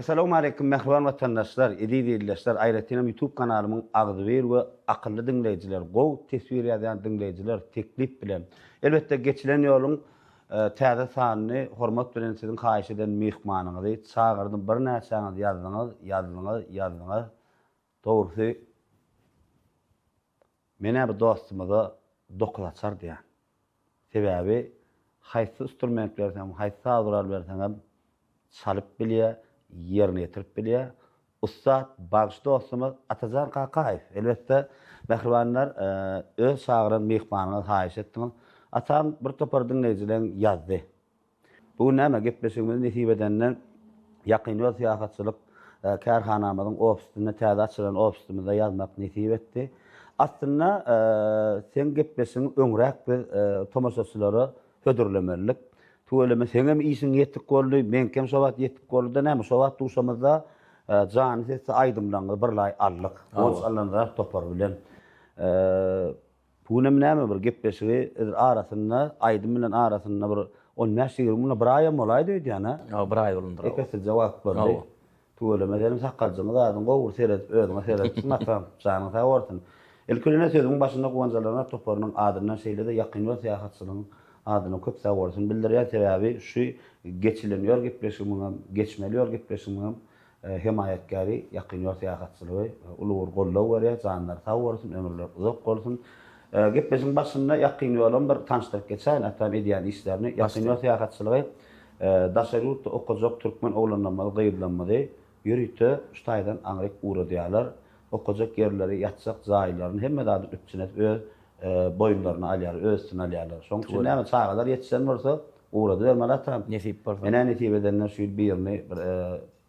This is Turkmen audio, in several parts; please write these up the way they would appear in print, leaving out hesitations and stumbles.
Essalawmaleýkim mähriban watandaşlar, eziz ildeşler, aýratynam YouTube kanalymyň agzybir we akylly diňleýjiler, gowy teswir ýazýan diňleýjiler teklip bilen. Elbetde geçilen ýoluň täze sanyny hormat bilen siziň haýyş eden myhmanyňyzy çagyrdym birnäçäňiz ýazdyňyz, ýazdyňyz, ýazdyňyz. Dogrusy men-ä bu dostumyza dokuzaçar diýýän. Sebäbi haýsy instrument berseňem, haýsy saz gural berseňem çalyp bilýär, ýerine ýetirip bilýär. Ussat bagşy dostumyz Atajan Kakaýew. Elbetde, mähribanlar, öz çagyran myhmanyňyzy haýyş etdiňiz. Atam bir topar diňleýjileň ýazdy. Bu gün näme, gepleşigimizi nesip edenden Ýakyn ýol syýahatçylyk kärhanamyzyň ofisinde, täze açylan ofisimizde ýazmak nesip etdi. Aslynda, seň gepleşigiňi öňräk biz tomaşaçylara hödürlemelidik. Tüweleme, seňem işiň ýetik boldy, meňkem şo wagt ýetik boldy-da, näme, şo wagt duşamyzda janly sesli aýdymlaryňyzy birlaý aldyk. Guwanç Allanazarow topary bilen. Bu günem näme bir gepleşigi edil arasynda aýdym bilen arasynda bir on bäş-ýigrimi günde bir aýam bolaýdy öýdýän a? Hawa bir aý bolundyr. Ep-eslije wagt boldy. Hawa. Tüweleme senem sakgaljyňy zadyň gowy bir seredip özüňe seredipsiň atam. Janyň sag bolsun. Ilki bilen sözümiň başynda Guwanç Allanazar toparynyň adyndan şeýle-de Ýakyn ýol syýahatçylygyň adyndan köp sag bolsun bildirýän sebäbi şu geçilen ýol gepleşigimiňem geçmeli ýol gepleşigimiňem Hemaýatkäri Ýakyn ýol syýahatçylygy uly bir goldaw berýär. Janlary sag bolsun, ömürleri uzak bolsun. Gepleşigiň başynda Ýakyn ýolam bir tanyşdyryp geçäýin, atam edýän işlerini. Ýakyn ýol syýahatçylygy daşary ýurtda okajak türkmen oglanlarymyzy, gyzlarymyzy ýörite şu taýdan aňryk ugradýarlar. Okajak ýerleri, ýatjak jaýlaryny, hemme zadyny üpjün edip öz boýunlaryna alýarlar, öz üstüne alýarlar. Şonuň üçin näme çagalar ýetişen bolsa ugradybermeli atam. Nesip bolsa. Menä nesip edende şu ýyl birini bir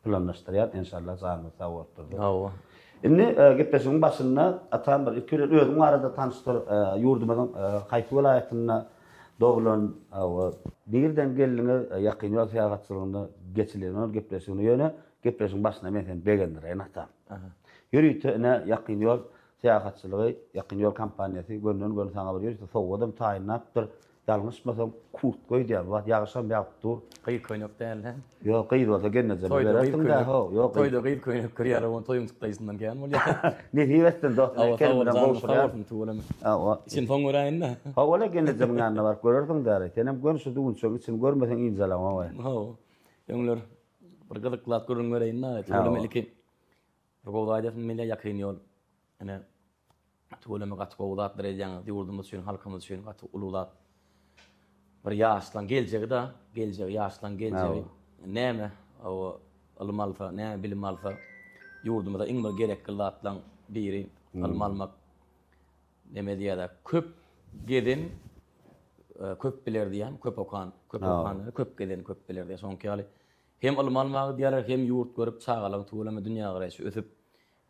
planlaşdyrýan enşalla janymyz sag bolup dursa. Hawa. Indi gepleşigiň başynda atam bir ilki bilen özüň barada tanyşdyr, ýurdumyzyň haýsy welaýatynda doglan, hawa, nirden geldiňiz, ýakyn ýol syýahatçylygynda geçilen ol gepleşigini ýöne gepleşigiň başynda men seni begendireýin atam. Ýörite ine ýakyn ýol syýahatçylygy, ýakyn ýol kompaniýasy gönden-göni saňa bir ýörite sowgadam taýynlapdyr. Ýalňyşmasam kurtka öýdýän bu wagt ýagyşam ýagyp dur. Gyz köýnek däl-hä? Ýok gyz bolsa gelnejeme berersiň-dä how ýok. Toýda gyz köýnek kirýär ony toýuň çykdaýjysyndan kän bolýar. Nesip etsin dost ine kelin bilen gowşurýan. Sag bolsun tüweleme. Hawa. Içini soň göräýin-dä. Hawa-la gelnejemiň ýanyna baryp görersiň däli. Senem göni şu düwünçegiň içini görmeseň ynjalaňok-aý. Hawa. Öňler bir gyzykly zat gürrüň bereýin-dä tüweleme ilki bir gowy zat aýdasym gelýär ýakyn ýol. Ine Tüweleme gaty gowy zatlar edýäňiz ýurdumyz üçin halkymyz üçin gaty uly zat. Bir ýaşlaň geljegi da geljegi ýaşlaň geljegi näme hawa ylym alsa näme bilim alsa ýurdumyza iň bir gerekli zatlaň biri ylym almak neme diýýärler köp gezen köp biler diýýän köp okan köp okan köp gezen köp biler diýýär şoňky ýaly hem ylym almaga gidýärler hem ýurt görüp çagalaň tüweleme dünýägaraýşy ösüp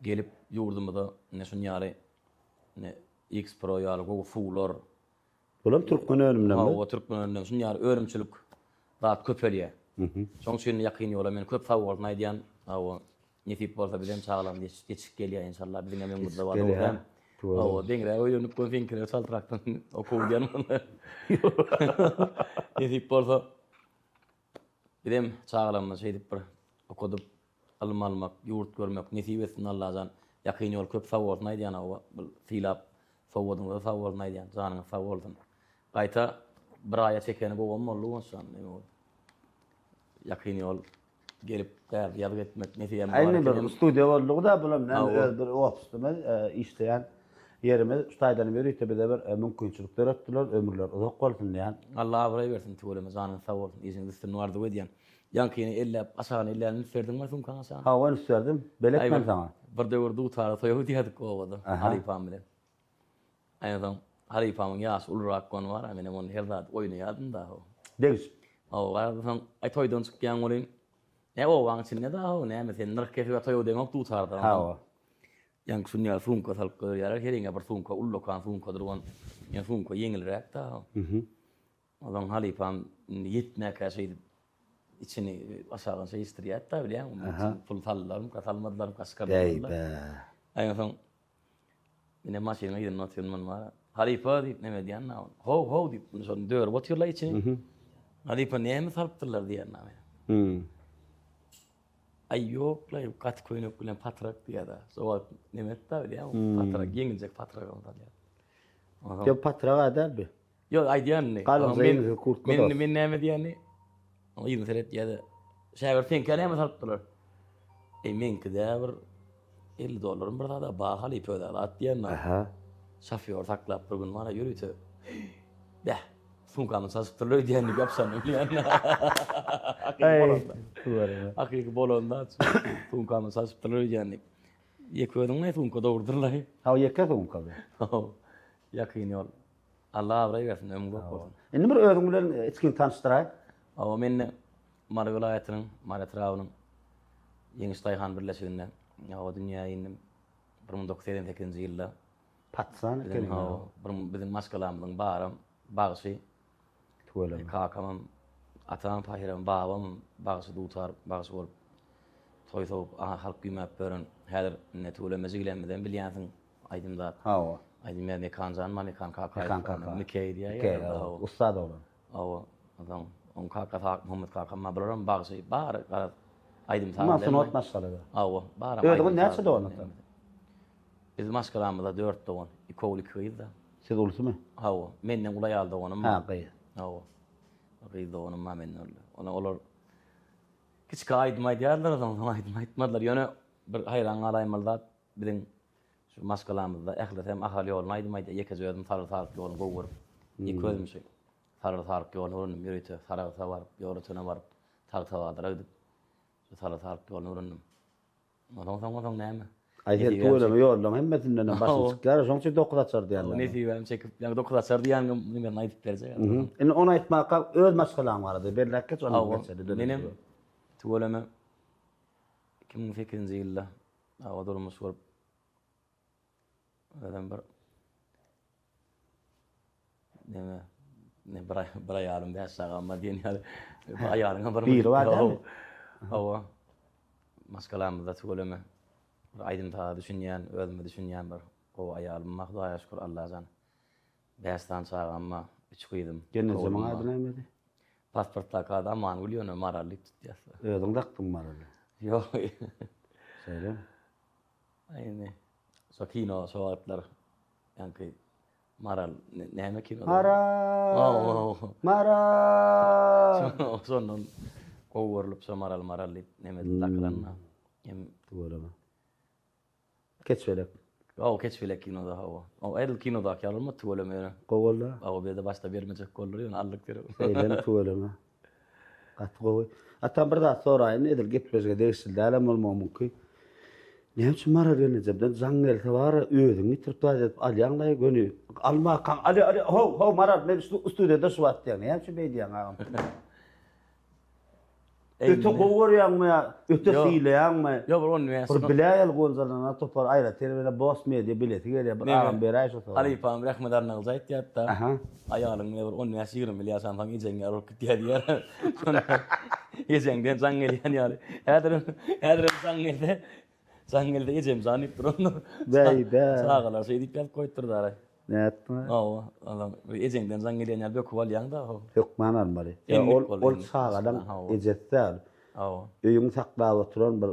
Gelip ýurdumyza ine şun ýaly ine X-Pro ýaly gowy suwlar. Bulam türkmen önümlermi? Hawa türkmen önümleri şun ýaly önümçilik zat köpelýär. Şoň üçin ýakyn ýola men köp sag bolsun aýdýan. Hawa nesip bolsa bizem çagalarymyz ýetişip gelýär enşalla biziňem öňümizde bar dogry däl. Hawa deňräk öýlenip gör seňkiler çaltrakdan okuw diýen bolsa. Nesip bolsa bizem çagalarymyzy şeýdip bir okadyp Ylym almak, ýurt görmek nesip etsin Allajan. Ýakyn ýol köp sag bolsun aýdýan hawa bul sylap sowgadyňyza sag bolsun aýdýan janyňyz sag bolsun. Gaýta bir aýa çekeni gowam boldy Guwançjan neme boldy. Ýakyn ýol gelip bärde ýazgy etmek nesibem bar Indi bir studiýa boldugyda bulam näme öz bir ofisimiz işleýän ýerimiz şu taýdan ýörite bize bir mümkinçilik döretdiler ömürleri uzak bolsun diýýän. Alla abraý bersin tüweleme janyňyz sag bolsun işiňiz üstünlik arzuw edýän. Ýaňkyny elläp, aşagyny ellän üns berdiňmi sumkaň aşagyna? Hawa, üns berdim. Belet men saňa. Bir döwür dutara toýa gidýärdik obada halypam bilen. Onsoň halypamyň ýaşy ulurak bolany bar-a, menem ony her zat oýnaýardym-da. Degişip. Hawa, garaz soň aý toýdan çykýaň welin, ne obaň içinde-de how, näme sen nyrh kesip-ä toýa gideňok dutarda. Hawa. Ýaňky şuny ýaly sumka salyp goýberýärler, heriňe bir sumka, ullakan sumkadyr ol. Ýöne sumka ýeňilräk-dä. Onsoň halypam indi ýetmäkä şeýdip içini aşagyn şeýişdirýärdi-da bilýäňmi? Pul saldylarmyka, salmadylarmyka çykardylar. Eý-bä. Aý onsoň ine maşynyň yzynda otyryn men bar. Halypa diýip neme edýän-dä ol. How, how diýip şony dörüp otyrlar içini. Halypa näme salypdyrlar diýýän-dä men. Aý ýok-laý, gaty köýnek bilen patrak diýýär-de. Şo wagt neme etdi-ä bilýäňmi? Patrak, ýeňiljek patrak salýar. Ýok, patrak-a däl bi. Ýok, aýdýan indi. Galyňja ýeňsiz kurtka dos. Men, men näme diýýän? Yzyna seretýär-de. Şägirt seňkä näme salypdyrlar? Eý, meňki-dä bir 50 dollarym bir zada ba halypa özä zat diýen. Aha. Şofýor saklap bir gün bara ýörite. Bäh, sumkamy çalşypdyrlar öýdýän diýip ýapyşanyny bilýän. Hakyky bolanda. Hakyky bolanda sumkamy çalşypdyrlar öýdýän diýip. Ýeke özüň sumka dogrudyr-laý. Hawa, ýeke sumka bu. Hawa. Ýakyn ýol. Allah abraý bersin, ömrüň uzak bolsun. Indi bir özüň bilen içgin tanyşdyraý. Hawa, men Mary welaýatynyň Mary etrabynyň Ýeňiş daýhan birleşiginde hawa dünýä indim. 1988-nji ýylda. Patsan ekeniň. Hawa, bir biziň maşgalamyzyň baram bagşy. Tüweleme. Kakamam, atam pahyram, babam bagşy dutar bagşy bolup toý sowup, aha halk güýmäp ýören. Häzir indi tüweleme jigilemizem bilýänsiň. Aýdym zat. Hawa. Aýdym ýa Mekan jan bar, Mekan kaka. Mekan kaka. Mikeý diýýär. Mikeý, hawa. Ussat oglan. Hawa. Onsoň oň kakasy Akmuhammet kakam bar. Bularam bagşy. Bary garaz aýdym saz. Umuman sungat maşgalada. Hawa. Baram Özüňiz näçe dogan ata? Biz maşgalamyzda dört dogan. Iki ogul, iki gyz-da. Siz ulusymy? Hawa. Menden uly aýal doganym bar. Ha, gyz. Hawa. Gyz doganym bar menden uly. Ony olar kiçikä aýdym aýdýardylar, soň soň aýdym aýtmadylar. Ýöne bir haýran galaýmaly zat, Biziň şu maşgalamyzda ählisem Ahal ýoluny aýdym aýdýar. Ýekeje özüm Saryr Saryk ýoluny gowy görüp, ýeke özüm şu Saryr Saryk ýoluny öwrendim. Ýörite Saragsa baryp, Ýolötene baryp, Tagtabazara gidip, şu Saryr Saryk ýoluny öwrendim. Onsoň soň onsoň näme? Aý sen tüweleme ýollaň hemmesindenem başyň çykýar, şoň üçin dokuzaçar diýýärler. Nesibäm çekip, ýa dokuzaçar diýýäniň nemesini aýdyp berjek. Indi ony aýtmaka öz maşgalaň barada belläp geç, ondan geçeli. Menem tüweleme 2008-nji ýylda Awa durmuş gurup özem bir neme ne bir, bir aýalym bäş çagam bar diýen ýaly bir aýalyňa bir biri bar dälmi? Hawa. Maşgalamyzda tüweleme bir aýdym saza düşünýän, özüme düşünýän bir gowy aýalym bar Hudaýa şükür Allajan. Bäş sany çagam bar, üç gyzym. Gelnejemiň ady nämedi? Pasportdaky ady Amangül ýöne Maral diýip tutýas. Özüň dakdyň Maraly. Ýok. Şeýlemi? Indi şo kino şo wagtlar ýaňky Maral näme kino? Maral! Maral! Şondan gowy görlüp şo Maral Maral diýip neme edip dakylan. Hem Tüweleme. Keçbelek. Hawa Keçbelek kinoda hawa. O edil kinodaky ýaly bolmady tüweleme ýöne. Gowy boldy. Hawa bu ýerde başda bermejek boldular ýöne aldyk derrew. Şeýlemi tüweleme. Gaty gowy. Atam bir zat soraýyn edil gepleşige degişli dälem bolmagy mümkin. Näme üçin Maral gelnejemden jaň gelse bara özüňi ýitirip zat edip alýaňlaý göni almakaň alýo alýo how how Maral men studiýada şu wagt diýýäň. Näme üçin beýdýäň agam? Öte gowy görýäňmi ýa öte sylaýaňmy? Ýok, bir ony men. Bir biläýeli gonjalana topar aýratyn ýene Boss Media bilesi gelýär. Bir agam beräý şu soragy. Halypam Rehmet Arnagylyç aýtýardy-da. Aýalyň bilen bir on bäş-ýigrimi ýyl ýaşansoň ejeň ýaly bolup gitýär diýýär. Şonda ejeňden jaň gelýän ýaly. Häzirem, häzirem jaň gelse, jaň gelse ejem jan diýip durandyr. Bäý-bä. Çagalar şeý diýip ýazyp goýupdyr dara. Nätdiň? Hawa, adam ejeňden jaň gelýän ýaly böküp alýaň-da. Hökman almaly. Ýa ol ol çagalaň ejesi däl. Hawa. Öýüňi saklap oturan bir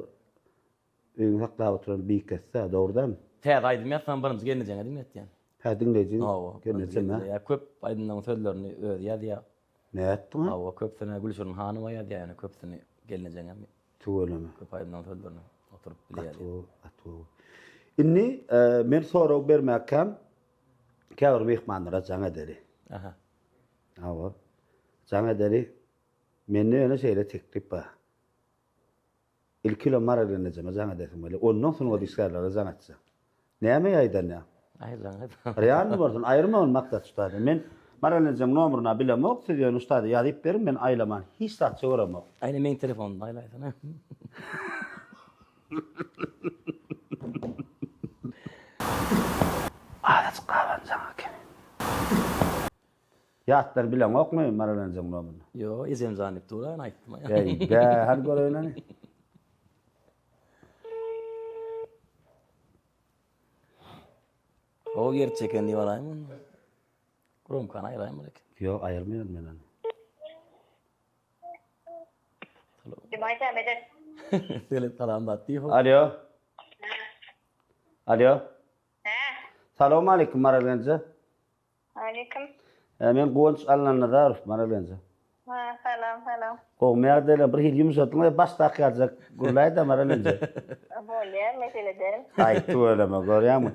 öýüňi saklap oturan bikesi däl, dogry dälmi? Täze aýdym ýazsaň birinji gelnejeňe diňletýän. Hä, diňleýjiň Hawa, gelnejem, hä? Ýa köp aýdymlaryň sözlerini özi ýazýar. Nätdiň? Hawa, köpüsini Gülşirin hanyma ýazýar, ýöne köpüsini gelnejeňem. Tüweleme. Köp aýdymlaryň sözlerini oturyp bilýär. Gaty gowy, gaty gowy. Indi men sorag bermäkäm käbir myhmanlara jaň edeli. Aha. Hawa. Jaň edeli. Mende ýöne şeýle teklip bar. Ilki bilen Maral gelnejeme jaň edesim gelýär. Ondan sungat işgärlere jaň etjek. Näme ýaýdanýaň? Aý jaň et. Realny bolsun, aýyrma ony maksat şu taýda. Men Maral ejeň nomeryna bilemok, siz ýöne şu taýda ýazyp beriň, men aýlaman hiç zat çöwremok. Aýna meň telefonymda aýlaýsana. Azajyk gabanjaň ekeni. Ýatdan bileňokmy Maral ejeň nomeryny? Ýok, ejem jan diýip dur, aýtdym. Eý, bä, hany göreýin hany. Gowy ýer çeken diýip alaýyn onda. Gromkany aýyraýyn bir iki. Ýok, aýyrmaýan men ony. Sele salam zat diýip. Alýo. Alýo. Hä. Salowmaleýkim Maral genje. Aleýkim. Men Guwanç Allanazarow Maral genje. Hä, salam, salam. Gowmy ýagdaýlar? Bir hili ýumşadyň-a, başdaky ýaljak gürläý-dä Maral genje. Bolýar, mesele däl. Aý, tüweleme, görýäňmi?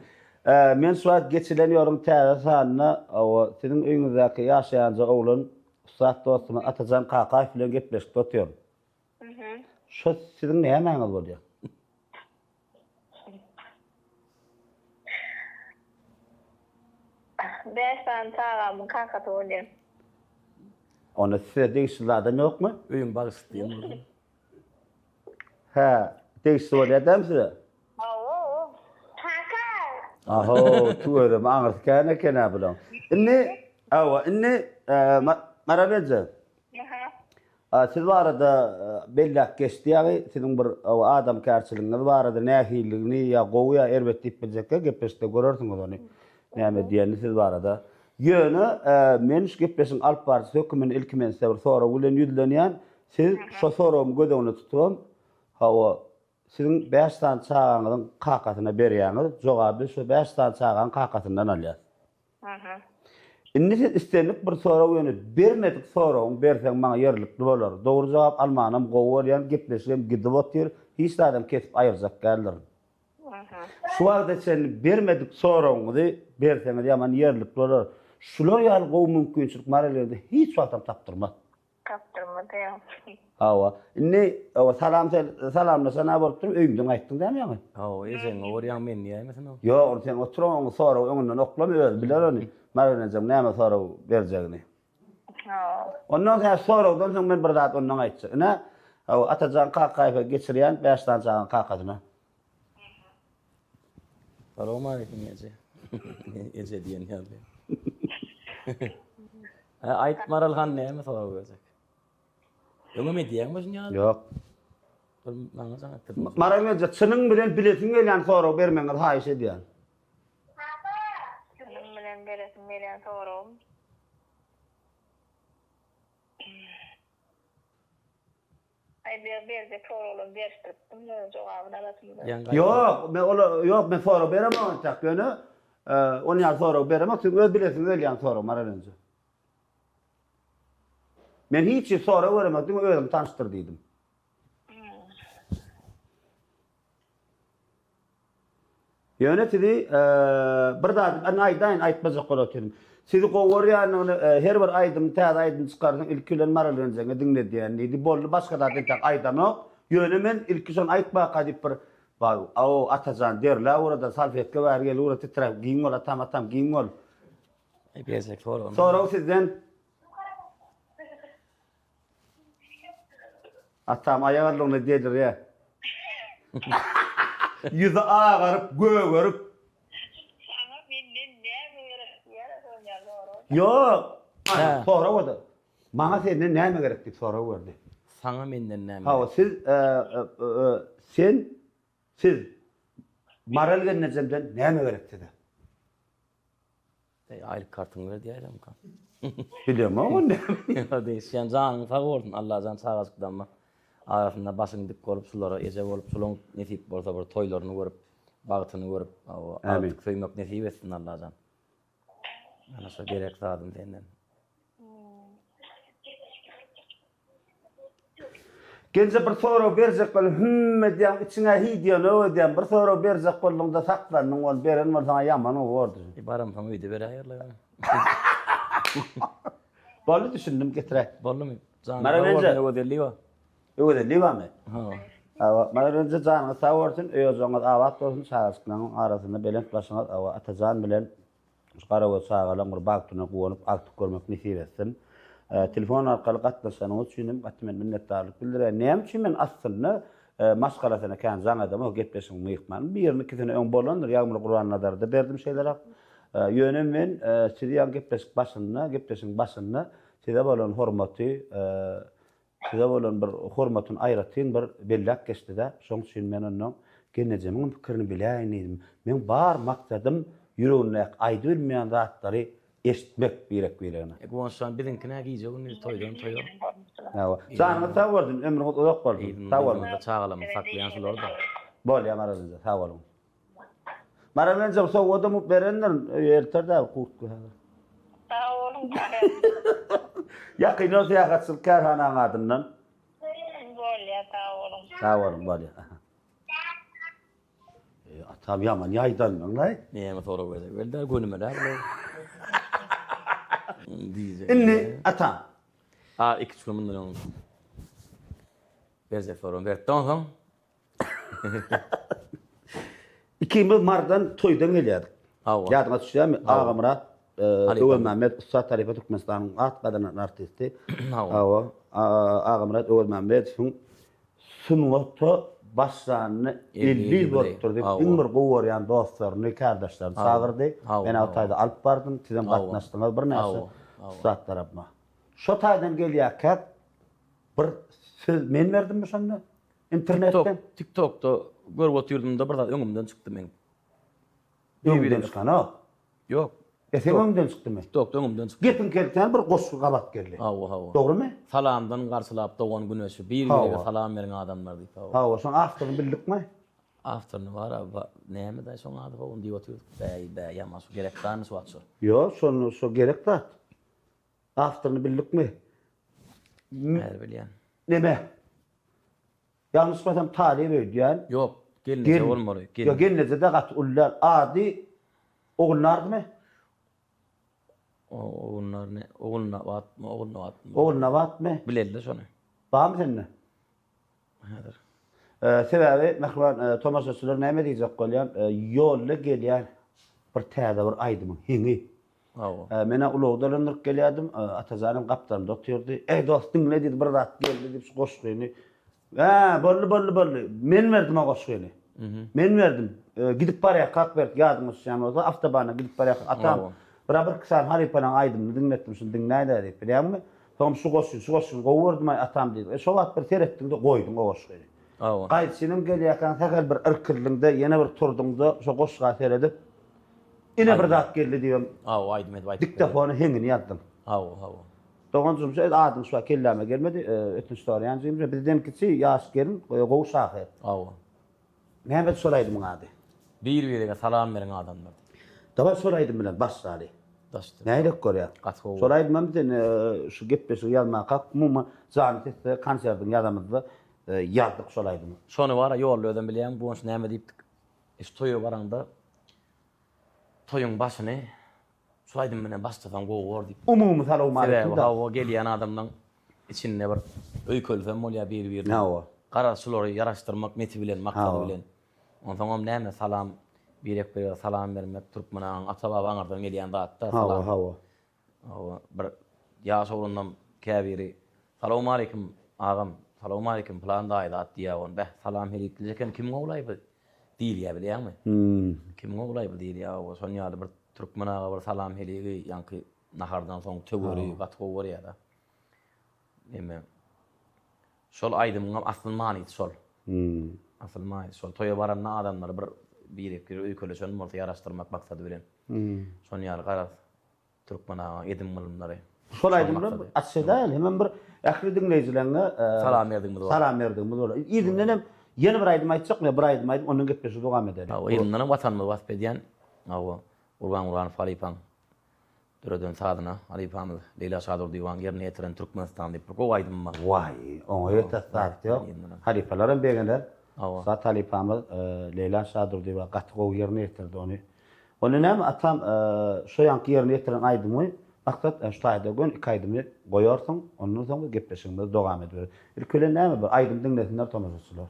Men şu wagt geçilen ýoluň täze sanynda, hawa, siziň öýüňizdäki ýaşaýanja oglan, ussat dostumyz Atajan Kakaýew bilen gepleşikde otyryn. Şo siziň nämäňiz bolýar? Bäş sany çagamyň kakasy bolýan. Onda size degişli zadam ýokmy? Öýüň bagşysy diýen bolsa. Hä, degişli bolýar dämi size? Hawa. Kaka! Aho, tüweleme aňyrsy kän eken-ä bulaň. Indi, hawa, indi Maral eje. Siz barada belläp geçdi ýagy, siziň bir adamkärçiligiňiz barada nähililigini ýa gowy ýa erbet diýip biljekkä gepleşikde görersiňiz ony näme diýenini siz barada. Ýöne men şu gepleşigiň alyp baryjysy höküminde ilki men size bir sorag bilen ýüzlenýän. Siz şo soragymy göz öňünde tutubam hawa siziň bäş sany çagaňyzyň kakasyna berýäňiz, jogaby biz şo bäş sany çagaň kakasyndan alýas. Indi siz islendik bir sorag ýöne bermedik soragyňy berseň maňa ýerlikli bolar. Dogry jogap almanam gowy bolýan gepleşigem gidip otyr, hiç zadam kesip aýyrjak däldirin. Şu wagta çenli bermedik soragyňyzy berseňiz ýaman ýerlikli bolar. Şular ýaly gowy mümkinçilik Marelerde hiç wagtam tapdyrmaz. Tapdyrmady ýa. Hawa. Indi hawa salam salamlaşan-a bolup dur, öýüňden gaýtdyň dämi ýaňy? Hawa, ejeňi görýäň, meni diýäýmesin ol. Ýok, ony sen otur oňa soragy öňünden oklama, özi biler ony. Maral ejeň näme sorag berjegini. Hawa. Ondan soň soragdan soň men bir zat ondan aýtjak. Ine, hawa, Atajan Kakaýewe geçirýän bäş sany çagaň kakasyna. Salowmaleýkim eje. Eje diýen ýaly. Hä, aýt Maral han näme sorag berjek? Öňem edýäňmi şuny ýaly? Ýok. Bir maňa jaň etdirdim. Maral eje, çynyň bilen bilesiň gelýän sorag bermegiňizi haýyş edýän. Çynym bilen beresim gelýän soragym. Aý ber berjek soraglaryny berişdiripdim ýöne jogabyny alasym ýok. Ýok, men ola ýok men sorag beremok entek ýöne ony ýaly sorag beremok siziň öz bilesiňiz gelýän sorag Maral enje. Men hiç hili sorag beremok diňe özüňi tanyşdyr diýdim. Ýöne sizi bir zady ben aýdaýyn, aýtmajak bolup otyryn. Sizi gowy görýändigini her bir aýdym, täze aýdym çykarsaň ilki bilen Maral Renjeňe diňledýän diýdi. Boldy, başga zat entek aýdanok. Ýöne men ilki şony aýtmaka diýip bir Baý, aw, Atajan derläp ugrada, salfetka bäri gel ugra titräp, giň bol atam, atam, giň bol. Berjek soragym. Sorag sizden. Atam aýagallygyna delirýär. Ýüzi agaryp, gögerip. Saňa menden näme gerek diýýär-ä şol ýaly sorag. Ýok. Sorag berdi. Maňa senden näme gerek diýip sorag berdi. Saňa menden näme gerek? Hawa, siz, sen, siz Maral gelnejemden näme gerek size? Eý aýlyk kartyňy ber diýäýdemka. Bilemok ony näme. Ýok degişýän janyň sag bolsun Allajan çagajykdanma arasynda başyň dik bolup şulara eje bolup şulaň nesip bolsa bir toýlaryny görüp bagtyny görüp agtyk söýmek nesip etsin Allajan. Ana şo gerek zadym senden. Genje bir sorag berjek bolup hümm edýäň içiňe hiý diýenok edýäň bir sorag berjek bolduňda saklandyň ony beren bolsaňa ýaman gowy bordy. E baramsoň öýde beräýerler ony. Boldy düşündim getiräý. Boldumy? Janyň sag bolsun Öwezelliýewa. Öwezelliýewamy? Hawa. Hawa Maral enje janyňyz sag bolsun öý ojagyňyz abat bolsun çagajyklaryň arasynda belent başyňyz hawa Atajan bilen Şu garagöz çagalaň bir bagtyna guwanyp agtyk görmek nesip etsin. Telefon arkaly gatnaşanyňyz üçin hem gaty men minnetdarlyk bildirýän. Näme üçin men aslynda maşgalasyna kän jaň edemok gepleşigiň myhmany. Birini ikisini öň bolandyr Ýagmyr Gurbannazarda berdim şeýleräk. Ýöne men sizi ýaňy gepleşik başynda gepleşigiň başynda size bolan hormaty Size bolan bir hormatyny aýratyn bir belläp geçdi-dä. Şoň üçin men ondan gelnejemiňem pikirini biläýin diýdim. Meň bar maksadym ýüregindäki aýdybilmeýän zatlary eşitmek birek-biregine. Guwançjan biziňki nä gije-gündiz toýdan toýa. Hawa. Janyňyz sag bolsun, ömrüňiz uzak bolsun. Sag boluň. Yzymyzda çagalarymyzy saklaýan şular-da. Bolýar Maral enje, sag boluň. Maral enje sowgadam berendirin, öýe elter-dä kurtka häzir. Sag boluň. Ýakyn ýol syýahatçylyk kärhanaň adyndan. Bolýar, sag boluň. Sag boluň, bolýar. Eý, atam ýaman ýaýdandyň-laý. Näme sorag berjek welin-dä, gönümel-ä bular. Diýjek. Indi, atam. A, iki-üç gün mundan öň berjek soragyny beripdi onsoň. Ikimiz Marydan toýdan gelýärdik. Hawa. Ýadyňa düşýärmi? Agamyrat Öwezmämmet ussat halypa Türkmenistanyň at gazanan artisti. Hawa. Hawa. Agamyrat Öwezmämmedowyň sungata başlanyna 50 ýyl bolupdyr diýip, iň bir gowy görýän dostlaryny, kärdeşlerini çagyrdy. Men o taýda alyp bardym, sizem gatnaşdyňyz birnäçe ussatlaram bar. Şo taýdan gelýärkäk bir söz men berdimmi şonda? Internetden? Tik Tokda görüp otyrdymda bir zat öňümden çykdy meň. Öňüňden çykanok. Ýok. E seň öňüňden çykdymy? TikTokda öňümden çykdy. Gepiň keltän bir goşgy gabat geldi. Hawa, hawa. Dogrymy? Salamdan garşylap dogan güneşi bir birege salam beriň adamlar diýip hawa. Hawa, şoň awtoryny bildikmi? Awtoryny bar-a, näme-daý şoň ady how ony diýip otyrdyk. Bäý, bäý, ýaman şu gerek zatmy şu wagt şu? Ýok, şony şo gerek zat. Awtoryny bildikmi? Häzir bilýän. Neme? Ýalňyşmasam Talyp öýdýän. Ýok, gelneje bolmaly. Ýok, gelneje-de gaty uly däl. Ady Ogulnardymy? Ogulnar ne? Ogulnabatmy, Ogulnabatmy? Ogulnabatmy? Bileli-de şony. Barmy sende? Häzir. Sebäbi mähriban tomaşaçylar näme diýjek bolýan, ýolda gelýän bir täze bir aýdymyň heňi. Hawa. Men-ä ulagy dolandyryp gelýärdim. Atajan hem gapdalymda otyrdy. Eý, dost, diňle diýdi, bir zat geldi diýip şu goşgyny. Hä, boldy, boldy, boldy. Men berdim o goşgyny. Men berdim. Gidip barýarkak berdik, ýadyňa düşýän bolsa, awtobanda gidip barýarkak. Atam, bir-ä birki sany halypalaryň aýdymyny diňletdim, şuny diňläý-dä diýip, bilýäňmi? Soňam şu goşgyny, şu goşgyny gowy gördüm-aý, atam diýdi. E, şo wagt bir seretdiň-de, goýduň o goşgyny. Hawa. Gaýdyşynyň gelýärkäň sähel bir irkildiň-de, ýene bir turduň-da, şo goşga seredip, Ine bir zat geldi diýibem. Hawa, aýdym edip aýdyp. Diktofona heňini ýazdym. Hawa, hawa. Doganjygym şu adyň şu wagt kelläme gelmedi. Ötünç soraýan jigim. Bizden kiçi ýaş gelin, gowy şahyr. Hawa. Näme şol aýdymyň ady? Bir-birege salam beriň adamlar. Daway şol aýdym bilen başlaly. Daşdy. Nähilek görýäň? Gaty gowy. Şol aýdymam sen şu gepleşigi ýazmakak umuman Jany sesde konserdiň ýazamyzda ýazdyk şol aýdymy. Şony bara ýolda özem bilýäň, bu goňşy näme diýipdik. Şu toýa baraňda toýuň başyny şu aýdym bilen başlasaň gowy bor diýip. Umumy salowmaleýkim Sebäbi hawa gelýän adamlaň içinde bir öýkelsem bolýar bir-birine. Hawa. Garaz şulary ýaraşdyrmak neti bilen maksady bilen. Onsoňam näme salam birek-birege salam bermek türkmen agaň ata-baba aňyrdan gelýän zatda salam. Hawa hawa. Hawa, bir ýaş oglanam käbiri Salowmaleýkim, agam, salowmaleýkim, pylan daýy zat diýýär ony. Beh, salam helikli eken, kimiň oglaý bu? diýilýär, bilýäňmi? Kimiň oglaý bu diýilýär, hawa, şon ýaly bir türkmen aga bir salam heligi ýaňky nahardan soň töwiri gaty gowy görýär-de. Neme, şol aýdymyňam asyl manysy şol. Asyl manysy şol. Toýa baranda adamlary bir birek-birek öýkeleşen bolsa ýaraşdyrmak maksady bilen. Şon ýaly garaz. Türkmen agaň edim-gylymlary. Şol aýdym bilen açyş edäýeli. Hemem bir ähli diňleýjileňe Salam berdigimiz bolar. Salam berdigimiz bolar. Yzyndan hem ýene bir aýdym aýtjakmy ýa bir aýdym aýdyp ondan gepleşigi dowam edeli. Hawa, yzyndan hem Watanymyzy wasp edýän hawa Gurban Gurbanow halypaň döreden sazyna halypamyz Leýla Şadurdyýewanyň ýerine ýetiren Türkmenistan diýip bir gowy aýdym bar. Waý, oňa ýeter zat ýok. Halypalaram begener. Hawa. Ussat halypamyz Leýla Şadurdyýewa gaty gowy ýerine ýetirdi ony. Onda näme atam şo ýanky ýerine ýetiren aýdymyňy maksat şu taýda gön iki aýdymy goýarsyň ondan soň gepleşigimizi dowam ediberis. Ilki bilen näme bir aýdym diňlesinler tomaşaçylar.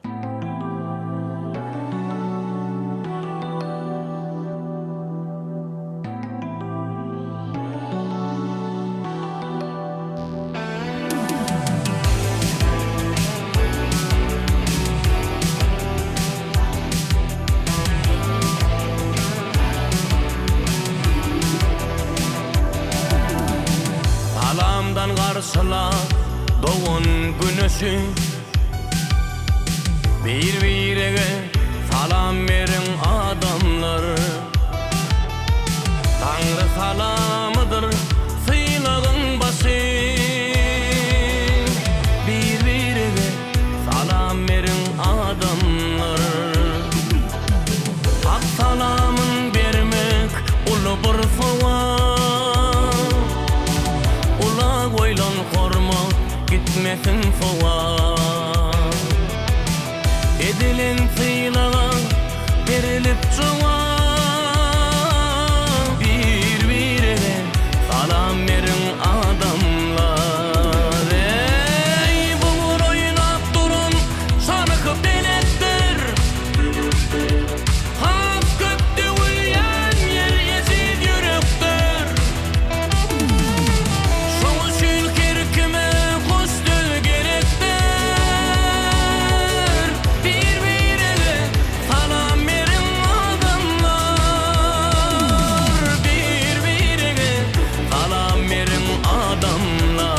Salamdan garşyla dogan güneşi Bir-birege salam beriň adamlar Taňry salamydyr sylagyň başy. gitmesin sowap. Edilen sylaga berilip jogap. Bir-birege salam beriň adamlar. Eý, bu bir oýnap duran çarhy pelekdir. Has köp döwülýän ýer ejiz ýürekdir. Şoň üçin her kime hoş söz gerekdir. Bir-birege salam beriň adamlar. Bir-birege salam beriň adamlar.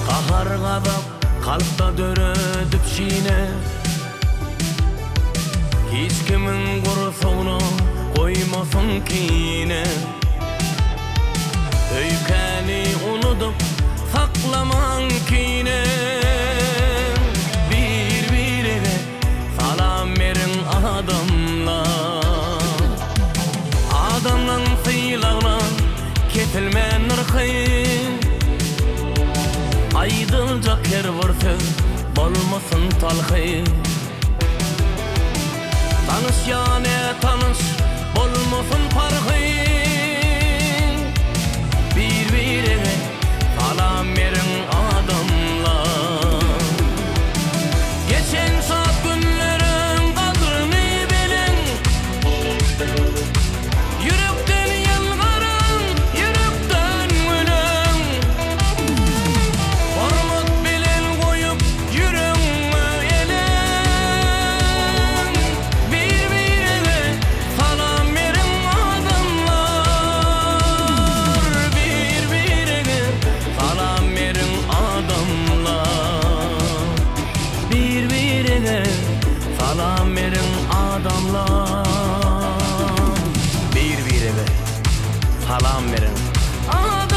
Gahar-gazap kalpda döredip şine. Hiç kimiň gursagna goýmasyn kine. Öýkäni unudyp saklamaň kine. Bir-birege salam beriň adamlar. Adamlaň sylagna kesilmän nyrhy. Aýdyljak her bir söz bolmasyn talhy. Tanyş ýa nätanyş bolmasyn parhy. Bir-birege salam beriň adamlar. Geçen şat günleriň gadryny biliň. Ýürekden ýylgyryň, ýürekden gülüň. Hormat bilen goýup ýüregiňe eliň. Bir-birege salam beriň adamlar. Bir-birege salam beriň adamlar. Bir-birege salam beriň adamlar. Bir-birege salam beriň adamlar.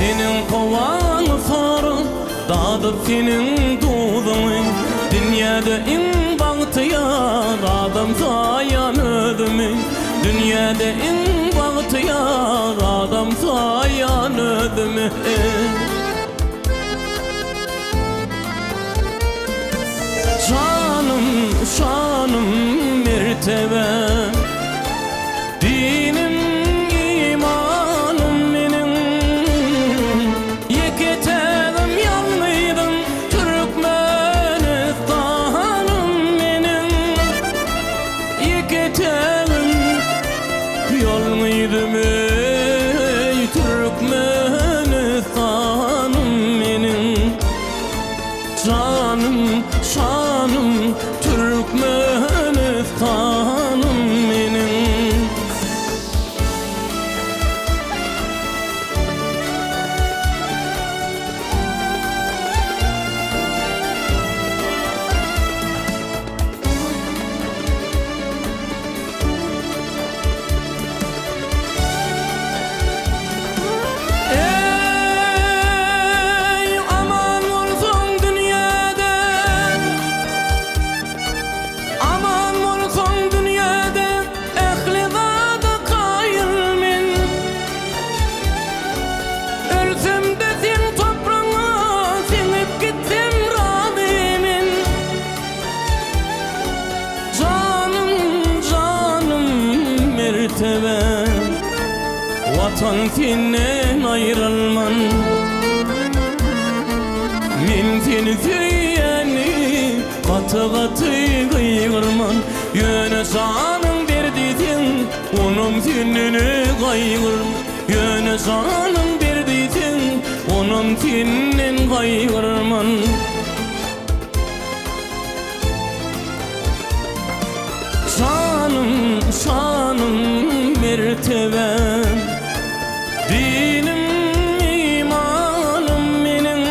Seniň howaňy sorup, dadyp seniň duzuňy, Dünýäde iň bagtyýar adam saýan özümi, Dünýäde iň bagtyýar adam saýan özümi. Janym, şanym, mertebäm. Dinim, imanym meniň. Ýeke-tägim, ýalňyzym, Türkmenistanym meniň. Ýeke-tägim, ýalňyzym, eý, Türkmenistanym meniň. Janym, şanym, Türkmenistanym meniň. Eý, aman! Watan senden aýrylman. Men seni söýýän diýip gaty-gaty gygyrman. Ýöne janyň ber diýseň, onam senden gaýgyrman. Ýöne janyň ber diýseň, onam senden gaýgyrman. Janym, şanym, mertebäm, Dinim, imanym meniň.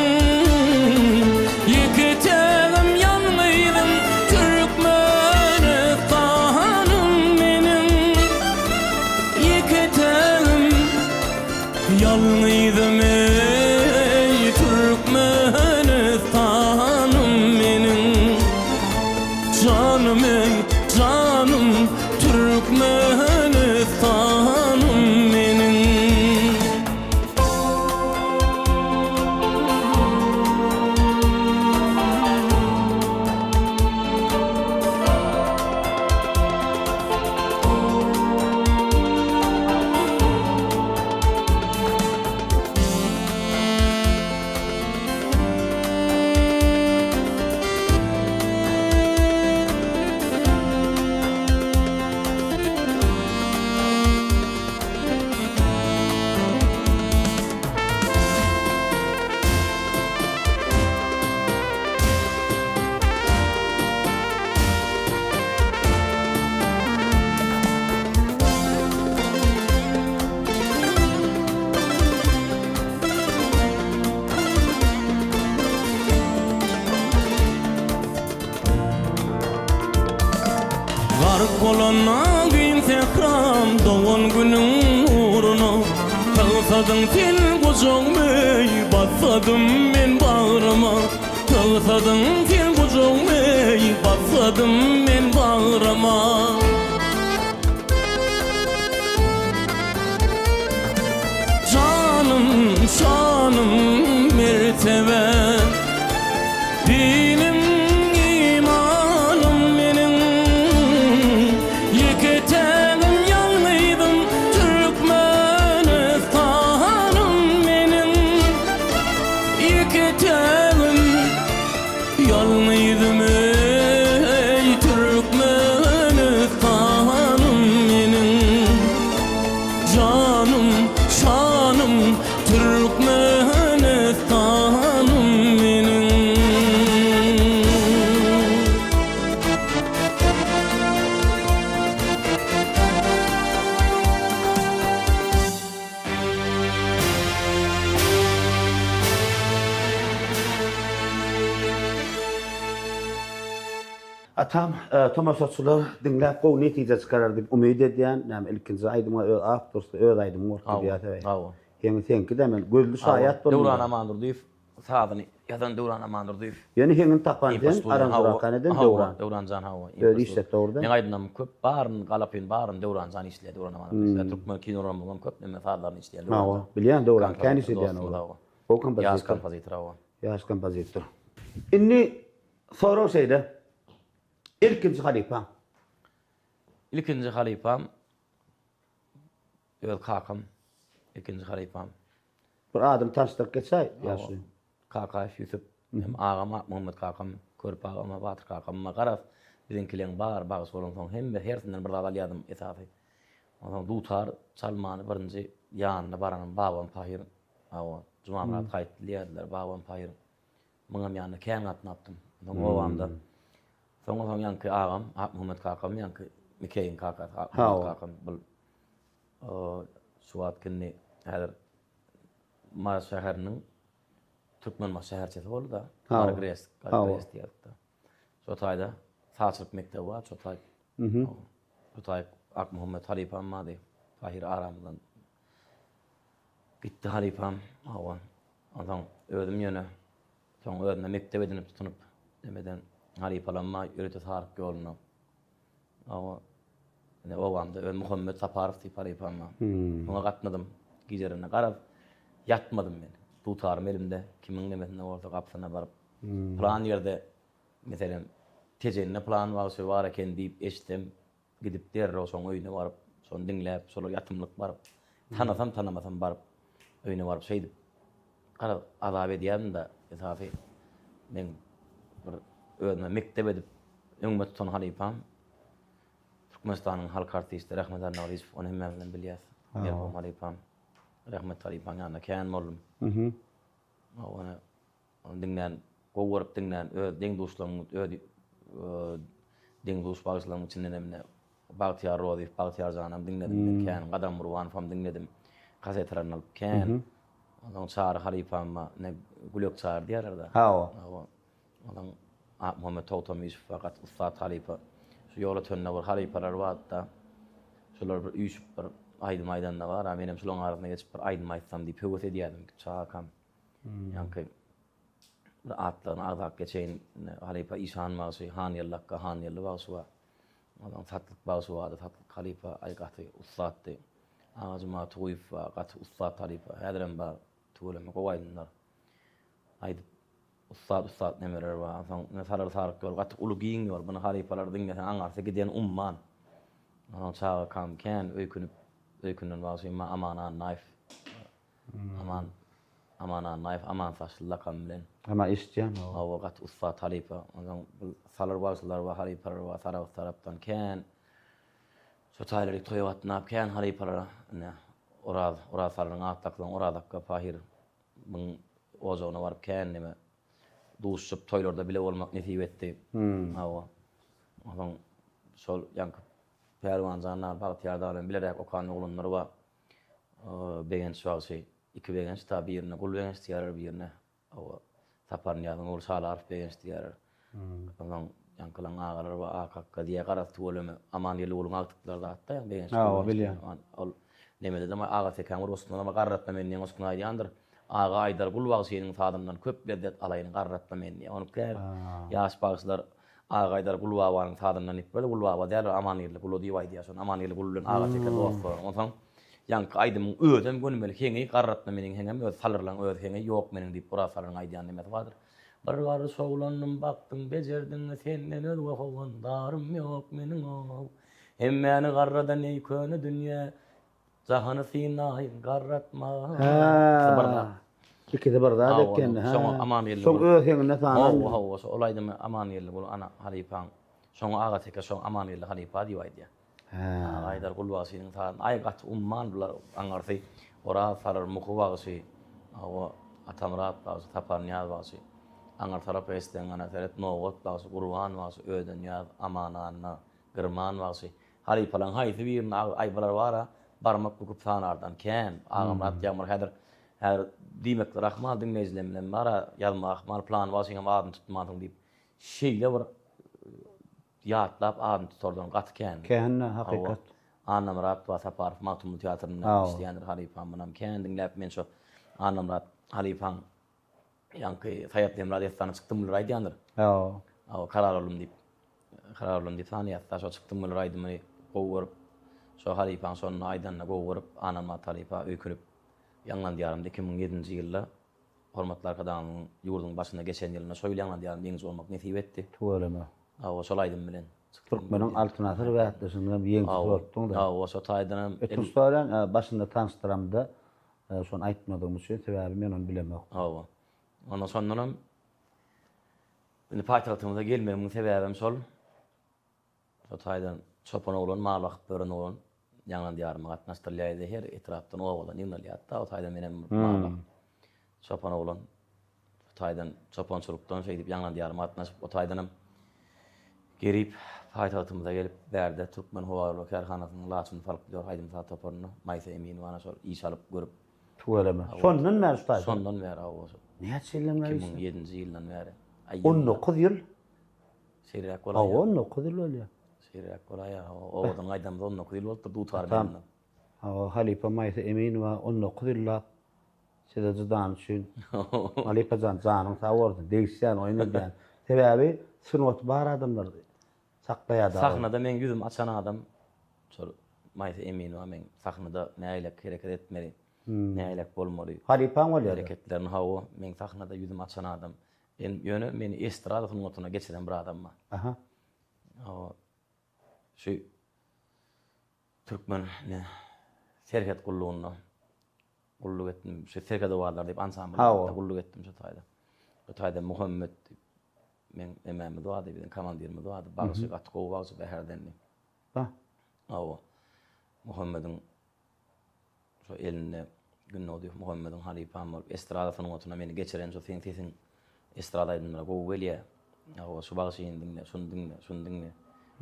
Ýeke-tägim, ýalňyzym, Türkmenistanym meniň. Ýeke-tägim, Ýalňyzym eý Türkmenistanym meniň Janym eý janym Türkmenistanym meniň. Gark bolanda giň sähram dogan günüň nuruna Tygsadyň sen gujagmy bassadym men bagryma Tygsadyň sen gujagmy bassadym men bagryma. Janym, şanym, mertebäm, Dinim, imanym meniň. Ýeke-tägim, ýalňyzym, Türkmenistanym meniň. Ýeke-tägim, Ýalňyzym eý Türkmenistanym meniň Janym, şanym Türkmenistanym meniň. Atam, tomaşaçylar diňläp gowy netije çykarar diýip umyt edýän. Näme ilkinji aýdymyňa öz awtorski öz aýdymyň bolup gidýär sebäbi. Hawa. Heňi seňki-dä men gözli şaýat boldum. Döwran Amandurdyýew sazyny ýazan Döwran Amandurdyýew. Ýöne heňini tapan sen, aranžirowkany eden Döwran. Döwran jan hawa. Özi işletdi dogrudan. Meň aýdymlarym köp baryny galapyn baryny Döwran jan işleýär Döwran Amandurdyýew. Türkmen kinolarymyzyňam köp neme sazlaryny işleýär Döwran jan. Hawa, bilýän Döwran kän iş edýän ol. Gowy kompozitor. Ýaş kompozitor hawa. Ýaş kompozitor. Indi sorag şeýle. Ilkinji halypaň? Ilkinji halypam öz kakam. Ilkinji halypam. Bir adyny tanyşdyryp geçäý ýaşuly. Kakaýew Ýusup. Hem agam Akmuhammet kakam, körpe agam Batyr kakam garaz biziňkileň bary bagşy bolansoň hemme hersinden bir zat alýadym esasy. Onsoň dutar çalmany birinji ýanyna baranym babam pahyr hawa Jumamyrat gaýtdy diýerdiler babam pahyr muňam ýanyna kän gatnapdym. Onsoň obamda soň onsoň ýaňky agam Akmuhammet kakam ýaňky Mikeýiň kakasy Akmuhammet kakam bul şu wagtky indi häzir Mary şäheriniň Türkmenbaşy şäherçesi boldy-da. Mary GRES, GRES diýerdik-de. Şo taýda sazçylyk mekdebi bar, şo taý. Şo taý Akmuhammet halypam bardy. Tahyr aramyzdan gitdi halypam. Hawa. Onsoň özüm ýöne soň özüme mekdep edinip tutunyp nemeden halypalam bar ýörite saryk ýolunda. Hawa. Ine obamda öz Muhammet Saparow diýip halypam bar. Oňa gatnadym. Gijelerine garaz ýatmadym men. Dutarym elimde, kimiň nemesinde bolsa gapysyna baryp. Pylan ýerde, meselem, Tejende pylan bagşy bar eken diýip eşitsem, gidip derrew şoň öýüne baryp, şony diňläp, şolar ýatymlyk baryp. Tanasam tanamasam baryp öýüne baryp şeýdip garaz azap edýärdim-de esasy meň bir özüme mekdep edip öňüme tutan halypam Türkmenistanyň halk artisti Rahmet Annagylyjow ony hemmämizem bilýäs. Merhum halypam. Rahmet halypaň ýanynda kän boldum. Ony ony diňlän, gowy görüp diňlän öz deň-duşlarymyň, öz deň-duş bagşylarymyň içinden hem ine Bagtyýar Rozyýew, Bagtyýar janam diňledim men kän, Gadam Gurbanowam diňledim. Kasetalaryny alyp kän. Onsoň Çary halypam bar, ine Gülek Çary diýýärler-de. Hawa. Hawa. Onsoň Akmuhammet Togtamyşow bar, gaty ussat halypa. Şu Ýolötende bir halypalar bardy-da. Şolar bir üýşüp bir aýdym aýdanda bar-a, menem şolaryň arasyna geçip bir aýdym aýtsam diýip höwes edýärdim çagakam. Ýaňky bir atlaryny agzap geçeýin. Ine, halypa Işan bagşy, Hangeldi akga, Hangeldi bagşy bar. Onsoň Satlyk bagşy bardy, Satlyk halypa, aý gaty ussatdy. Agajuma Tuguýew bar, gaty ussat halypa. Häzirem bar, tüweleme gowy aýdymlar aýdyp, ussat-ussat nemeler bar. Onsoň ine Salyr Saryk ýol gaty uly giň ýol. Muny halypalar diňleseň aňarsy giden umman. Onsoň çagakam kän öýkünip, öýkünden bagşym bar Aman Annaýew. Aman Aman Annaýew Aman saçly lakamy bilen. Aman eşitýän. Hawa gaty ussat halypa. Onsoň bu salyr bagşylar bar, halypalar bar Sarahs tarapdan kän. Şo taýlary toýa gatnap kän halypalara ine Oraz Oraz salyryň at dakylan Oraz akga pahyr myň ojagyna baryp kän neme duşuşyp toýlarda bile bolmak nesip etdi. Hawa. Onsoň şol ýaňky Pälwanjan dagy Bagtyýar dagy bilen bileräk okan oglanlar bar. Begenç bagşy, iki Begenç da birine Gul Begenç diýýärler, birine hawa Saparnyýazyň ogly Şalarow Begenç diýýärler. Onsoň ýaňkylaň agalary bar, Ak akga diýýär, garaz tüweleme Amangeldi Guluň agtyklary zatda ýaňy Begenç. Hawa, bilýän. Ol nemede-de Aga Sekäň bir goşgusynda Garratma meni diýen goşgusyny aýdýandyr. Aga aýdar Gul bagşynyň sazyndan köp lezzet alaýyn garratma meni diýýär. Ony käbir ýaş bagşylar Aga aýdar Gul babanyň sazyndan diýip bir Gul baba däl ol Amangeldi Gula diýip aýdýar şony Amangeldi Gul bilen Aga Teke dost bolan onsoň ýaňky aýdymyň özem gönümel heňi garratma meniň heňem öz salyrlaň öz heňi ýok meniň diýip Oraz salyryň aýdýan nemesi bardyr. Bir baryş oglandym bakdyň bejerdiň senden özge howandarym ýok meniň ow hemmäni garradan eý köne dünýä Jahany synaýyn garratma. Hä. Bir zat. Ikisi bir zat eken. Hä. Şoňa Amangeldi. Şoň öz heňinde sanan. Hawa, hawa, şo ol aýdymy Amangeldi bul ana halypaň. Şoňa Aga Teke şoň Amangeldi halypa diýip aýdýar. Hä. Aga aýdar Gul bagşynyň sazyny. Aý gaty umman bular aňyrsy Oraz salyr Muhy bagşy. Hawa, Atamyrat bagşy, Saparnyýaz bagşy. Aňyr tarapa geçseň ana seret Nobat bagşy, Gurban bagşy, Ödenýaz, Aman Anna, Girman bagşy. Halypalaň haýsy birini agy aý bular bara barmak büküp sanardan kän. Agamyrat Ýagmyr häzir häzir diýmekleri ahmal diňleýjileň bilen bara ýazmak ahmal pylany bagşyňam adyny tutmansyň diýip şeýle bir ýatlap adyny tutardan gaty kän. Kän-dä hakykat. Annamyrat bar Saparow Magtymguly teatrynda işleýändir halypam munam kän diňläp men şo Annamyrat halypaň Ýaňky Saýat Hemra dessany çykdym bular aýdýandyr. Hawa. Hawa, karar oldum diýip. Karar oldum diýip sanaýasda şo çykdym bular aýdymy gowy görüp, şo halypaň şonda aýdanyny gowy görüp, Anamyrat halypa öýkünip Ýaňlandyýarymda 2007-nji ýylda Hormatly Arkadagymyzyň ýurduň başyna geçen ýylynda şo ýyl Ýaňlandyýarymda ýeňiji bolmak nesip etdi. Tüweleme. Hawa, şol aýdym bilen çykdym. Türkmeniň Altyn asyr bäsleşiginiň hem ýeňijisi bolupdyň-da. Hawa, şo taýdan hem. Ötünç soraýan, başynda tanyşdyramda Şony aýtmadygym üçin, sebäbi men ony bilemok. Hawa. Ondan şondanam indi paýtagtymyza gelmegimiň sebäbem şol. Şo taýdan çopan oglan, mal bakyp ýören oglan Ýaňlan diýaryma gatnaşdyrylýardy. Her etrapdan, obadan ýygnalýardy-da. O taýdan menem mal bakyp çopan oglan. Şo taýdan çopançylykdan şeýdip Ýaňlan diýaryma gatnaşyp, o taýdanam Gelip, paýtagtymyza gelip, bärde Türkmen howaýollary kärhanasynyň Laçyn folklor aýdym-saz toparynda Maýsa Eminowany şol iş alyp görüp. Tüweleme. Şondan bäri şu taýda? Şondan bäri, hawa. Näçe ýyldan bäri işleýär? 2007-nji ýyldan bäri. 19 ýyl? Şeýleräk bolaýýar. Hawa, 19 ýyl bolýar. Şeýleräk bolaýýar, hawa. Obadan gaýdanymyza 19 ýyl bolupdyr dutar bilen. Hawa, halypa Maýsa Eminowa 19 ýyllap Size jydany üçin. Halypa jan janyň sag bolsun. Degişýän oýun edýän. Sebäbi sungaty bar adamlar saklaýar dagy. Sahnada meň ýüzümi açan adam şol Maýsa Eminowa meň sahnada nägilek hereket etmeli, nägilek bolmaly. Halypaň bolýar. Hereketlerini hawa meň sahnada ýüzümi açan adam. Ýöne meni estrada sungatyna geçiren bir adam bar. Aha. Hawa. Şu Türkmen ne? Serhet gullugynda gulluk etdim. Şu Serhet owazlary diýip ansamblda gulluk etdim şo taýda. Şo taýda Muhammet diýip meň emämiz bardy, biziň komandirimiz bardy. Bagşy gaty gowy bagşy Bäherdenli. Ba. Hawa. Muhammediň şo elinde Gündogdyýew Muhammediň halypam bolup estrada sungatyna meni geçiren şo seň sesiň estrada aýdymlara gowy gelýär. Hawa şu bagşyny diňle, şuny diňle, şuny diňle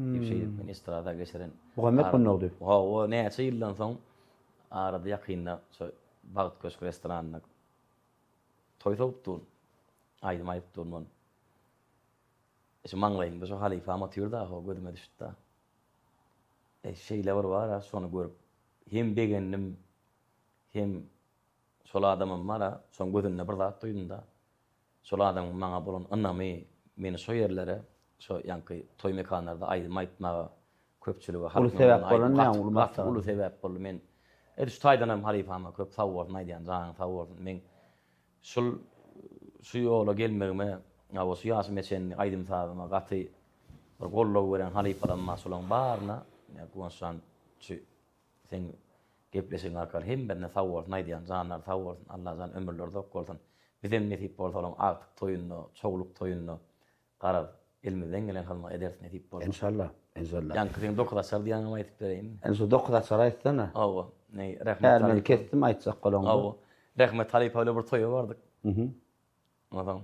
diýip şeýdip meni estrada geçiren. Muhammet Gündogdyýew. Hawa näçe ýyldan soň arada ýakynda şo Bagt köşk restoranynda toý sowup durun. Aýdym aýdyp durun ony. Şu maňlaýymda şo halypam otyr-da, ho gözüme düşdi-da. Eý, şeýle bir bar-a, şony görüp hem begendim, hem şol adamam bar-a, şoň gözünde bir zat duýdum-da. Şol adamyň maňa bolan ynamy meni şo ýerlere, şo ýaňky toý mekanlarda aýdym aýtmaga, köpçülige, Uly halkyň sebäp öňünde bolan aýdym näme, gaty, uly gaty maslahat. uly sebäp boldy. Men edil şu taýdanam halypama köp sag bolsun aýdýan, janyň sag bolsun. Meň Şul şu ýola gelmegime, hawa şu ýaşyma çenli aýdym-sazyma gaty bir goldaw beren halypalarym bar, şolaryň baryna Guwançjan şu seň gepleşigiň arkaly hemmesine sag bolsun aýdýan, janlary sag bolsun, Allajan ömürleri uzak bolsun. Bizem nesip bolsa olaryň agtyk toýunda, çowluk toýunda Garaz, elimizden gelen hyzmaty ederis nesip bolsa. Enşalla, enşalla. Ýaňky seň dokuzaçar diýýäňem aýdyp bereýinmi? Indi şu dokuzaçary aýtsana. Hawa, neý, Rehmet Häli men halypa. kesdim aýtjak bolaňda. Hawa. Rehmet halypa bilen bir toýa bardyk. Mhm. Onsoň,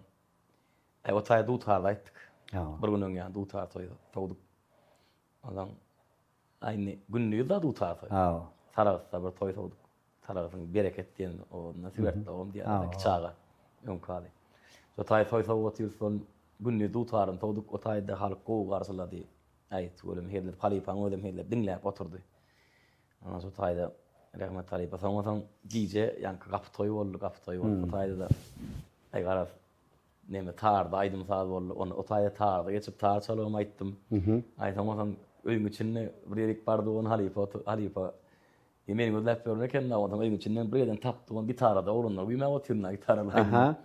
äý, o taýda dutarda aýtdyk. Hawa. Bir gün öň ýaly dutar toýy sowduk. Onsoň, aý indi gündiz-de dutar toý. Hawa. Sarahsda bir toý sowduk. Sarahsyň Bereket diýen obasynda Süwertli obam diýýärler, kiçi aga, öňki ady. Şo taý toý sowup otyrys, şol gündiz dutaryny sowduk, o taýda halk gowy garşylady. Aý, tüweleme hezil edip, halypaň özem hezil edip diňläp oturdy. Ondan şo taýda Rehmet halypa soňa soň gije ýaňky gapy toýy boldy, gapy toýy bolup o taýda-da aý garaz neme tarda aýdym-saz boldy. Onda o taýda tarda geçip tar çalybam aýtdym. Aý soňa soň öýüň içinde bir ýerik bardy, ony halypa halypa E meni gözläp ýörün eken-dä, onsoň öýüň içinden bir ýerden tapdy, ony gitarada oglanlar güýmäp otyryn-da gitarada. Aha.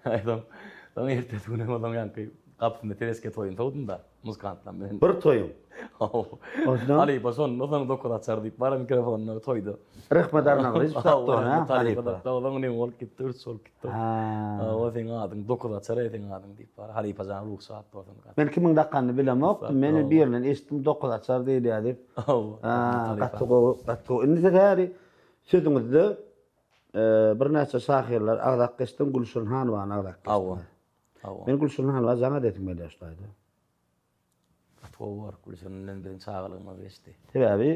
Aý soň, soň ertesi günem onsoň ýaňky gapysynda tereske toýuny sowdum-da, muzykantlar bilen. Bir toýuň? Hawa. Onsoň? Halypa şonda soň dokuz açar diýip, bara mikrofonyna toýda. Rehmet Arnagylyjow tapdy ony, ha, halypa? Halypa. Onsoň neme bolup gitdi, ürç bolup gitdi. Ha. Hawa, seň adyň dokuz açar-eý seň adyň diýip, bara halypa jan ruhy şat bolsun. Men kimiň dakanyny bilemokdym. Men birinden eşitdim, dokuz açar diýilýär diýip. Hawa. Gaty gowy, gaty gowy. Indi siz häli sözüňizde birnäçe şahyrlary agzap geçdiň, Gülşirin Hanowany agzap geçdiň. Hawa. Hawa. Men Gülşirin Hanowa jaň edesim gelýär şu taýda. Gaty gowy bor. Gülşirin bilen biziň çagalygymyz geçdi. Sebäbi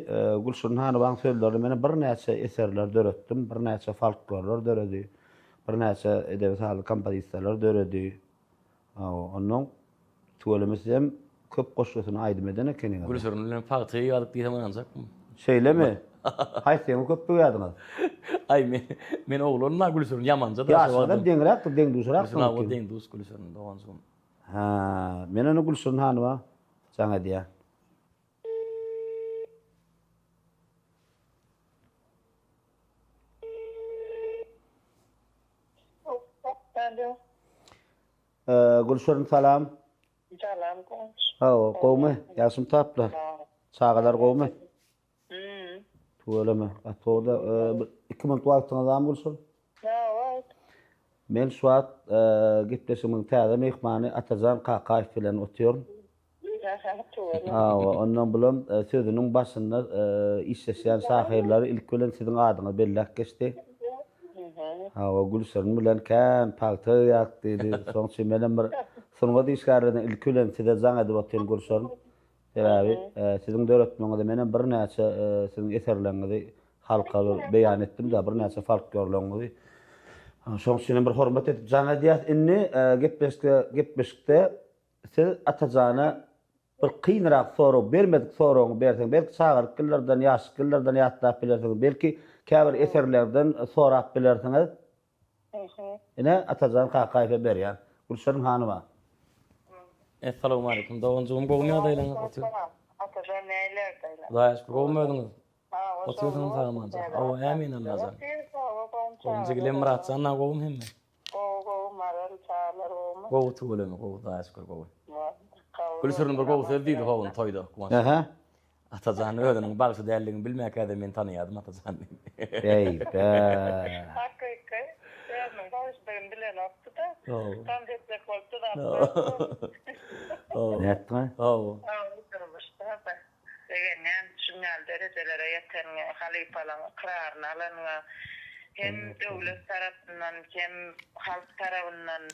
Gülşirin Hanowaň sözlerine men birnäçe eserler döretdim, birnäçe folklorlar döredi, birnäçe edebi-sazly kompozisiýalar döredi. Hawa, onnoň tüweleme sizem köp goşgusyny aýdym eden ekeniňiz. Gülşirin bilen pagta ýygýardyk diýsem ynanjakmy? Şeýlemi? Haýsyňyz köp ýygýardyňyz? Aý men men oglan-da Gülşirin ýamanja da şo Ýaşyňyzam deňräkdir, deň-duşraksyňyz. Gülşirin hawa deň-duş Gülşirin doganjygym. Hä, men ony Gülşirin hanyma jaň edýän. Alo. Gülşirin salam. Salam Guwanç. Hawa, gowmy? Ýagşymy taplar? Çagalar gowmy? Hmm. Tüweleme. Gaty gowy-da. Bir iki minut wagtyňyz barmy Gülşirin? Hawa. Men şu wagt gepleşigimiziň täze myhmany Atajan Kakaýew bilen otyryn. Hawa, ondan bulam sözüniň başynda işleşýän şahyrlary ilki bilen siziň adyňyzy belläp geçdi. Hawa, Gülşirin bilen kän pagta ýygýark diýdi. Şonuň üçin menem bir sungat işgärlerinden ilki bilen size jaň edip otyryn Gülşirin. Sebäbi siziň döretmegiňizde menem birnäçe siziň eserleriňizi halka bir beýan etdim-de, birnäçe folklorlaryňyzy. Şonuň üçin hem bir hormat edip jaň edýäs. Indi gepleşikde gepleşikde Siz Atajana bir kynrak sorag bermedik soragyňy berseň belki çagalyk ýyllardan ýaşlyk ýyllardan ýatlap bilersiňiz belki käbir eserlerden sorap bilersiňiz. Ine Atajan Kakaýewe berýän. Gülşirin hanyma. Essalawmaleýkum doganjygym gowmy ýagdaýlaryňyz otyr. Atajan nälerdeýler. Hudaýa şükür gowmy özüňiz. Otyrsyňyz sagamanja. Hawa ämin Allajan. Gowmy jigilem Myratjan da gowmy hemme. Gowy gowy Maral çagalar gowmy. Gowy tüweleme gowy Hudaýa şükür gowy. Gülşirin bir gowy söz diýdi howun toýda Guwanç. Ähä. Atajan özüniň bagşy däldigini bilmäkä-de men tanaýadym Atajany. Eý be. Hakyky özüniň bagşydygyny bilenokdy-da. Tans etjek bolup dyzap Nätdiňaý? Hawa. Durmuşda-da begenýän şuny ýaly derejelere ýeteniňe, halypalaň ykraryny alanyňa hem döwlet tarapyndan, hem halk tarabyndan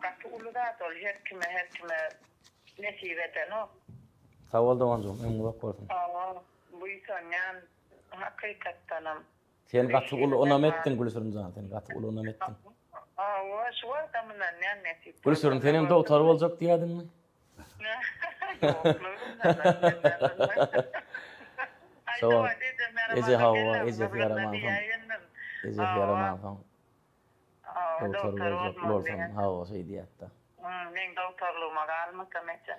Gaty uly zat ol her kime her kime nesip edenok. Sag bol doganjygym ömrüň uzak bolsun. Hawa buýsanýan hakykatdanam. Sen gaty uly ynam etdiň Gülşirin jan sen gaty uly ynam etdiň. Hawa şu wagtam ynanýan nesip bolsa. Gülşirin senem dogtor boljak diýýädiňmi? Ýokly Eje hawa ejesi ýaramansoň ejesi ýaramansoň. Dogtor boljak bolsam, hawa şeý diýýärdi. Meň dogtorlygyma galmasam eje.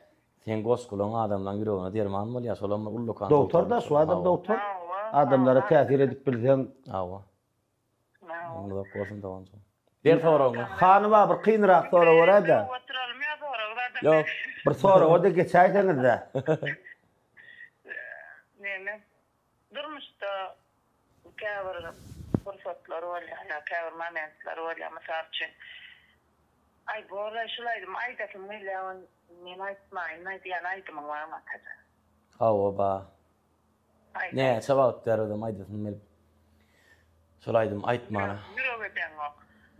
Seň goşgulaň adamlaň ýüregine derman bolýar, şolam bir ullakan Dogtor-da, şu adam dogtor. Adamlara täsir edip bilseň. Hawa. Ömrüň uzak bolsun doganjygym. Ber soragyňy. Hany bar bir kynrak sorag beräý-dä. Oturalym ýa sorag zaten. Ýok. Bir soraga-da geçäýseňiz-dä. Neme? Durmuşda käbir pursatlar bolýar ýa käbir momentler bolýar. Mysal üçin, Aý, bor-laý, şul aýdymy aýdasym gelýär, ony men aýtmaýyn-laý diýen aýdymyň barmy, Atajan? Hawa, bar. Näçe wagt bäri özem aýdasym gelip, şol aýdymy aýtmana. Ýürek edeňok.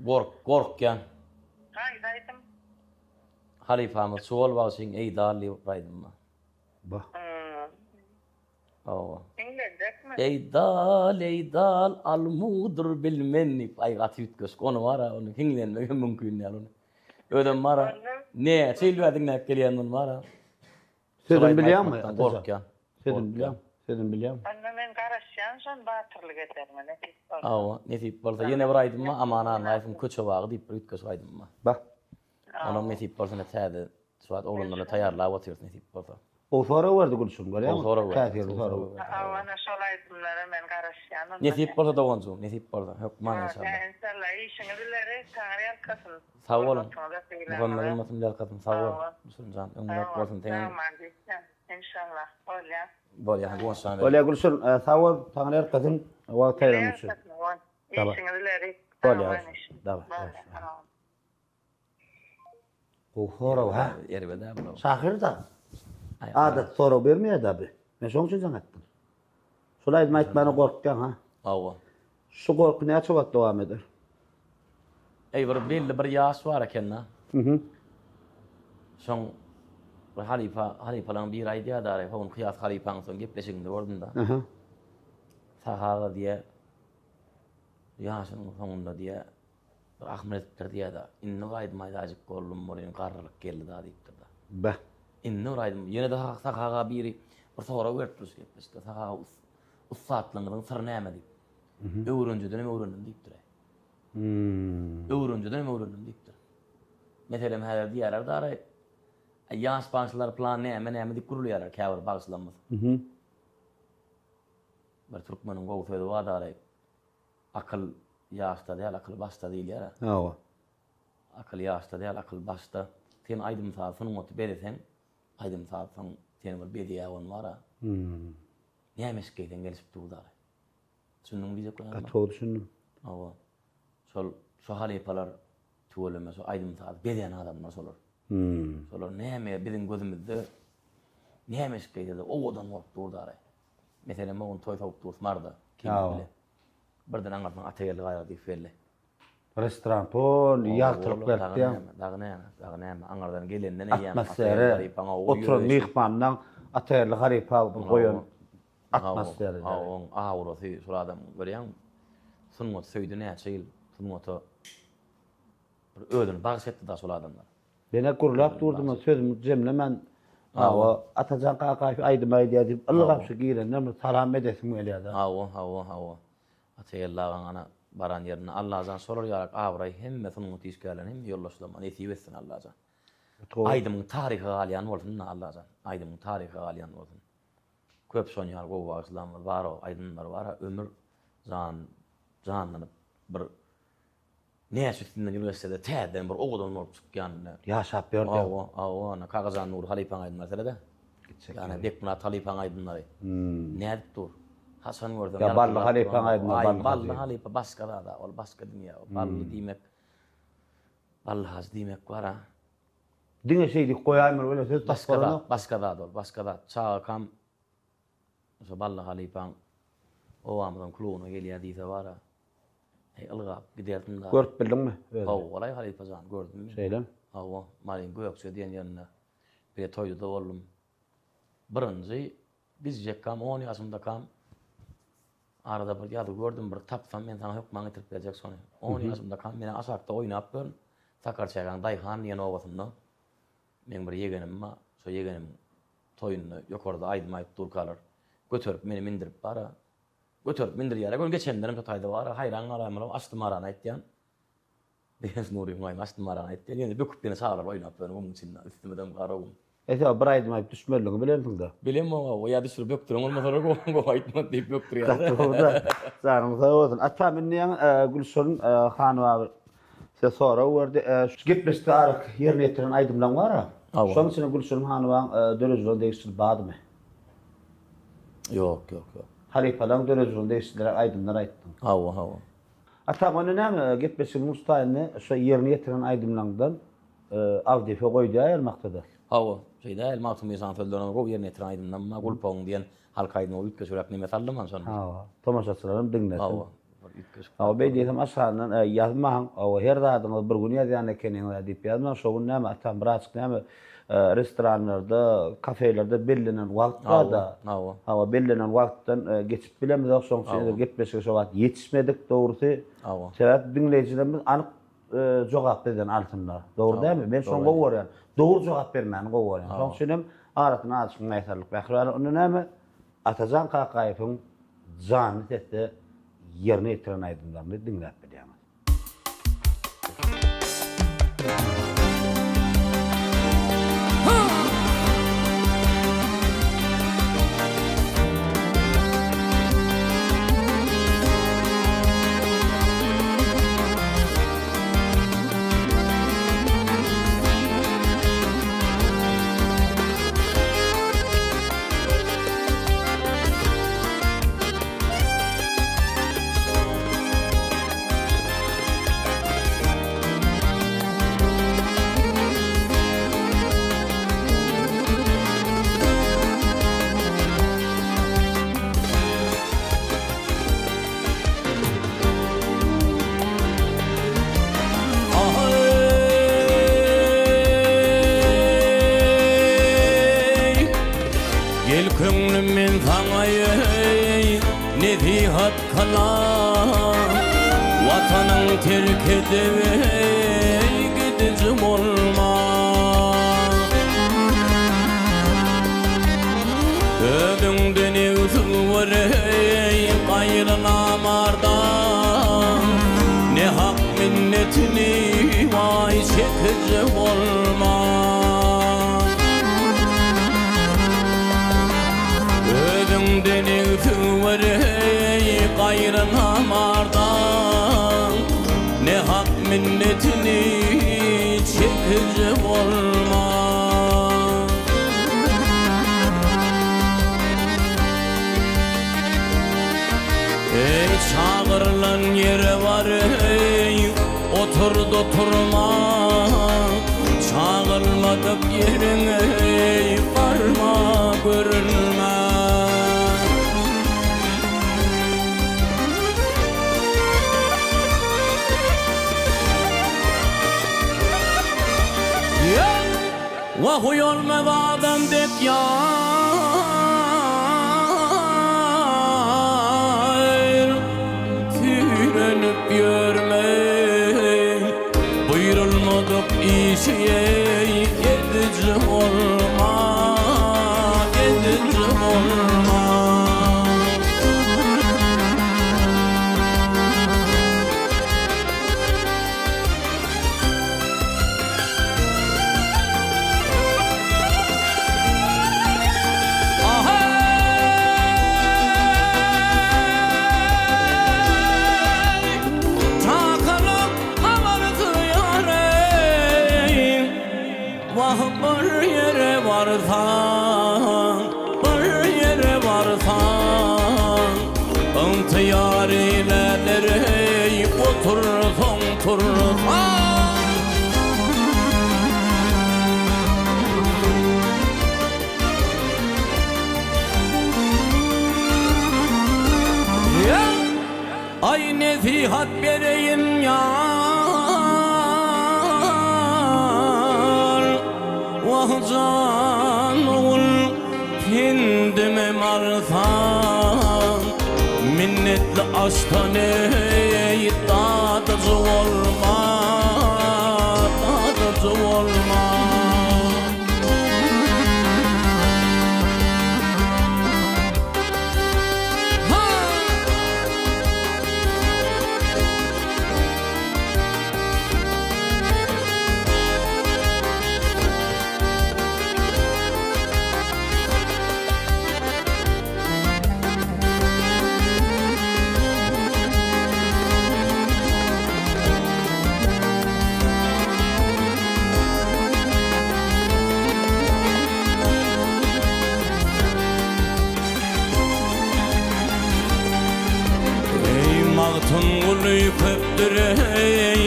Gork, gorkýan. Haýsy aýdym? Halypamyz Çuwal bagşyň Eý dal diýip bir aýdymy bar. Bah. Hawa. Diňlenjekmi? Eý dal, eý dal, almudyr bilmen diýip, aý gaty üýtgeşik. Ony bar-a, ony hiňlenmek hem mümkin däl ony. Özem bar-a, näçe ýyl bäri diňläp gelýän muny bar-a. Sözüni bilýäňmi? Gorkýan. Sözüni bilýäňmi? Sözüni bilýäňmi? Onda men garaşýan şony batyrlyk ederine nesip bolsa. Hawa, nesip bolsa. Ýene bir aýdym bar, Aman Annaýewiň Köçe bagy diýip bir üýtgeşik aýdym bar. Bah. Onam nesip bolsa ine täze şu wagt oglanlara taýýarlap otyrys nesip bolsa. Gowy sorag berdi Gülşirin görýäňmi? Gowy sorag berdi. Täsirli sorag. Hawa ana şol aýdymlara men garaşýan onda. Nesip bolsa doganjygym nesip bolsa hökman enşalla. Enşalla işiňiz ileri Taňry ýalkasyn. Sag boluň. Muhammet ymmatym ýalkasyn sag bol. Gülşirin jan ömrüň uzak bolsun seňem. Sag bol. Enşalla bolýa. Bolýa Guwançjan. Bolýa Gülşirin sag bol Taňry ýalkasyn wagt aýyranyň üçin. Işiňiz ileri. Bolýa. Daway. Gowy sorag hä? Erbed-ä bular. Şahyr-da. Adaty sorag bermeýär-dä bi. Men şoň üçin jaň etdim. Şol aýdymy aýtmana gorkýaň ha? Hawa. Şu gorky näçe wagt dowam eder? Eý bir belli bir ýaş bar eken-dä. Mhm. Şoň bir halypa, halypalaryň biri aýdýar-da, Howun Kyýas halypaň soň gepleşiginde gördüm-de. Aha. Sahy aga diýýär, ýaşynyň soňunda diýýär, Bir ahmyr edipdir diýýä-de, indi bir aýdym aýdaýjyk boldum welin garrylyk geldi-da diýipdir-de. Beh. Indi bir aýdym, ýene-de Sahy aga biri bir sorag beripdir şu gepleşikde, Sahy aga ussatlygyňyzyň syry näme diýip. Öwrenjeden hem öwrendim diýipdir. Öwrenjeden hem öwrendim diýipdir. Meselem häzir diýýärler dary, ýaş bagşylar plan näme näme diýip gürleýärler käbir bagşylarymyz. Bir türkmeniň gowy sözi bar dary, Akyl ýaşda däl, akyl başda diýilýär-ä. Hawa. Akyl ýaşda däl, akyl başda. Sen aýdym-saz sungaty bezeseň, aýdym-saz soň seni bir bezeýär ony bar-a. Näme eşik geýseň gelişip dur dagy. Düşündiňmi diýjek bolýanyma? Gaty gowy düşündim. Hawa. Şol şo halypalar tüweleme şo aýdym-sazy bezän adamlar şolar. Şolar näme biziň gözümizde näme eşik geýse-de owadan bolup dur dagy. Meselem, o gün toý sowup durus Maryda, Kimiz bile. Birden aňyrsyna Atageldi Gaýgydyýew geldi. Restoran pol ýagtylyk berip diýýäň. Dagy näme, dagy näme, aňyrdan gelenden eýýäm Atageldi halypaň oturan myhmanlaň Atageldi halypa bir goýan atmosfera. Hawa, oň aurasy şol adam görýäňmi? Sungaty söýdi näçe ýyl, sungata bir özüni bagyş etdi da şol adamlar. Menä gürläp durdum, sözümi jemlemän, Hawa, Atajan Kakaýew aýdym aýdýar diýip, ylgap şu girenden bir salam edesim gelýär-de. Hawa, hawa, hawa. Atageldi agaň ana baran ýerinde Allajan şolar ýalak abraý hemme sungat işgärlerine hemme ýoldaşlaryma nesip etsin Allajan. Aýdymyň taryha galýan bolsun-da Allajan. Aýdymyň taryha galýan bolsun. Köp şon ýaly gowy bagşylarymyz bar-ow, aýdymlary bar-a ömür jan janlanyp bir Näçe üstünden ýyl geçse-de täzeden bir owadan bolup çykýan ine. Ýaşap ýör diýýäň. Hawa, hawa, ine Kakajan Nury halypaň aýdymlary sered-ä. gitjek. Ýani Bekmyrat halypaň aýdymlary. Nädip dur? Haçan görseň. Ýa Bally halypaň aýdymlary. Aý Bally halypa başga zada, ol başga dünýä. Bally diýmek Bally hajy diýmek bar-a. Diňe şeý diýip goýaýmaly welin söz tapyp bolanok. Başga zat, başga zat ol, başga zat. Çagakam şo Bally halypaň obamyzyň klubyna gelýär diýse bar-a. Heý, ylgap giderdim da. Görüp bildiňmi özüni? Hawa, walaý halypa jan, gördüm men. Şeýlemi? Hawa, Maryň Gökje diýen ýerinde bile toýda-da boldum. Birinji gijjekkäm, on ýaşymdakam arada bir ýazgy gördüm, bir tapsam men saňa hökman getirip berjek şony. On ýaşymdakam men aşakda oýnap ýörün, Sakarçägäň Daýhan diýen obasynda meň bir ýegenim bar, şo ýegenimiň toýunda ýokarda aýdym aýdyp durkalar, göterip meni mindirip bara, Göterip mindirýärler. Göni geçenlerem şo taýda bar. Haýran galaýmaly. Açdym arany aýtýan. Begenç Nuryň aýym açdym arany aýtýan. Ýene böküp ýene çagalar oýnap ýör gumuň içinde. Üstümizem Garagum. E sen bir aýdym aýdyp düşmelidigiňi bilensiň-dä. Bilemok a, ýa düşürip bökdüren bolmasalar gowy gowy aýtmaz diýip bökdürýärler. Gaty gowy-da. Janyň sag bolsun. Atam indi ýaňy Gülşirin Hanowa size sorag berdi. Şu gepleşikde araky ýerine ýetiren aýdymlaň bar-a. Şonuň içinde Gülşirin Hanowaň döredijiligine degişli barmy? Ýok, ýok, ýok. Halypalaryň döredijiligine degişliräk aýdymlar aýtdyň. Hawa, hawa. Atam, onda näme, gepleşigiň uç taýyny şo ýerine ýetiren aýdymlaňdan Awdife goý diýäýeli maksada. Hawa, şeý däl, Magtymguly şanyň sözlerine gowy ýerine ýetiren aýdymdan bar, Gulpagyň diýen halk aýdymy üýtgeşigräk neme saldym han şonda. Hawa, tomaşaçylaram diňlesin. Hawa, bir üýtgeşik. Hawa, beý diýsem aşagyndan ýazmaň, hawa, her zadyňyzy bir gün ýazýan ekeniňiz-ä diýip ýazmaň, şo gün näme, atam, birazjyk näme, Restoranlarda, kafelerde bellenen wagt bar-da. Hawa. Hawa, bellenen wagtdan geçip bilemizok, şonuň üçin edil gepleşige şo wagt ýetişmedik, dogrusy. Hawa. Sebäp diňleýjilerimiz anyk jogap bizden alsynlar. Dogry dälmi? Men şony gowy görýän. Dogry jogap bermäni gowy görýän. Şonuň üçin hem arasynda azajyk naýsarlyk mähir bar. Onda näme? Atajan Kakaýewiň janly sesde ýerine ýetiren aýdymlaryny diňläp bilýäňiz. Gel köňlüm men saňa eý nesihat kylan Watanyň terk edip eý gidiji bolma Özüňden egsil bol eý gaýry namardan Nähak minnetini waý çekiji bolma. Özüňden egsig ber eý, gaýry namardaň, Nähak minnetini çekiji bolma. Eý, çagyrylan ýere bar eý, otur-da turma, Çagyrylmadyk ýeriňe eý, barma, görünme. Wah uýalmaz adam dek ýar Süýrenip ýörme Buýrulmadyk işi ediji bolma Ediji bolma. Çakylyk habarsyz ýareý, Wah, bir ýere barsaň. nesihat bereýin ýar. Wah jan ogul pendimem alsaň, minnetli aşdan eý dadyjy bolma, dadyjy bolma. Eý, Magtymguly köpdür-eý,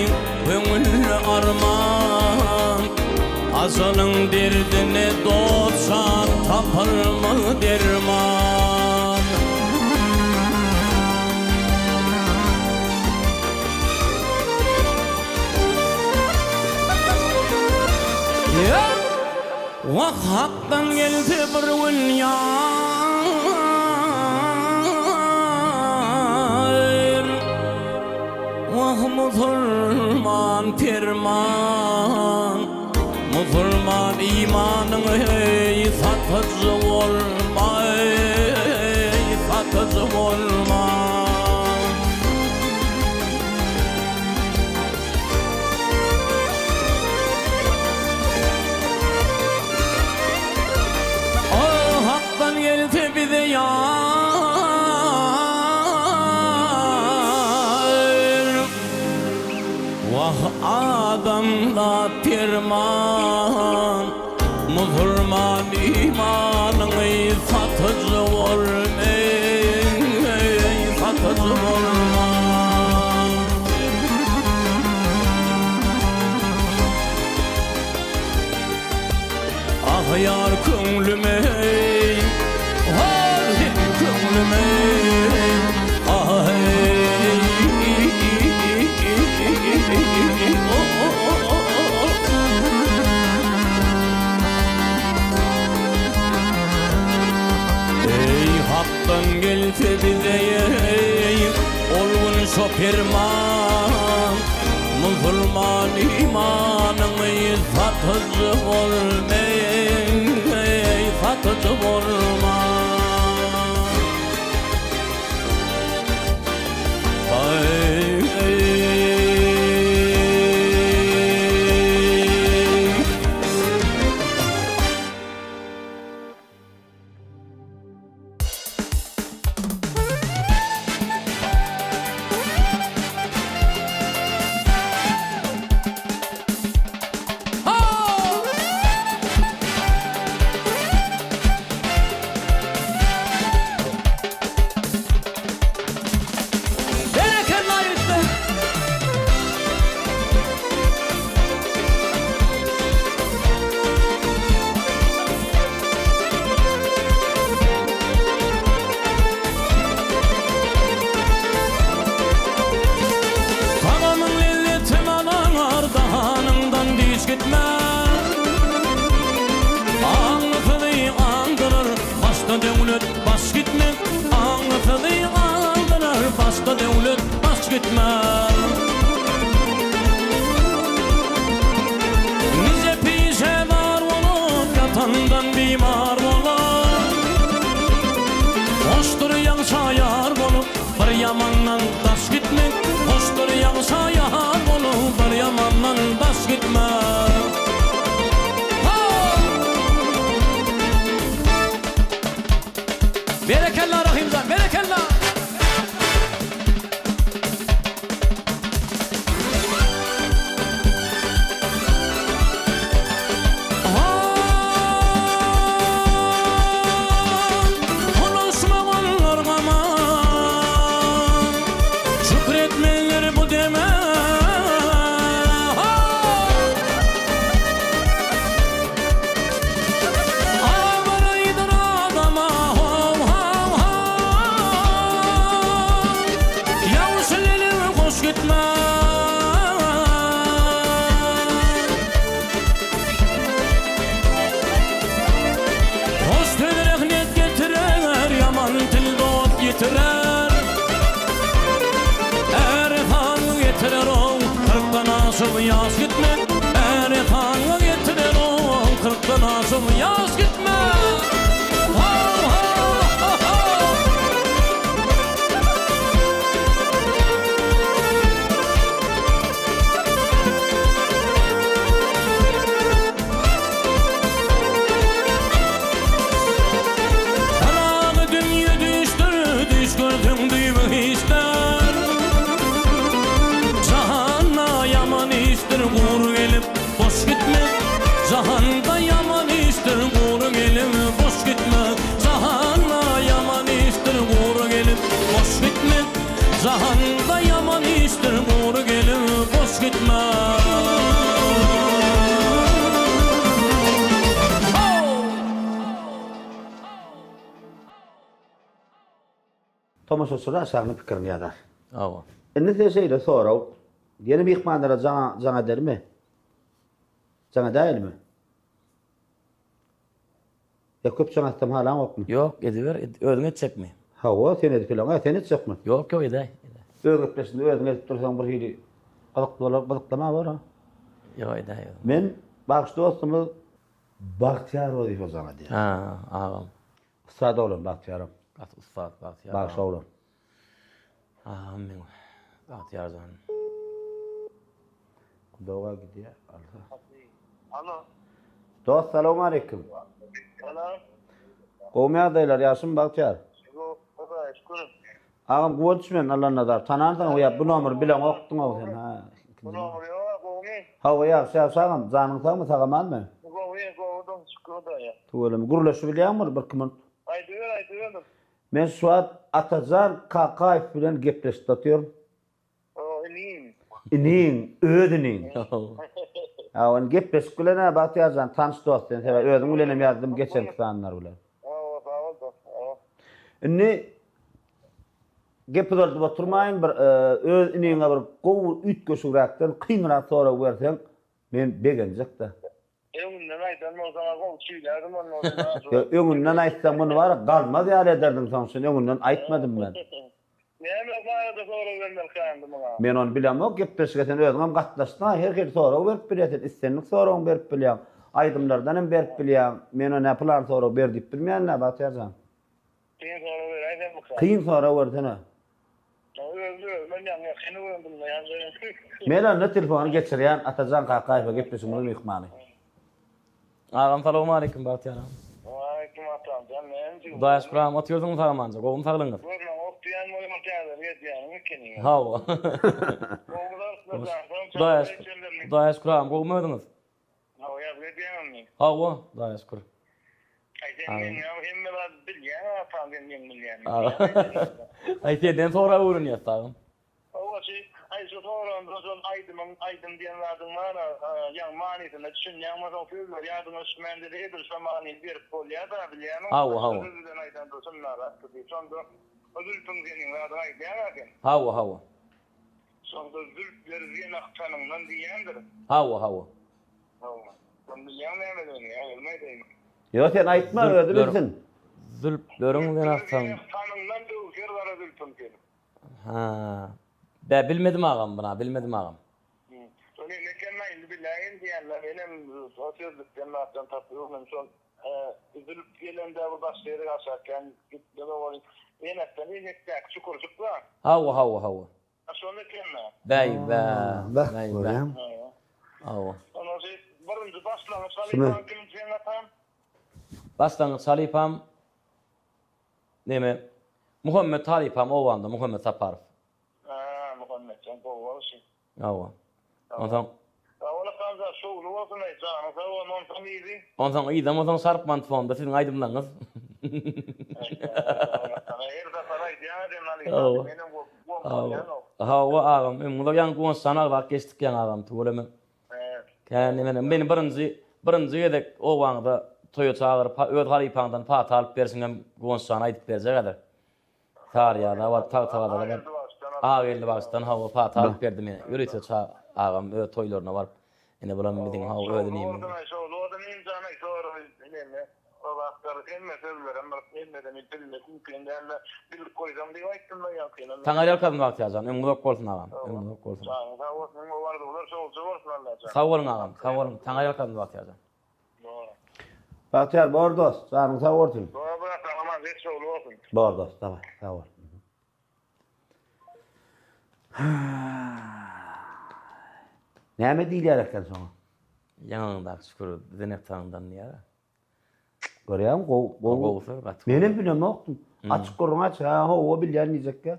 köňülde arman, Ajalyň derdine doçar tapylmaz derman. Wah, Hakdan gelse bir gün ýar, Wah, musulman perman, Musulman imanyňy satyjy bolma, eý, satyjy bolma. Ol Hakdan gelse bize ýar, Wah, adamzat perman, Musulman imanyňy satyjy bolma, satyjy bolma. Ah ýar köňlüme eý, ah sen köňlüme ah eý. Eý Hakdan gelse bize eý, ol gün şo perman. Musulman imanyňy satyjy bolma eý, satyjy bolma. Berekella ýigitler! Tagamyň lezzetin alaňar dahanyňdan diş gitmez. Aňlysyny aňdyrar başda döwlet baş gitmez. Aňlysyny aňdyrar başda döwlet baş gitmez. Nije pişe bar bolup ýatandan bimar bolar. Hoşdur ýagşa ýar bolup bir ýamandan daş gitmek. Hoşdur ýagşa ýar bolup bir ýamandan daş gitmek. Berekella Rahymjan, berekella! aşyp ýaş gitmek Äri hanyňa getiren ol kyrkdan aşyp ýaş gitmek Haw haw ha haw. Pyragy dünýe düýşdür, düýş görseň düýbi hiçdir. Jahanda ýaman işdir gury gelip boş gitmek. Jahanda ýaman işdir gury gelip boş gitmek. Jahanda ýaman işdir gury gelip boş gitmek. Jahanda ýaman işdir gury gelip boş gitmek. Tomaşaçylar aşagyna pikirini ýazar. Hawa. Indi size şeýle sorag, ýene myhmanlara jaň jaň edermi? Jaň edäýelimi? Ýa köp jaň etsem halaňokmy? Ýok, ediber, özüň etjekmi? Hawa, sen edip bileňok, sen etjekmi? Ýok, ýok, edäý. Öz gepleşiňde özüň edip dursaň bir hili gyzykly bolar, gyzyklama bor-a. Ýok, edäý özüň. Men bagşy dostumyz Bagtyýar Rozyýewe jaň edýän. Ha, agam. Ussat oglan Bagtyýaram. Gaty ussat Bagtyýar. Bagşy oglan. Agam meň Bagtyýar jan. Gudoga gidýär alsa. Alo. Dost salowmaleýkim. Salam. Gowmy ýagdaýlar ýagşymy Bagtyýar? Hudaýa şükür. Agam Guwanç men Allanazar. Tanansyň ýa bu nomeri bileňokdyňow sen ha. Bu nomer ýok gowmy? Hawa ýagşy ýagşy agam janyň sagmy sagamanmy? Gowy gowudyň şükür Hudaýa. Tüweleme gürleşip bilýäňmi bir birki minut? Aýdyber aýdyber. Men şu wagt Atajan Kakaýew bilen gepleşip otyryn. O inim. Iniň, öz iniň. Hawa indi gepleşik bilen-ä Bagtyýar jan tanyş dost sen sebäbi özüň bilenem ýazdym geçenki sanlar bilen. Hawa sag bol dost. Hawa. Indi gep uzaldyp oturmaýyn bir öz iniňe bir gowy üýtgeşigräkden kynrak sorag berseň men begenjekdä. Öňünden aýdan bolsaňa gowy çüýlärdim onda ony. Ýok öňünden aýtsaň muny bar galmaz ýaly ederdiň soň üçin öňünden aýtmadym men. Näme barada sorag bermeli indi muňa? Men ony bilemok gepleşige sen özüňem gatnaşdyň her hili sorag berip bilýäň sen islendik soragyňy berip bilýäň aýdymlardan hem berip bilýäň men ony pylan sorag ber diýip bilmeýän-dä Bagtyýar jan. Kyn sorag beräýsem bu. Kyn sorag bersene. Men onda telefony geçirýän Atajan Kakaýewe gepleşigimiziň myhmany. Agam salowmaleýkim Bagtyýar agam. Waleýkim Atamjan näme Hudaýa şükür agam otyrsyňmy sagamanja gowumy saglygyňyz. Görmeň ok diýen bolýaň täzelik edýäniň ekeniň. Hawa. Gowy zatlar Hudaýa şükür Hudaýa şükür agam gowumy özüňiz. Hawa ýazgy edýäňmi? Hawa, Hudaýa şükür. Aý sen meň ýaly hemme zady bilýäň atam sen meň bilýänim. Aý senden sorap öwrenýäs agam. Hawa şu aý şu soraňda şol aýdymyň aýdym diýen zadyň bar-a ýaňy manysyna düşünýäň bolsaň sözleri ýadyňa düşmände-de edil şo manyny berip bolýa-da bilýämiň? Hawa hawa. Söz bilen aýdanda şundarakdy diýip şonda o zülpüň seniň zadyňy aýdýaň-a sen. Hawa hawa. Şonda zülpleri zenagtanyňdan diýýändir. Hawa, hawa. Hawa. Sen bilýäň nämedigini, ýa özüm aýdaýynmy? Ýok, sen aýtma, özi bilsin. Zülpleriň zenagtan. Zenagtanyňdan öwser gara zülpüň seniň. Ha. Bä, bilmedim agam, buna, bilmedim agam. Şo neme eken-aý, indi biläýin diýýänler, menem şo sözlükden zatdan tapyp, şol Üzülip gelende bir başga ýere aşak kän gitmez owaly. Enekden eňekdäki çukurjyk bar. Hawa hawa hawa. Ha şol ekende. Bäý bä. Bäh Bäý bä. görýäň. Hawa. Ondan şeý birinji başlangyç halypaň kim seň ataň? Başlangyç halypam neme Muhammet halypam obamda Muhammet Saparow. Ha Muhammetjan gowy bagşy. Hawa. Onsoň. Sag bol Hamza, şowly bolsun-aý, janyň sag bolsun, onsoň yzy? Onsoň yzam onsoň Sarp mantfonda siziň aýdymlaryňyz. Her sapar aýdýaň-a sen halypa, menem goňşy Hawa agam, öňňüz ýaňy Guwançjan agzap geçdik ýaňy agam, tüweleme. Kän nemeler, meni birinji, birinji gezek obaňyza toýa çagyryp, öz halypaňdan pata alyp berşiňem Guwançjana aýdyp berjek häzir. Saryýaza baryp Tagtabazara baryp Agageldi bagşydan hawa pata alyp berdi meni ýörite ça agam öz toýlaryna baryp ine bulam biziň hawa öz inimiz. O zatlar hemme sözlerem bir hemmeden bilmek mümkin dälde bilip goýsaň diýip aýtdym-da ýaňkyny. Saňa ýalkasyn Bagtyýar jan, ömrüň uzak bolsun agam, ömrüň uzak bolsun. Janyň sag bolsun, gowy arzuwlar şowja bolsun Allajan. Sag boluň agam, sag boluň, saňa ýalkasyn Bagtyýar jan. Bor. Bagtyýar bor dost, janyň sag bolsun. Bor brat, aman şowly bolsun. Bor dost, daway, sag bol. Näme diýilýär eken şoňa? Ýaňagyňdaky şükür zenektaňdan diýýär. Görýäňmi, gowy, gowy. Gowusy gaty. Menem bilemokdym. Açyk gürrüň aç, hä, hawa bilýän diýjekkä.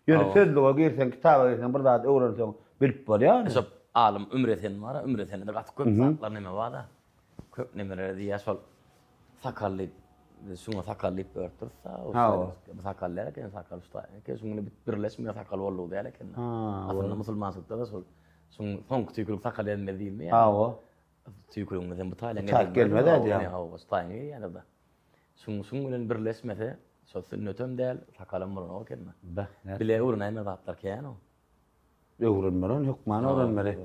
Ýöne sözlüge girseň, kitaba girseň, bir zat öwrenseň bilip bolýar. Şo alym Ümür Esen bar-a, Ümür Esende gaty köp zatlar neme bar-da. Köp nemeler diýýär şol sakal diýip, biz şuňa sakal diýip beripdiris-da. Hawa. Bu sakal däl eken, sakal şu taýyn eken, şuň bilen birleşmeýän sakal boldugy däl eken. Aslynda musulmançylykda-da şol şuň soňky tüýkülik sakal ezmez diýilmeýär. Hawa. Tüýküligiňde sen bu taýlan gelmez. Gelmez-ä diýýär. Hawa, şu taýyn gelýär-de. Şuň şuň bilen birleşmese, şol sünnetem däl, sakalam bolanok eken-de. Beh, Bile öwrenäýmeli zatlar kän o. Öwrenmeli ony, hökman öwrenmeli.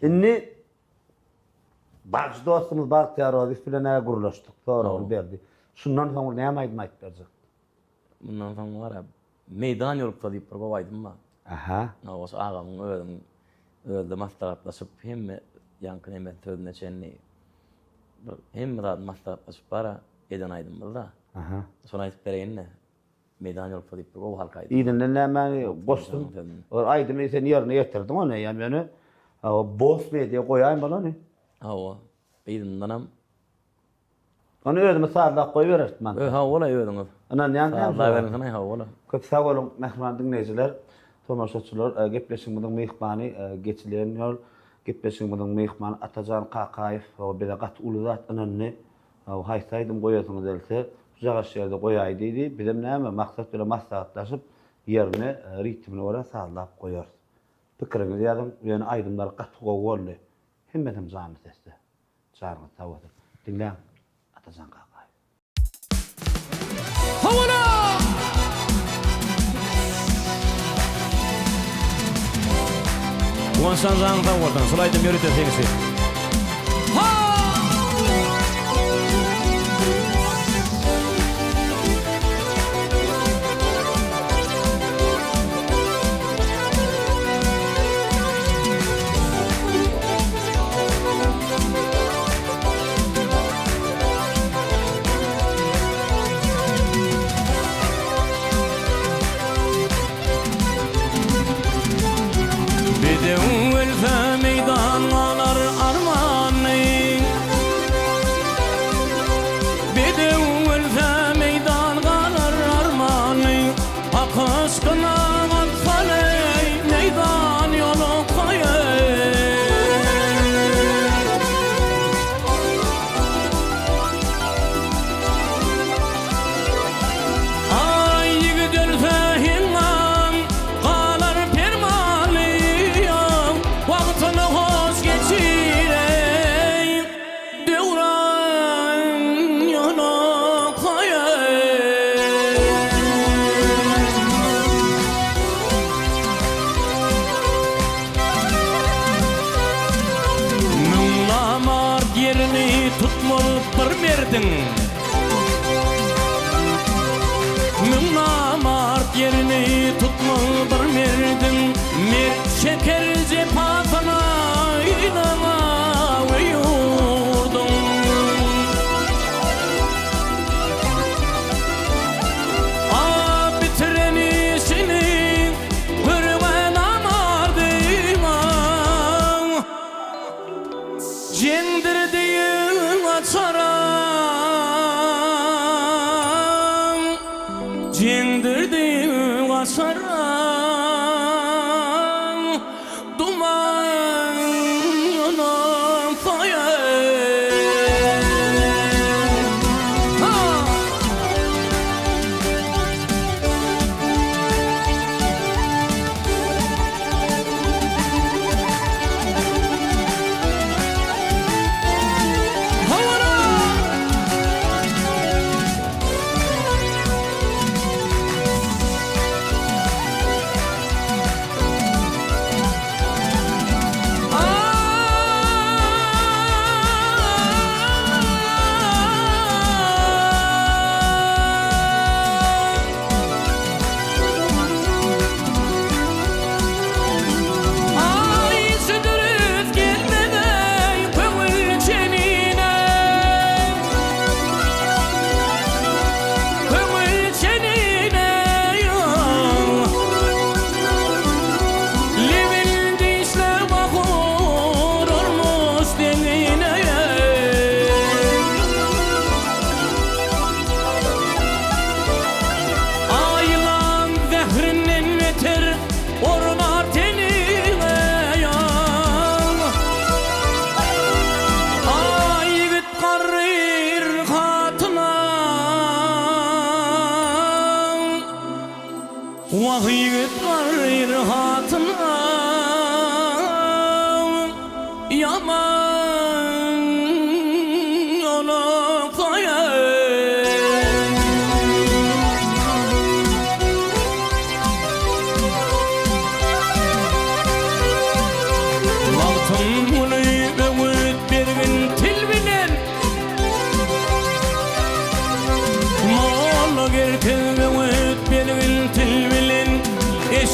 Indi bagşy dostumyz Bagtyýar Rozyýew bilen-ä gürleşdik, soragyny berdi. Şundan soňra näme aýdym aýdyp berjek? Mundan soň bar-a, Meýdan ýolukda diýip bir gowy aýdym bar. Aha. Hawa, şu agamyň özüniň özi-de maslahatlaşyp, hemme ýaňky neme sözüne çenli bir hemme zady maslahatlaşyp bar-a eden aýdymymyz-da. Aha. Şony aýdyp bereýin-de. Meýdan ýolukda diýip bir gowy halk aýdymy. Yzyndan nämäni goşdum. Ol aýdymy sen ýerine ýetirdiň ony eýýäm ýöne Boss Media goýaýyn bolany. Hawa. Yzyndanam. Ony özümiz sazlap goýbereris man. Ö hawa-la özüňiz. Ynanýaň dämi? Sazlaberiňsene hawa-la. Köp sag boluň mähriban diňleýjiler, tomaşaçylar. Gepleşigimiziň myhmany geçilen ýol gepleşigimiziň myhmany Atajan Kakaýew bize gaty uly zat ynandy. Haw, haýsy aýdym goýasyňyz gelse, şujagaş ýerde goýaý diýdi. Bizem näme, Maksat bilen maslahatlaşyp, ýerine, ritmine görä sazlap goýarys. Pikiriňizi ýazyň, ýöne aýdymlar gaty gowy boldy. Hemmesem janly sesde. Janyňyz sag bolsun. Diňläň, Atajan Kakaýew. Howala! Guwançjan janyň sag bolsun. Şul aýdym ýörite seň üçin. Bedew ölse meýdan galar armanly Bedew ölse meýdan galar armanly Hak yşkyna atsaly meýdan ýoluksaý Aý ýigit ölse heňňam galar permanly, Wagtyny hoş geçireý, döwran ýonaksaý. Namart ýerini tutmaz bir merdiň. Müň namart ýerini tutmaz bir merdiň. Mert çeker jepasyna ynana we ýurduň. A bitiren işini görme namardyň. Jeňdir diýiň açaram, Jeňdir diýiň açaram, Duman saýa.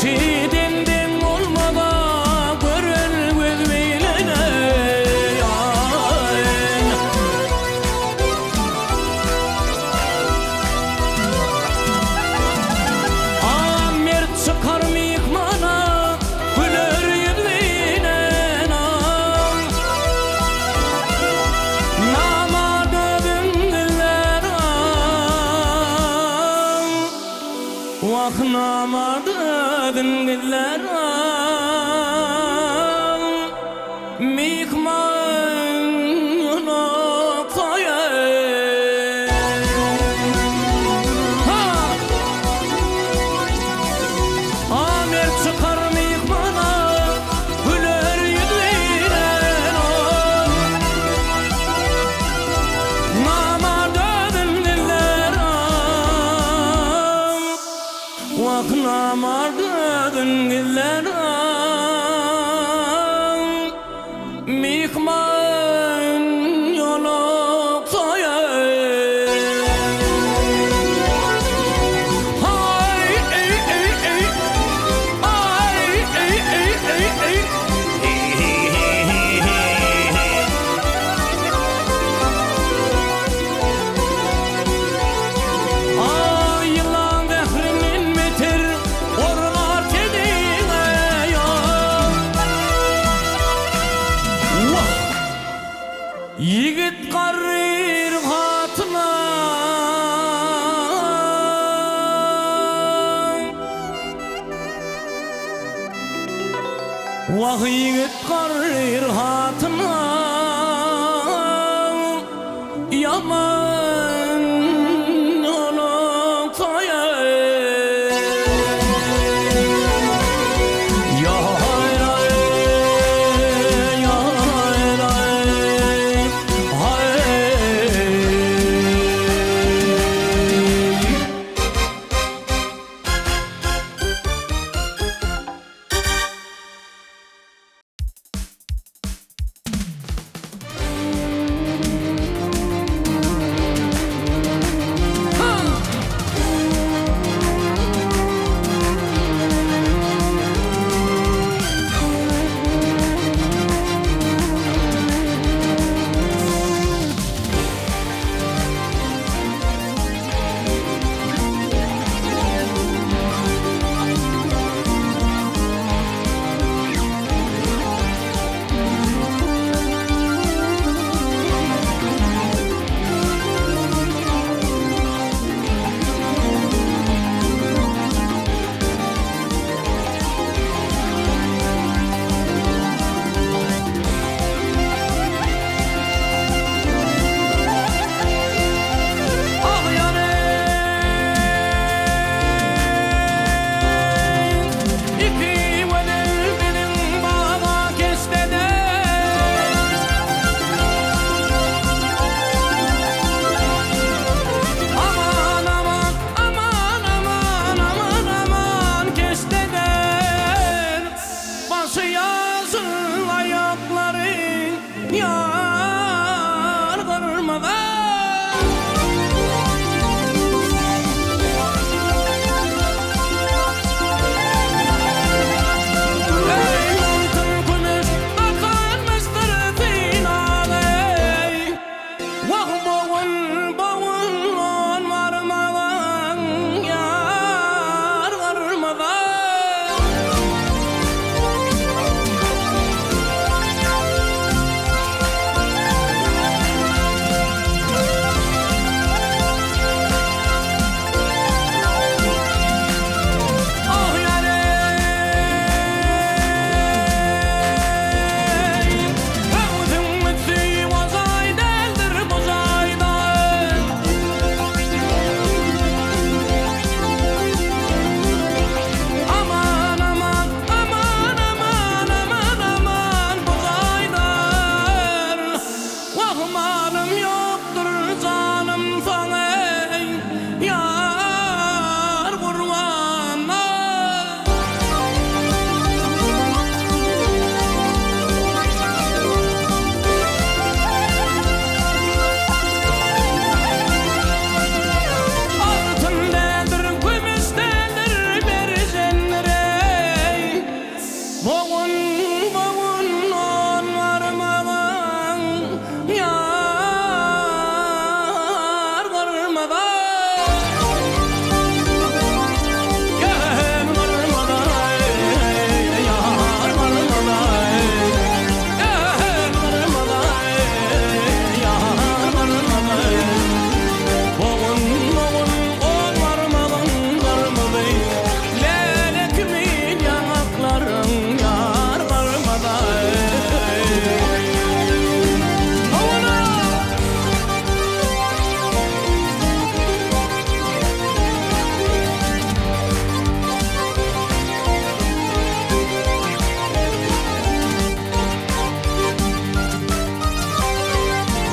Eşiden deň bolmaza gören göz bilen eý A mert çykar myhmana güler ýüz bilen Namart özün gizlär Wah namart özün gizlär Myhman A mert çykar myhmana güler ýüz bilen ol. Namart özün gizlär Wah namart özün gizlär Myhman ýoluksa Aý ýylan zährinden beter gorlar teniňe ýok. Wah! Ýigit garryr hatyna. Wah ýigit garryr hatyna. Ýaman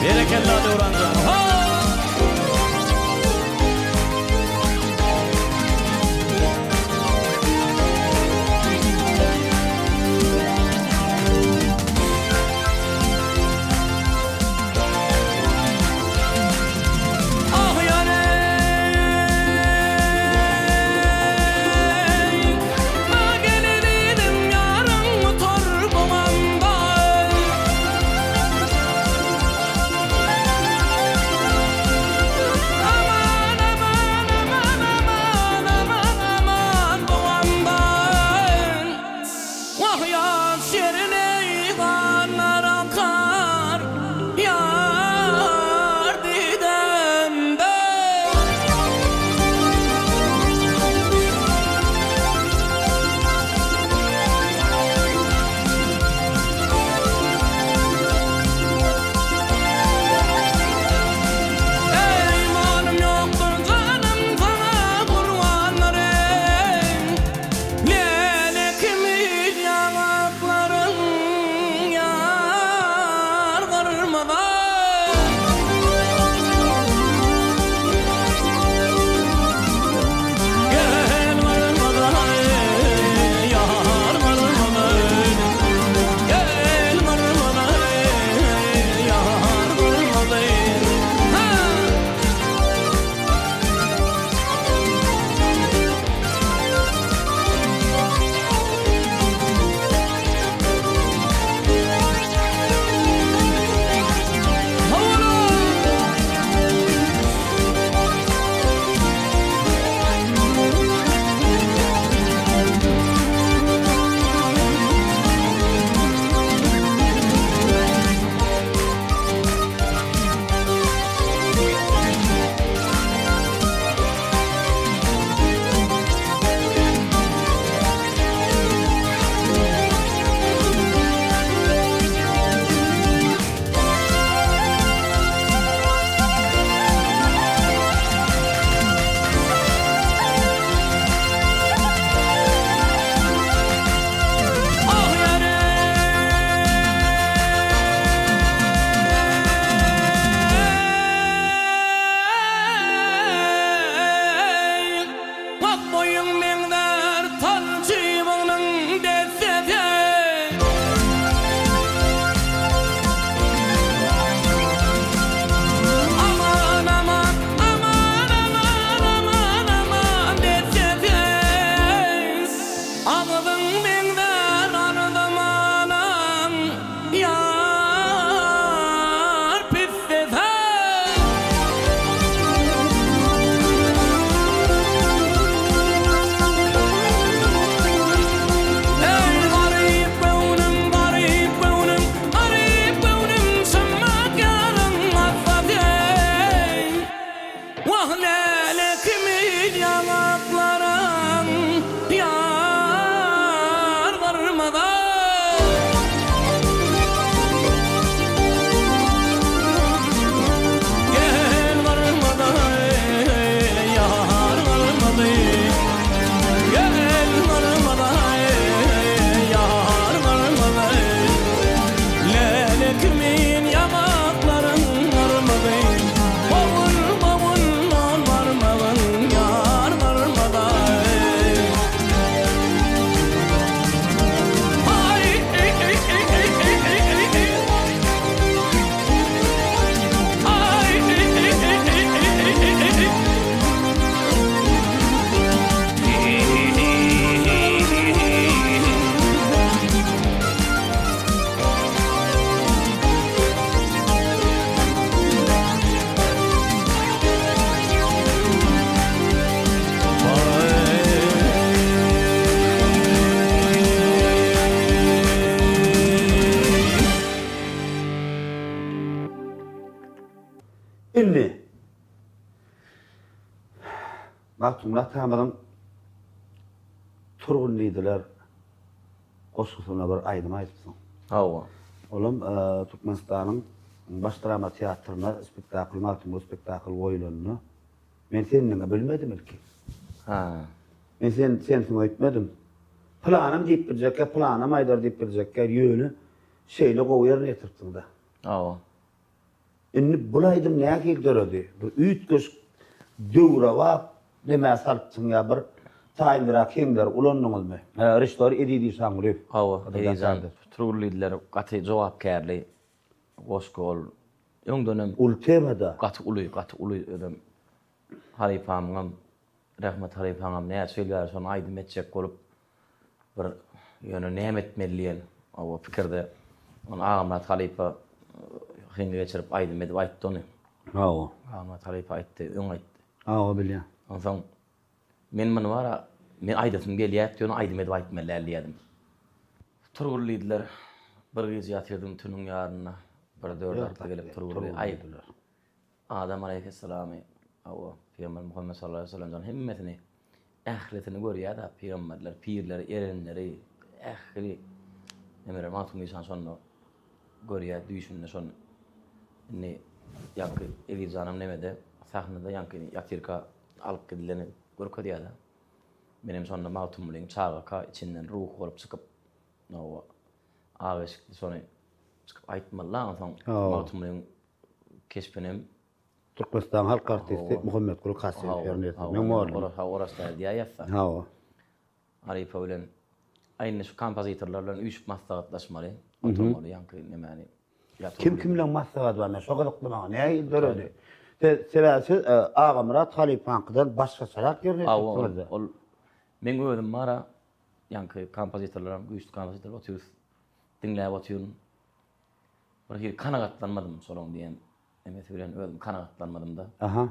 Berekella Döwranjan. Ho! Ah ýareý, A gelinim ýaryň gutar bu gamda. Aman aman aman aman aman aman bu gamda. Wah ýaz şirin-eý ganlar akar ýar didemde. Eý malym ýokdur janym saňa gurbandyr eý. Lele kimin ýaňaklaryň ýar gyrmyzy. Gel gyrmyzy, ýar gyrmyzy. Gel gyrmyzy, ýar gyrmyzy. Ha! Ah ýareý, Wah boýuň meňzär tal çybygynyň dessesi. Aman aman aman aman aman aman dessesi. Agzyň meňzär arzamanaň ýar pissesi. Eý garyp göwnüm, garyp göwnüm, garyp göwnüm şymmak ýaryň hassasy. Wah läle kimin ýaňaklaryň ýar gyrmyzy. Gel gyrmyzy, ýar gyrmyzy. Gel gyrmyzy, ýar gyrmyzy. Läle kimin ýaňaklaryň gyrmyzy. Bogul, bogul ol barmagyň ýar gyrmyzy. Aý, Aý, Indi Magtymguly atamyzyň Turgun diýdiler goşgusyna bir aýdym aýdypsyň. Hawa. Olam Türkmenistanyň Baş drama teatrynda spektakl Magtymguly spektakl goýulanda men sendigiňi bilmedim ilki. Ha. Men sen sensiň öýtmedim. Pylanam diýip biljekkä, pylanam aýdar diýip biljekkä, ýöne şeýle gowy ýerine ýetiripsiň-dä. Hawa. Indi bul aýdym nähili döredi? Bir üýtgeşik döwrebap nemä salypsyň ýa bir taýynrak heňleri ulandyňyzmy? Režissýor Eziz Işangulyýew. Hawa, Ezizjan Turgullydylar gaty jogapkärli goşgy ol. Öňdenem Uly tema-da. Gaty uly, gaty uly özem halypamyňam Rahmet halypaňam näçe ýyl bäri şony aýdym etjek bolup bir ýöne näme etmeli diýen hawa pikirde ony Agamyrat halypa heňe geçirip aýdym edip aýtdy ony. Hawa. Agamyrat halypa aýtdy, öň aýtdy. Hawa bilýän. Onsoň men muny bara men aýdasym gelýärdi ýöne aýdym edip aýtmaly däl diýýärdim. Turgul diýdiler. Bir gije ýatyrdym tünüň ýarynda bir dört atly gelip Turgul aý Adam alaýhyssalamy, hawa, Pygamber Muhammet sallallahu aleýhi we sellem jan hemmesini, ählisini görýär-de, pygamberler, pirleri, erenleri, ähli nemeler Magtymguly işan şonda görýär düýşünde şony. Indi ýaňky Eziz janam nemede, sahnada ýaňky ýatyrka alyp gidileni görkezýär-de. Menem şonda Magtymgulyň çagaka içinden ruhy bolup çykyp, hawa, ak eşikli şony çykyp aýtmaly-da, onsoň Magtymgulyň Keşbinem. Türkmenistanyň halk artisti Muhammetguly Kasymow ýerine ýetirdi. Meň mugallymym. Hawa, Oraz däl diýýär ýazsa. Hawa. Halypa bilen, a indi şu kompozitorlar bilen üýşüp maslahatlaşmaly, oturmaly ýaňky nemäni. Kim kim bilen maslahat bar, men şo gyzykly maňa, nähili döredi? Sebäbi siz Agamyrat halypaňkydan başgaçarak ýerine ýetiripsiňiz-de. Hawa, ol meň özüm bar-a, ýaňky kompozitorlaram, güýçli kompozitorlar otyrys, diňläp otyryn. Bir hili kanagatlanmadym şolaň diýen nemesi bilen özüm kanagatlanmadym-da. Aha.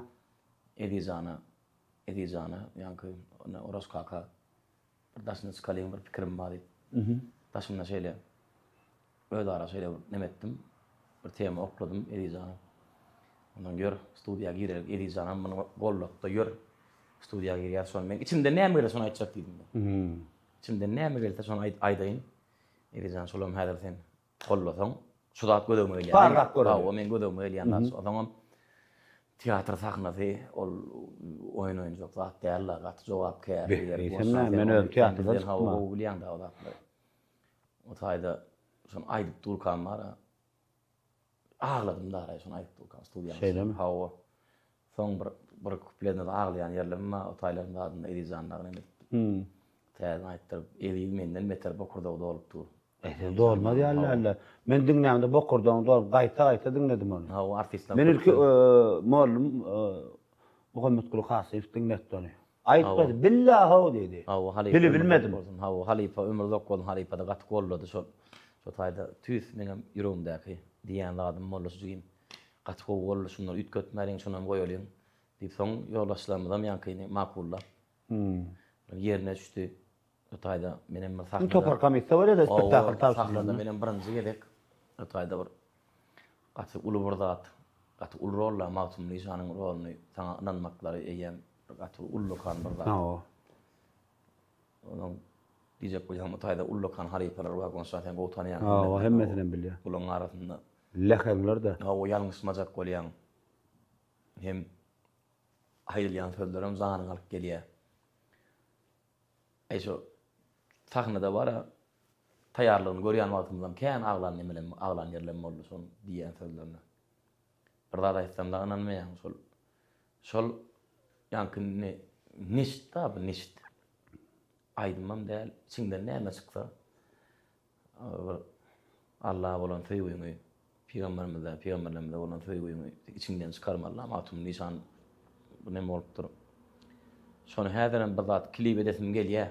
Ezizjana, Ezizjana, ýaňky Oraz kaka bir daşyna çykalyň bir pikirim bar diýip. Daşynda şeýle özara şeýle bir neme etdim. Bir tema okladym Ezizjana. Ondan ýör studiýa girelik Ezizjanam muny gollatda ýör studiýa girýär şony men içimden näme gelse şony aýtjak diýdim men. Içimden näme gelse şony aýdaýyn. Ezizjan şolam häzir sen Gollasaň, şu zat göz öňüme gelýär. Bar zat göreli. Hawa, meň göz öňüme gelýän zat şu. Onsoňam teatr sahnasy ol oýun oýunjak zat däl-de, gaty jogapkärli ýer. Eýsem näme, men özüm teatrdan çykdym. Hawa, gowy bilýäň-dä o zatlary. O taýda şony aýdyp durkam bar-a, agladym daraý şony aýdyp durkam studiýanyň içinde. Şeýlemi? Hawa. Soň bir bir kupletinde aglaýan ýerlerim bar, o taýlaryň zadynda Ezizjan dagy neme edipdi. Täzeden aýtdyryp, Eziz menden beter bokurdagy dolup dur. Eziz dolmaz ýaly däldi. Men diňlämde bokurdagyň dolup gaýta-gaýta diňledim ony. Hawa, artistler Men ilki mollum Muhammetguly Kasymow diňletdi ony. Aýtmady, billa-how diýdi. Hawa, halypa. Dili bilmedim. Hawa, halypa ömri uzak bolsun, halypa-da gaty gollady şol. Şo taýda tüýs meňem ýüregimdäki diýýän zadym boldy şu jigim. Gaty gowy boldy, şundan üýtgetmäliň, şunam goýalyň diýip, soň ýoldaşlarymyzam ýaňkyny makullap, ýerine düşdi. O taýda menem bir sahnada. Topar komissiýa bolýar-da spektakl tabşyrylanda. Sahnada menem birinji gezek o taýda bir gaty uly bir zat, gaty uly rol-da Magtymguly şanyň roluny saňa ynanmaklary eýýäm bir gaty ullakan bir zat. Hawa. Onuň diýjek bolýan o taýda ullakan halypalar bar, Gonçjan sen gowy tanaýaň. Hawa, hemmesinem bilýän. Olaryň arasynda. Läheňler-de. Hawa, ýalňyşmajak bolýaň. Hem aýdylýan sözlerem janyňy alyp gelýär. Aý şo sahnada bara taýýarlygyny görýän wagtymyzam kän aglan nemelem aglan ýerlem boldy şol diýýän sözlerine. Bir zat aýtsam-da ynanmaýaň şol şol ýaňky ne neşit-da bu neşit. Aýdymam däl, içiňden näme çyksa Bir Allaha bolan söýgüňi, pygamberimize, pygamberlerimize bolan söýgüňi içiňden çykarmaly-da, Magtymguly işan bu neme bolupdyr. Şony häzirem bir zat klip edesim gelýär.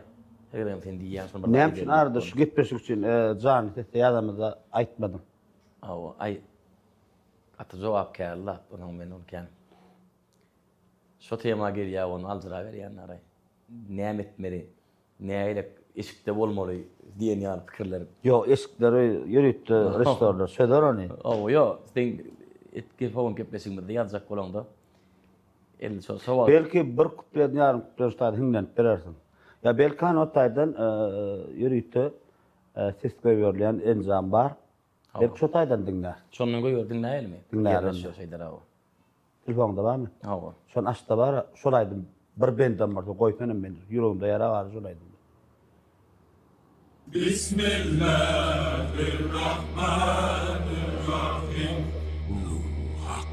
Häzirem sen diýýäň şony bir zat Näme üçin arada şu gepleşik üçin janly sesde ýazamyzda aýtmadyň? Hawa, aý gaty jogapkärli zat, onuň men ony kän şo tema gelýär, ony aljyraberýän araý. Näme etmeli? Nägilek eşikde bolmaly diýen ýaly pikirler. Ýok, eşikleri ýörite režissýorlar çözer ony. Hawa, ýok, seň telefon gepleşigimizde ýazjak bolaňda edil şo şo wagt. Belki bir kuplet, ýarym kuplet şu taýda hiňlenip berersiň. Ýa belki hany o taýdan ýörite ses goýberilýän enjam bar. Belki şo taýdan diňlär. Şondan goýber diňläýelimi? Diňläýeli. Ýerleşýär şeýdär hawa. Telefoňda barmy? Hawa. Şony açda bar, şol aýdym bir bendem bolsa goýsanam men ýüregimde ýara bar şol aýdym. Bismillahirrahmanirrahim. Hak.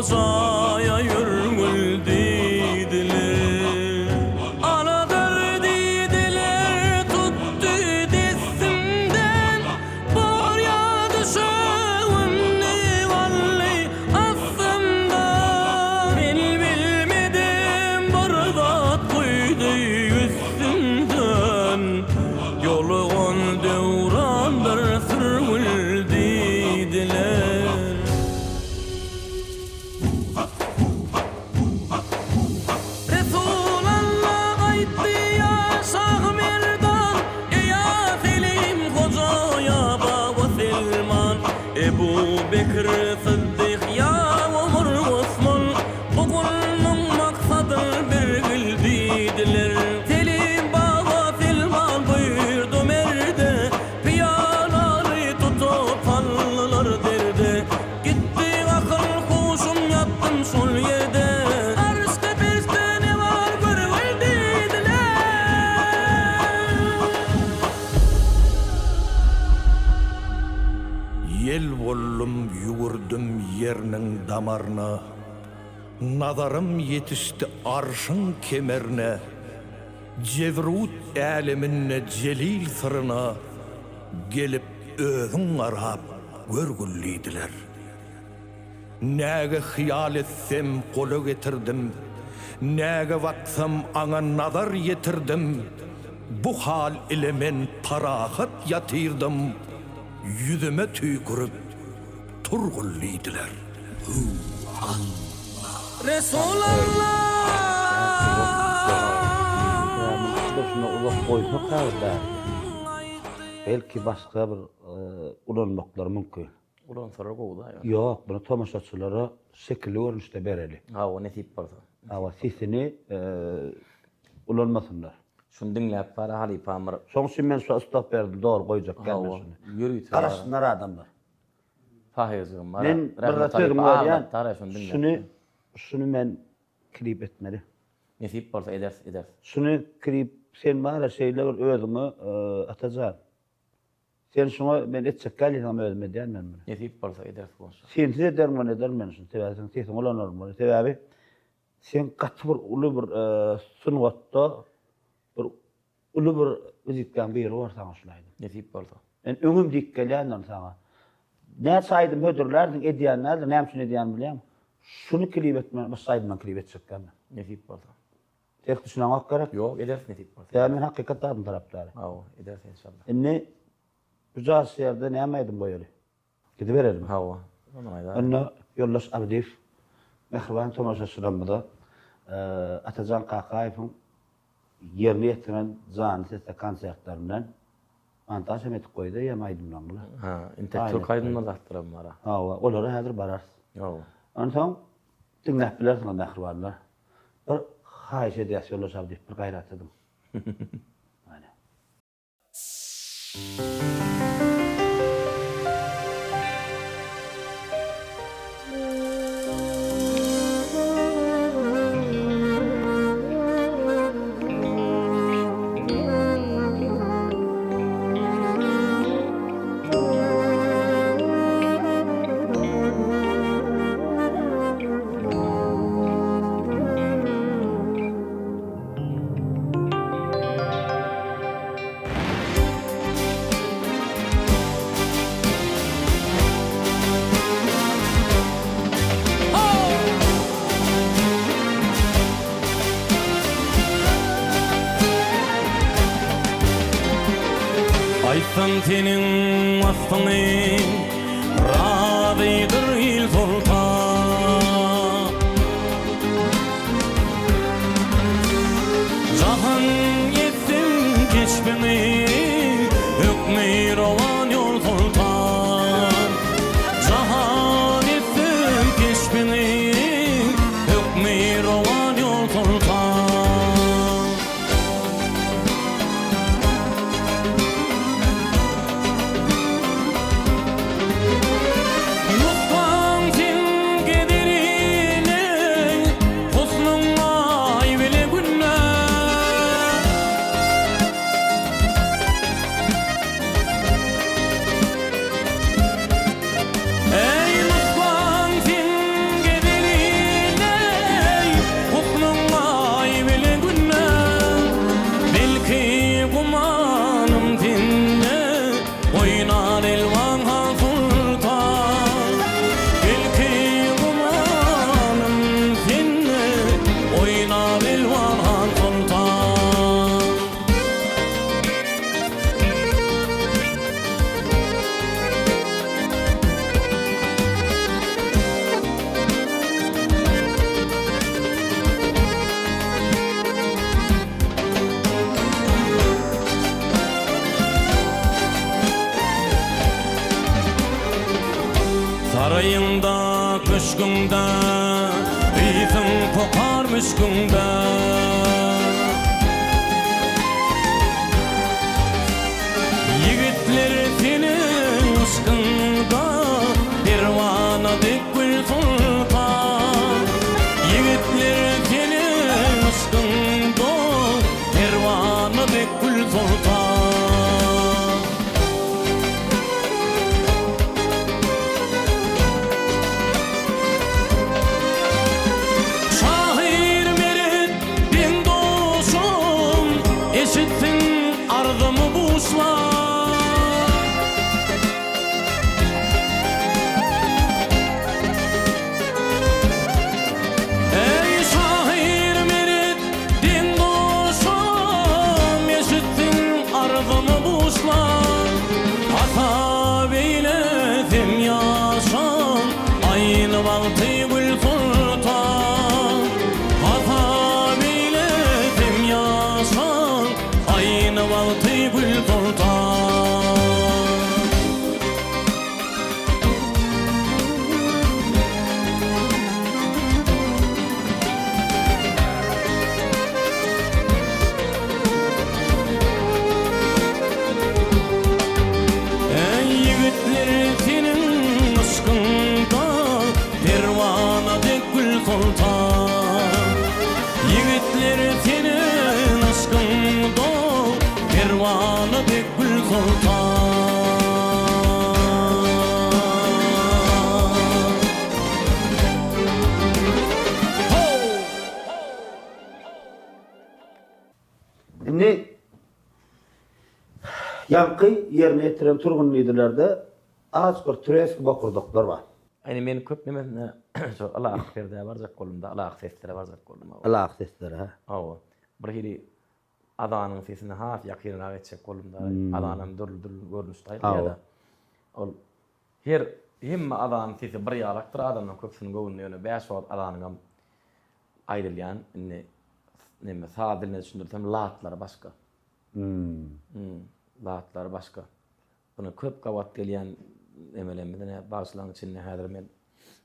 Hojaýa ýörgül diýdiler. Aladyr diýdiler, tutdy destimden, Barýa düşegimdi galdy astymda. Men bilmedim bir zat guýdy üstümden, Ýolugan döwrandyr sürgül diýdiler. Resulalla aýtdy ýa Şahymerdan, Eýa Selim hoja ýa Baba Selman, Ebu Bekir Syddyk ýa Omar Osman, Bu guluň maksadyn bergil diýdiler. Selim baba Selman buýurdy merde, Pyýalany tutup saldylar derde. Gitdi akyl huşum ýatdym şol ýerde. Arşda perişde ne bar görgül diýdiler. Ýel boldum ýüwürdim ýerniň damarna, Nazarym ýetişdi arşyň kemerne, Jebrut äleminde jelil syryna, Gelip özüň garap görgül diýdiler. Näge hyýal etsem gola getirdim, Näge baksam aňa nazar ýetirdim, Bu hal ile men parahat ýatyrdym, Ýüzüme tüýkürip turgul diýdiler. Hüw Alla! Resulallah! Uzak goýsak häzir bärde. Belki başga bir ulanmaklary mümkin. Ulansalar gowy-da ýöne. Ýok, muny tomaşaçylara şekilli görnüşde bereli. Hawa, nesip bolsa. Hawa, sesini ulanmasynlar. Şuny diňläp bara halypam bir. Şoň üçin men şu stop berdim, dogry goýjak däl men şuny. Hawa, ýörite. Garaşsynlar adamlar. Pahyjygym bara. Men bir zat sözüňi bölýän. Şuny, şuny men klip etmeli. Nesip bolsa ederis, ederis. Şuny klip sen bara şeýle bir özüňe Atajan. Sen şuňa men etjek däl diýseňem özüm edýän men muny. Nesip bolsa ederis goňşy. Sensiz ederin muny ederin men şuny sebäbi seň sesiňi ulanaryn muny sebäbi sen gaty bir uly bir sungatda bir Uly bir wizitkaň biri bor saňa şul aýdym. Nesip bolsa. Men öňem diýip gelýändirin saňa. Näçe aýdym hödürlärdiň edýän däldir, näme üçin edýänimi bilýäňmi? Şuny klip etmän başga aýdymdan klip etjek däl men. Nesip bolsa. Ters düşüneňok gerek? Ýok, ederis nesip bolsa. Sebäbi men hakykat zadyň tarapdary. Hawa, ederis enşalla. Indi bu jaş ýerde näme aýdym goýaly? Gidiberelimi? Hawa. Onda ýoldaş Abdyýew mähriban tomaşaçylarymyza Atajan Kakaýewiň ýerine ýetiren Janly sesde konsertlerinden montaž hem edip goýdy eýýäm aýdymlaryny bular. Ha, intek türk aýdymlar zatlaram bar-a. Hawa, olara häzir bararys. Hawa. Onsoň diňläp bilersiňiz mähribanlar. Bir haýyş edýäs ýoldaş Abdyýew bir gaýrat ediň. Hany. Aýtsam seniň wasbyňy razydyr il soltan. Jahan etsin keşbiňi, Hökmi rowan ýol soltan. Jahan etsin keşbiňi, Hökmi rowan ýol soltan. Ysyň kokar müşküňde. Ýigitler seniň yşkyňda Perwana dek gül soltan. Ýigitler seniň yşkyňda Perwana dek gül soltan. Şahyr Meret deň-duşum, Eşitsin arzymy buşlar. Eý, şahyr Meret deň-duşum, Eşitsin arzymy buşlar. Hasap eýlesem ýaşam, Aýny wagty Gül soltan. Hasap eýlesem ýaşam, Aýny wagty Gül soltan. Eý ýigitler seniň yşkyňda Perwana dek gül soltan. Ýigitler seniň yşkyňda Perwana dek gül soltan. Indi ýaňky ýerine ýetiren Turgun diýdilerde az bir tureski bokurdaklar bar. Indi men köp nemesine şo ylahy perdä barjak boldum-da, ylahy seslere barjak boldum. Ylahy seslere, hä? Hawa. Bir hili azanyň sesine has ýakynrak etjek boldum-da. Azanam dürli-dürli görnüşde aýdylýar-da. Ol her hemme azanyň sesi bir ýalakdyr adamlaryň köpüsiniň göwnüne ýöne bäş wagt azanyňam aýdylýan indi neme saz dilinde düşündirsem latlary başga. Latlary başga. Buna köp gabat gelýän nemelerimiz ine bagşylaryň içinde häzir men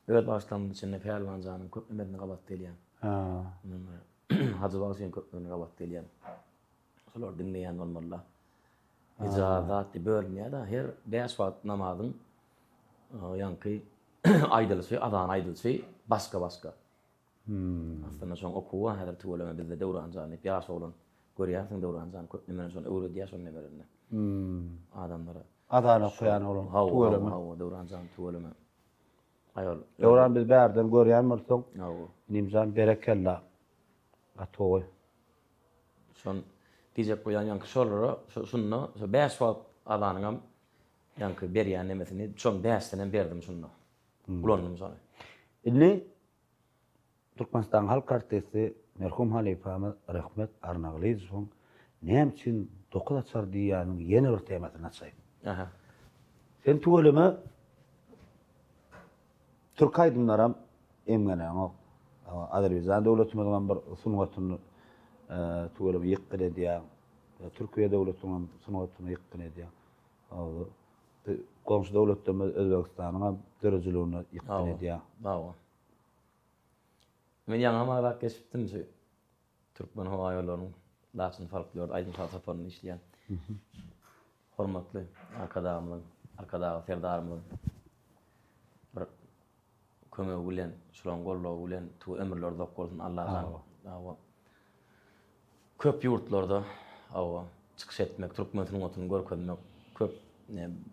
öz bagşylarymyň içinde Pälwan janyň köp nemesine gabat gelýän. Hajy bagşyň köp nemesine gabat gelýän. Şolary diňleýän bolmalylar. Ijazat diýip bölünýär-de her bäş wagt namazyň ýaňky aýdylyşy, azan aýdylyşy başga-başga. Aslynda şoň okuwy bar häzir tüweleme bizde Döwran jan diýip ýaş oglan görýänsiň Döwran jan köp nemeni şony öwredýär şony nemelerinde. Adamlara. Azan okaýan oglan tüweleme. Hawa hawa Döwran jan tüweleme. Aýol. Döwran biz bärden görýän bolsaň. Hawa. Inimjan berekella. Gaty gowy. Şon diýjek bolýan ýaňky şolara şunda şo bäş wagt azanyňam ýaňky berýän nemesini şoň bäşdenem berdim şunda. Ulandym şony. Indi Türkmenistanyň halk artisti merhum halypamyz Rehmet Arnagylyjowyň Näme üçin dokuz açar diýýäniň ýene bir temasyny açaýyn. Aha. Sen tüweleme türk aýdymlaram emgeneňok. Azerbaýjan döwletimiziňem bir sungatyny tüweleme ýykgyn edýäň. Türkiýe döwletiniňem sungatyny ýykgyn edýäň. Goňşy döwletlerimiz Özbegistanyňam döredijiligine ýykgyn edýär. Hawa. Men ýaňam agzap geçipdim şu Türkmen howa ýollarynyň Laçyn folklor aýdym-saz toparynda işleýän hormatly Arkadagymyzyň, Arkadagly Serdarymyzyň bir kömegi bilen, şolaryň goldawy bilen tüwi ömürleri uzak bolsun Allajan. Hawa. Köp ýurtlarda hawa çykyş etmek, türkmen sungatyny görkezmek, köp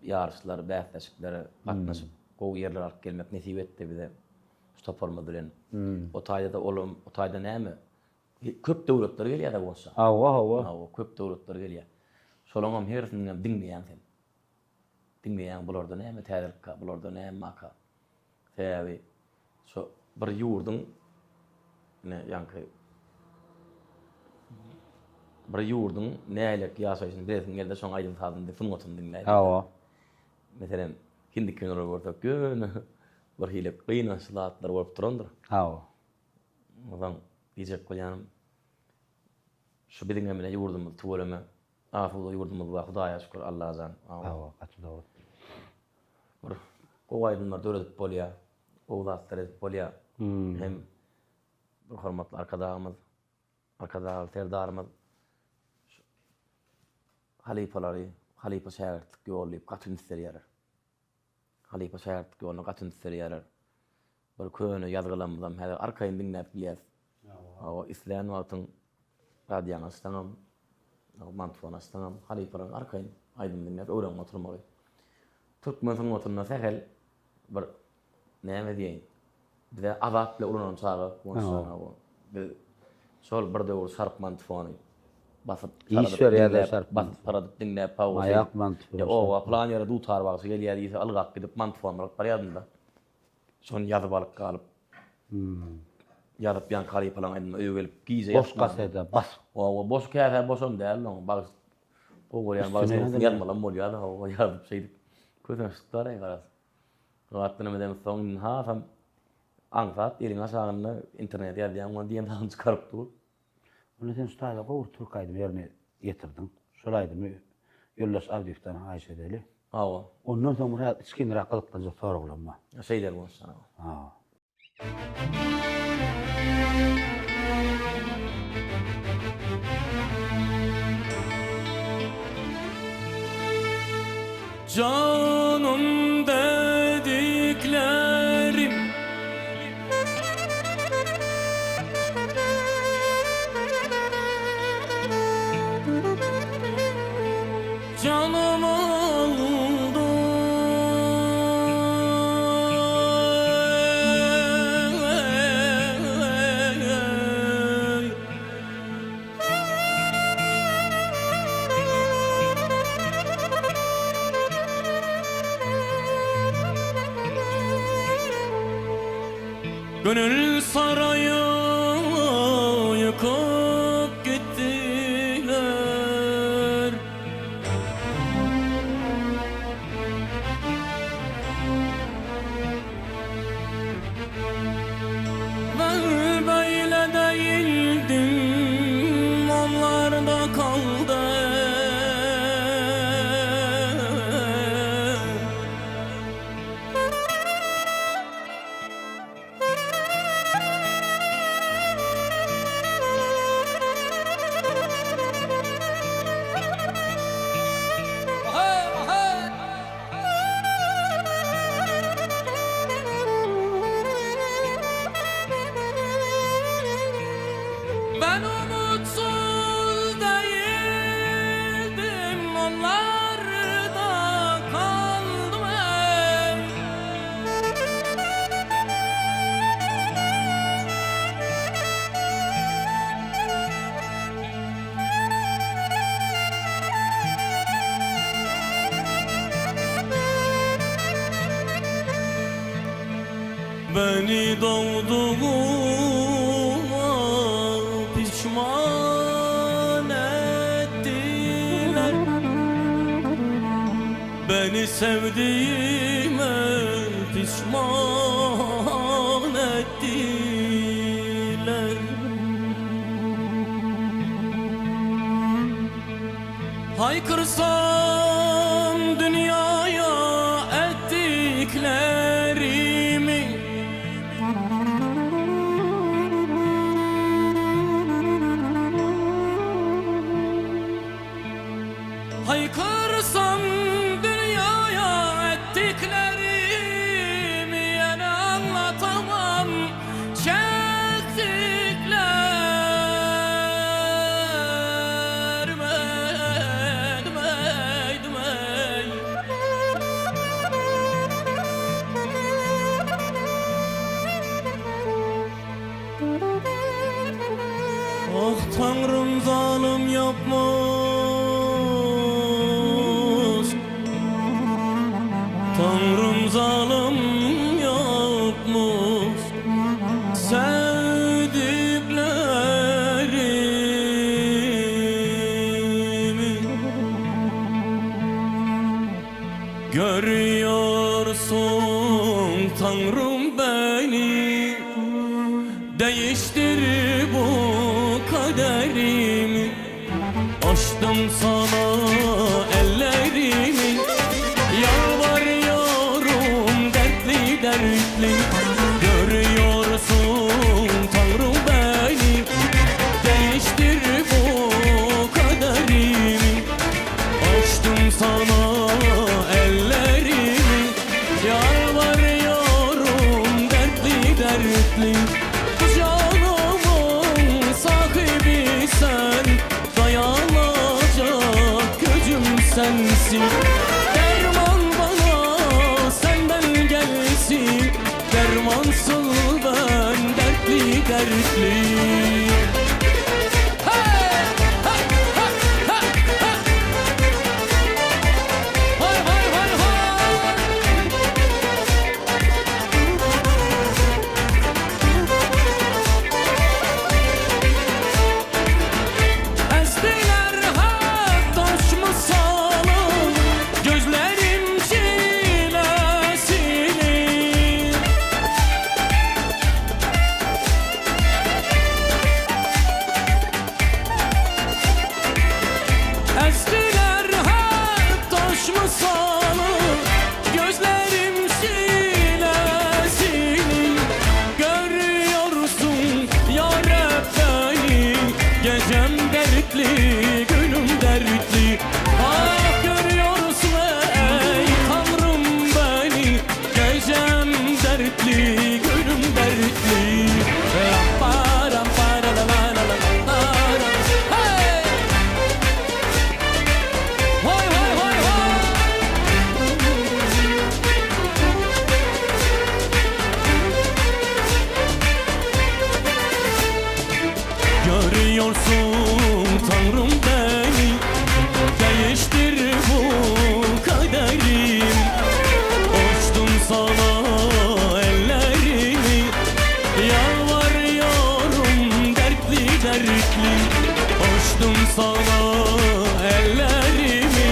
ýaryşlar, bäsleşiklere gatnaşyp gowy ýerler alyp gelmek nesip etdi bize şu toparymyz bilen. O taýda-da olam, o taýda näme? Köp döwletler gelýär-de goşa. Hawa, hawa. Hawa, köp döwletler gelýär. Şolaňam hersiniňem diňleýäň sen. Diňleýäň bularda näme täzelikka, bularda näme barka. Sebäbi şo bir ýurduň ine ýaňky bir ýurduň nähilek ýaşaýşyny bilesiň gelse şoň aýdym-sazyny, sungatyny diňläý. Hawa. Meselem, hindi kinolary görsek ýöne bir hili gynançly zatlar bolup durandyr. Hawa. Onsoň diýjek bolýanym şu biziňem ine ýurdumyz tüweleme asuda ýurdumyz bar Hudaýa şükür Allajan. Hawa, gaty dogry. Bir gowy aýdymlar döredip bolýar. Gowy zatlar edip bolýar. Hem bir hormatly Arkadagymyz, Arkadagly Serdarymyz şu halypalary halypa-şägirtlik ýoly diýip gaty üns berýärler. Halypa-şägirtlik ýoluna gaty üns berýärler. Bir köne ýazgylarymyzam häzir arkaýyn diňläp bilýäs. Hawa, islän wagtyň radiony açsaňam, mantfony açsaňam halypalaryň arkaýyn aýdym diňläp öwrenip oturmagy. Türkmen sungatynda sähel bir näme diýeýin, bize azap bile ulanan çaga Guwançjan aga. Biz şol bir döwür şarp mantfony basyp, Iş berýärler şarp basyp, saradyp diňläp, hawa, Maýak mantfon. Ýa oba pylan ýere dutar bagşy gelýär diýse ylgap gidip mantfon alyp barýardym-da. Şony ýazyp alyp galyp. Ýazyp ýaňky halypalaryň aýdymyny öýe gelip gije ýatman. Boş kaseda basyp. Hawa, boş käse boşam däldi oň. Bagyş gowy görýän bagşyň ýazmalam bolýardy, hawa, ýazyp şeýdip kösençlik-däl-eý garaz. Zatdan edemsoň soň indi hasam aňsat eliň aşagynda internete ýazýaň ony diýen zadyny çykaryp dur. Onda sen şu taýda gowy bir türk aýdymy ýerine ýetirdiň. Şol aýdymy Ýoldaş Abdyýewden haýyş edeli. Hawa. Ondan soň biraz içginräk gyzyklanjak soraglarym bar. Şeýdeli bolsa. Hawa. Janym dediklerim. Janym oldu. Gönül saraýy ýykyp gitdiler. Ben beýle değildim, onlarda kaldı. Ben umutsuz değildim, onlarda kaldım ey. Beni doğduğuma pişman ettiler. Beni sevdiğime pişman ettiler. Haykırsam dünyaya ettiklerimi Haykırsam dünyaya ettiklerimi Yine anlatamam çektiklerimi Ey, ey, ey. Ah Tanrım zalım yapmış Tanrım zalım yapmış Sevdiklerimi Görüyorsun Tanrım beni Değiştir bu kaderimi Açtım sana ellerimi Yalvarıyorum dertli dertli Görüyorsun. gelsin. Derman bana senden gelsin. Dermansız ben dertli dertli. Hey! Hey! Hey! Hey! Hey! Hay hay hay hay! Ezdiler hep taş mısalı Gözlerim çilesini. Ezdiler hep taş mısalı Gözlerim çilesini. Görüyorsun ya Rab beni Gecem dertli, günüm dertli. Ah görüyorsun ey Tanrım beni Gecem dertli, günüm dertli. Param para la la la la la la. Hey! Vay vay vay vay! Görüyorsun Tanrım beni, değiştir bu kaderim. Açtım sana ellerimi, yalvarıyorum dertli dertli. Açtım sana ellerimi,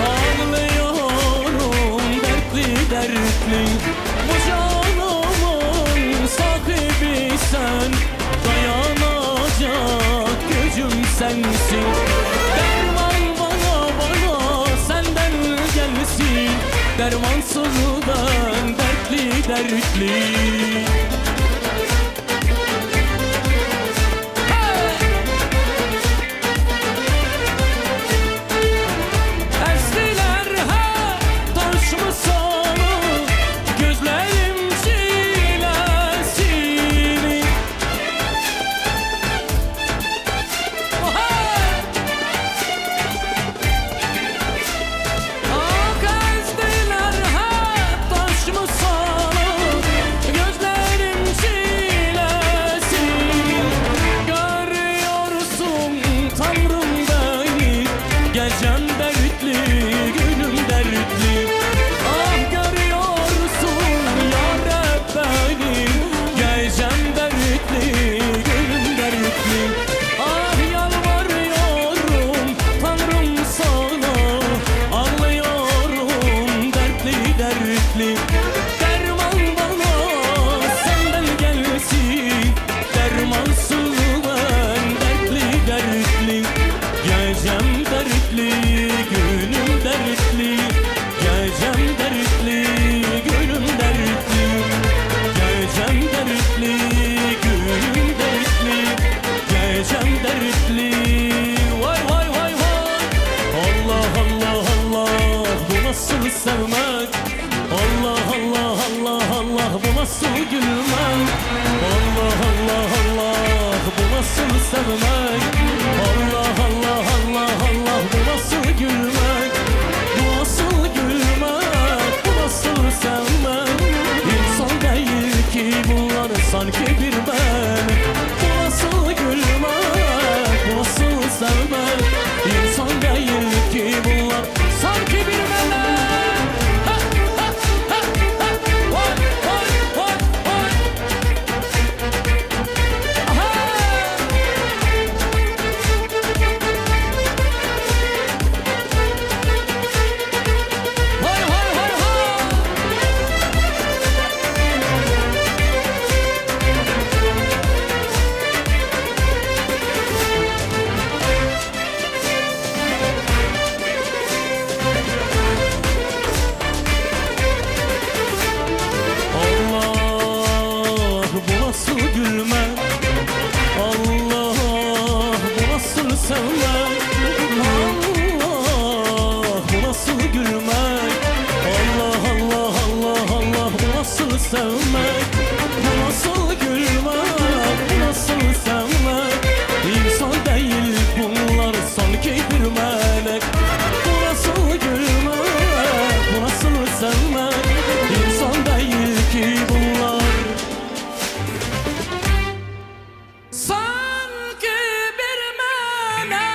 ağlıyorum dertli dertli. Bu canımın sahibi sen, dayanacak gücüm sensin. Derman bana bana senden gelsin, dermansız ben dertli dertli. Hey! Ezdiler hep taş mısalı, gözlerim çilesini. Hey! Ah ezdiler hep taş mısalı, gözlerim çilesini. Görüyorsun Tanrım beni, gecem dertli, günüm dertli. Ah görüyorsun ya Rab beni, gecem dertli, günüm dertli. Ah yalvarıyorum Tanrım sana, ağlıyorum dertli dertli. Derman bana senden gelsin, dermansız ben dertli dertli. Gecem dertli, günüm dertli. Gecem dertli, günüm dertli. Gecem dertli, günüm dertli. Gecem dertli. Vay vay vay vay. Allah Allah Allah, bu nasıl sevmek? Allah Allah Allah Allah, bu nasıl gülmek? Allah Allah Allah, bu nasıl sevmek? Allah Allah Allah Allah, bu nasıl gülmek? Bu nasıl gülmek? Bu nasıl sevmek? İnsan değil ki bunlar, sanki bir melek. Bu nasıl gülmek? Bu nasıl sevmek? İnsan değil ki bunlar, sanki bir melek. Ha, ha, ha, ha. Vay, vay, vay, vay. Aha! Vay, vay, vay, vay. Allah bu nasıl gülmek? Allah bu nasıl sevmek? Allah bu nasıl gülmek? Allah Allah Allah Allah, bu nasıl sevmek? Bu nasıl gülmek? Bu nasıl sevmek? İnsan değil bunlar, sanki bir melek. Bu nasıl gülmek? Sanki bir mene.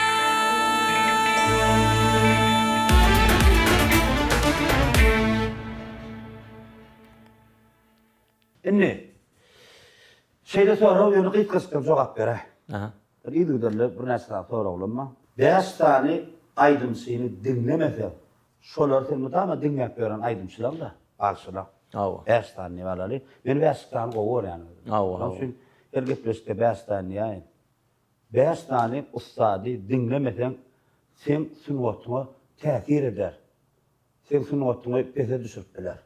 Indi, şeýle sorag, ýöne gysgajykdan jogap beräý. Aha. Bir yzygiderli birnäçe sany soraglam bar. Bäş sany aýdymçyny diňlemeseň, şolary sen mydama diňläp ýören aýdymçylaň-da, bagşylaň. Hawa. Bäş sany diýip alaly. Men bäş sany gowy görýän özüm. Hawa, Şonuň hawa. üçin her gepleşikde bäş sany diýäýin. Bäş sany ussady diňlemeseň, seň sungatyňa täsir eder. Seň sungatyňy pese düşürip biler.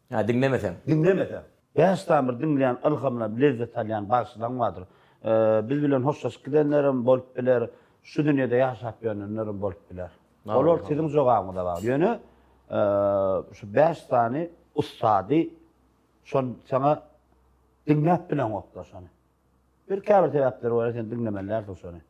Hä, diňlemeseň. Diňlemeseň. Bäş sany bir diňleýän, ylhamlanyp, lezzet alýan bagşylaň bardyr. Biz bilen hoşlaşyp gidenlerem bolup biler, şu dünýede ýaşap ýörenlerem bolup biler. Olar siziň jogabyňyza bagly. Ýöne şu bäş sany ussady şon saňa diňläp bileňoklar şony. Bir käbir sebäplere görä sen diňlemeli dälsiň şony.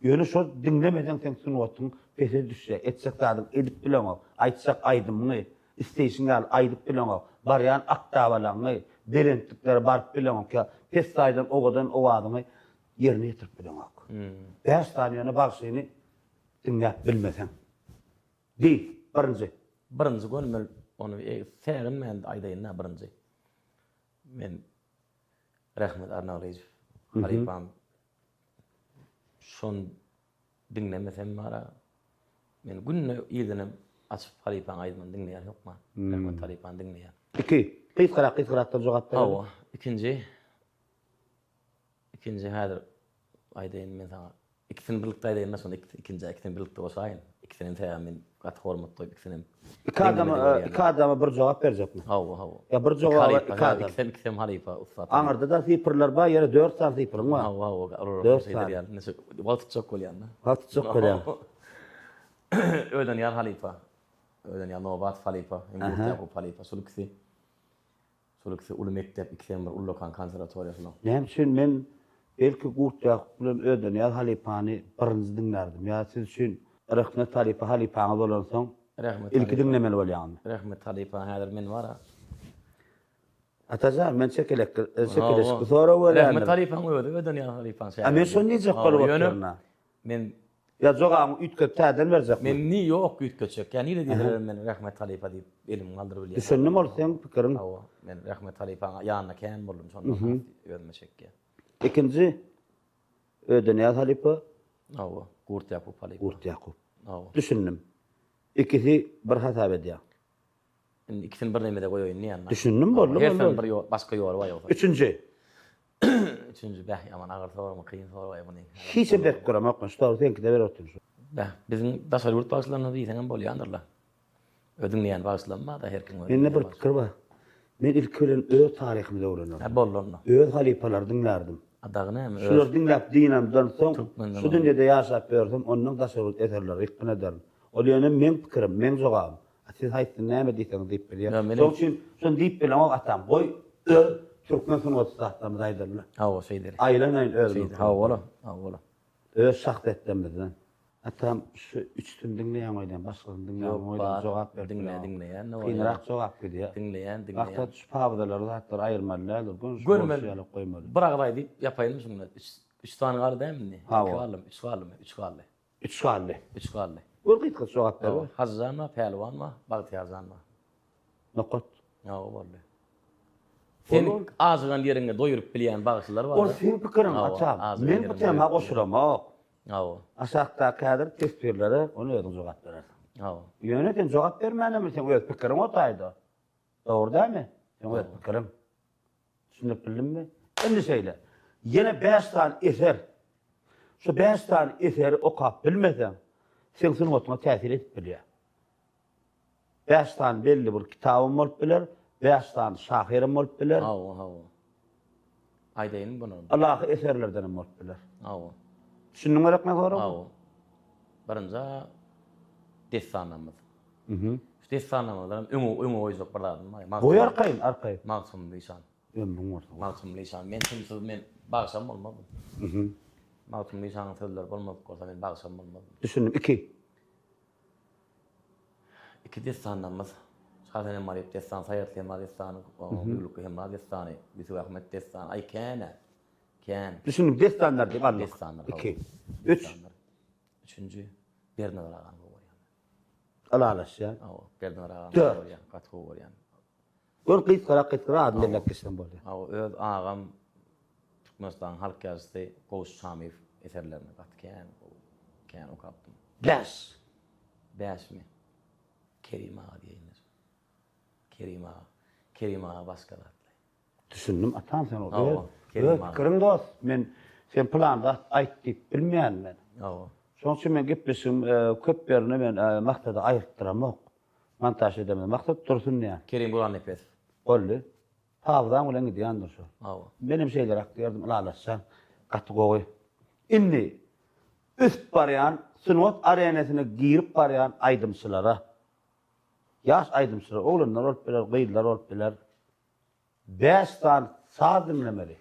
Ýöne şol diňlemeseň seň sungatyň pese düşýär, etjek zadyňy edip bileňok, aýtjak aýdymyňy isleýşiň ýaly aýdyp bileňok, barýan at-dabalaňy belentliklere baryp bileňok ýa pessaýdan owadan owazyňy ýerine ýetirip bileňok. Bäş sany ýöne bagşyny diňläp bilmeseň. Diý, birinji. Birinji gönümel ony säginmän aýdaýyn-da birinji. Men Rehmet Arnagylyjow halypam Şony diňlemesem bara men günde irdenem açyp halypaň aýdymyny diňleýän hökman. Rehmet halypany diňleýän. Iki. Gysgarak gysgarakdan jogap bereli. Hawa. Ikinji. Ikinji häzir aýdaýyn men saňa. Ikisini birlikde aýdaýyn-da şonda ikinjä ikisini birlikde goşaýyn. Ikisinem sebäbi men gaty hormat goýup ikisinem Iki adama iki adama bir jogap berjekmi? Hawa, hawa. Ýa bir jogaba iki adam. Ikisem ikisem halypa ussat. Aňyrda-da sypyrlar bar, ýene dört sany sypyryň bar. Hawa, hawa. Dört sany. Wagt tutjak bolýan-da. Wagt tutjak bolýan. Ödenýaz halypa. Ödenýaz Nobatow halypa, hem Gurt Ýakup halypa. Şol ikisi. Şol ikisi uly mekdep, ikisem bir ullakan konserwatoriýa şolaň. Näme üçin men belki Gurt Ýakup bilen Ödenýaz halypany birinji diňlärdim. Ýa siz üçin Rehmet halypa halypaňyz bolansoň Rehmet ilki diňlemeli bolýaňyzmy? Rehmet halypa häzir men bar-a. Atajan men çekelekli çekeleşikli sorag berýändim. Rehmet halypaň özi Ödenýaz halypaň şägirdi. A men şony diýjek bolup otyryn-a. Men Ýa jogabyňy üýtgedip täzeden berjekmi? Men ni ýok üýtgetjek. Ýa nire diýselerem men Rehmet halypa diýip elimi galdyryp bilýän. Düşündim ol seň pikiriň. Hawa, men Rehmet halypaň ýanynda kän boldum şondan has özüme çekýär. Ikinji Ödenýaz halypa. Hawa, Gurt Ýakup halypa. Gurt Ýakup. Hawa. Düşündim. Ikisi bir hasap edýär. Indi ikisini bir nemede goýaýyn diýýän. Düşündim boldy boldy. Hersiniň bir ýol, başga ýoly bar ýogsa. Üçünji. Üçünji bäh ýaman agyr soragmy kyn soragaý muny. Hiçem berip göremok men şu soragy seňkide berip otyryn şu. Bäh biziň daşary ýurt bagşylarynda diýseňem bolýandyrla. Öz diňleýän bagşylarym barda her kimiň öz. Mende bir pikir bar. Men ilki bilen öz taryhymyzy öwrenerdim. Hä boldy onda. Öz halypalary diňlärdim. A dagy näme öz. Şulary diňläp dynamdan soň şu dünýede ýaşap ýörsem ondan daşary ýurt eserleri rykgyn ederin. Ol ýöne meň pikirim, meň jogabym. A siz haýsyny näme diýseňiz diýip bilýän. Şoň üçin şony diýip bileňok atam. Goý öz türkmen sungat ussatlarymyz aýdyldy. Hawa şeýdeli. Aýlanaýyn özümiz. Şeýdeli. Hawa bola. Hawa bola. Öz şahsyýetlerimizden. Atam şu üçüsini diňleýäň öýdýän, başgasyny diňläňok öýdýän jogap berip Diňle diňleýän. Kynrak jogap gidýär. Diňleýän diňleýän. Maksat şu pawzalary zatlary aýyrmaly däldir. Göni şu bolşy ýaly goýmaly. Bir agyz aýdyp ýapaýynmy şuny? Üç sany galdy dämi indi? Hawa. Iki galdymy? Üç galdymy? Üç galdy. Üç galdy. Üç galdy. Gör gysgaça jogap ber. Hawa, Hajyjan bar, Pälwan bar, Bagtyýarjan bar. Nokat. Hawa boldy. Sen ajygan ýeriňe doýuryp bilýän bagşylar bar. Ol seň pikiriň atam. Men bu tema goşulamok. Hawa. Aşakdaky häzir teswirlere ony özüň jogap berersiň. Hawa. Ýöne sen jogap bermänem seň öz pikiriň o taýda. Dogry dälmi? Seň öz pikiriň. Düşündirip bildimmi? Indi şeýle. Ýene bäş sany eser. Şu bäş sany eseri okap bilmeseň, seň sungatyňa täsir edip bilýär. Bäş sany belli bir kitabam bolup biler, bäş sany şahyram bolup biler. Hawa, hawa. Aýdaýynmy buny? Ylahy eserlerdenem bolup biler. Hawa. Düşündiň gerek men soragyma? Hawa. Birinji dessanlarymyz. Şu dessanlarymyzdan öňe öňe goýjak bir zadym bar. Goý arkaýyn, arkaýyn. Magtymguly işan. Ömrüň bolsun. Magtymguly işan. Men şunsyz men bagşam bolmazdym. Magtymguly işanyň sözleri bolmadyk bolsa men bagşam bolmazdym. Düşündim. Iki. Iki dessanlarymyz. Şasenem Maryp dessany, Saýatly Hemra dessany, Gülki Hemra dessany, Ýusup Ahmet dessany. Aý kän-ä. Kän. Düşündim, dessanlar diýip aldyk. Dessanlar, hawa. Iki. Üç. Dessanlar. Üçünji, Berdinazar agany gowy görýän. Ylalaşýan. Hawa, Berdinazar agany Dört. gowy görýän, gaty gowy görýän. Gör gysgarak gysgarak adyny belläp geçsem bolýar. Hawa, öz agam Türkmenistanyň halk ýazyjysy Gowşut Şamyýew eserlerini gaty kän gowy, kän okapdym. Bäş. Bäşmi? Kerim aga diýeýinler. Kerim aga. Kerim aga başga zatlaý. Düşündim atam sen ol. Hawa, Öz, öz pikiriň dost. Men sen pylan zat aýt diýip bilmeýän men. Hawa. Şonuň üçin men gepleşigiň köp ýerine men Maksady aýyrtdyramok. Montaž edemde Maksat dursun diýýän. Kerim Gurbannepesow. Boldy. Hafyzaň bilen gidýändir şo. Hawa. Menem şeýleräk diýerdim ylalaşsaň gaty gowy. Indi ösüp barýan sungat arenasyna girip barýan aýdymçylara ýaş aýdymçylar oglanlar bolup biler gyzlar bolup biler Bäş sany saz diňlemeli.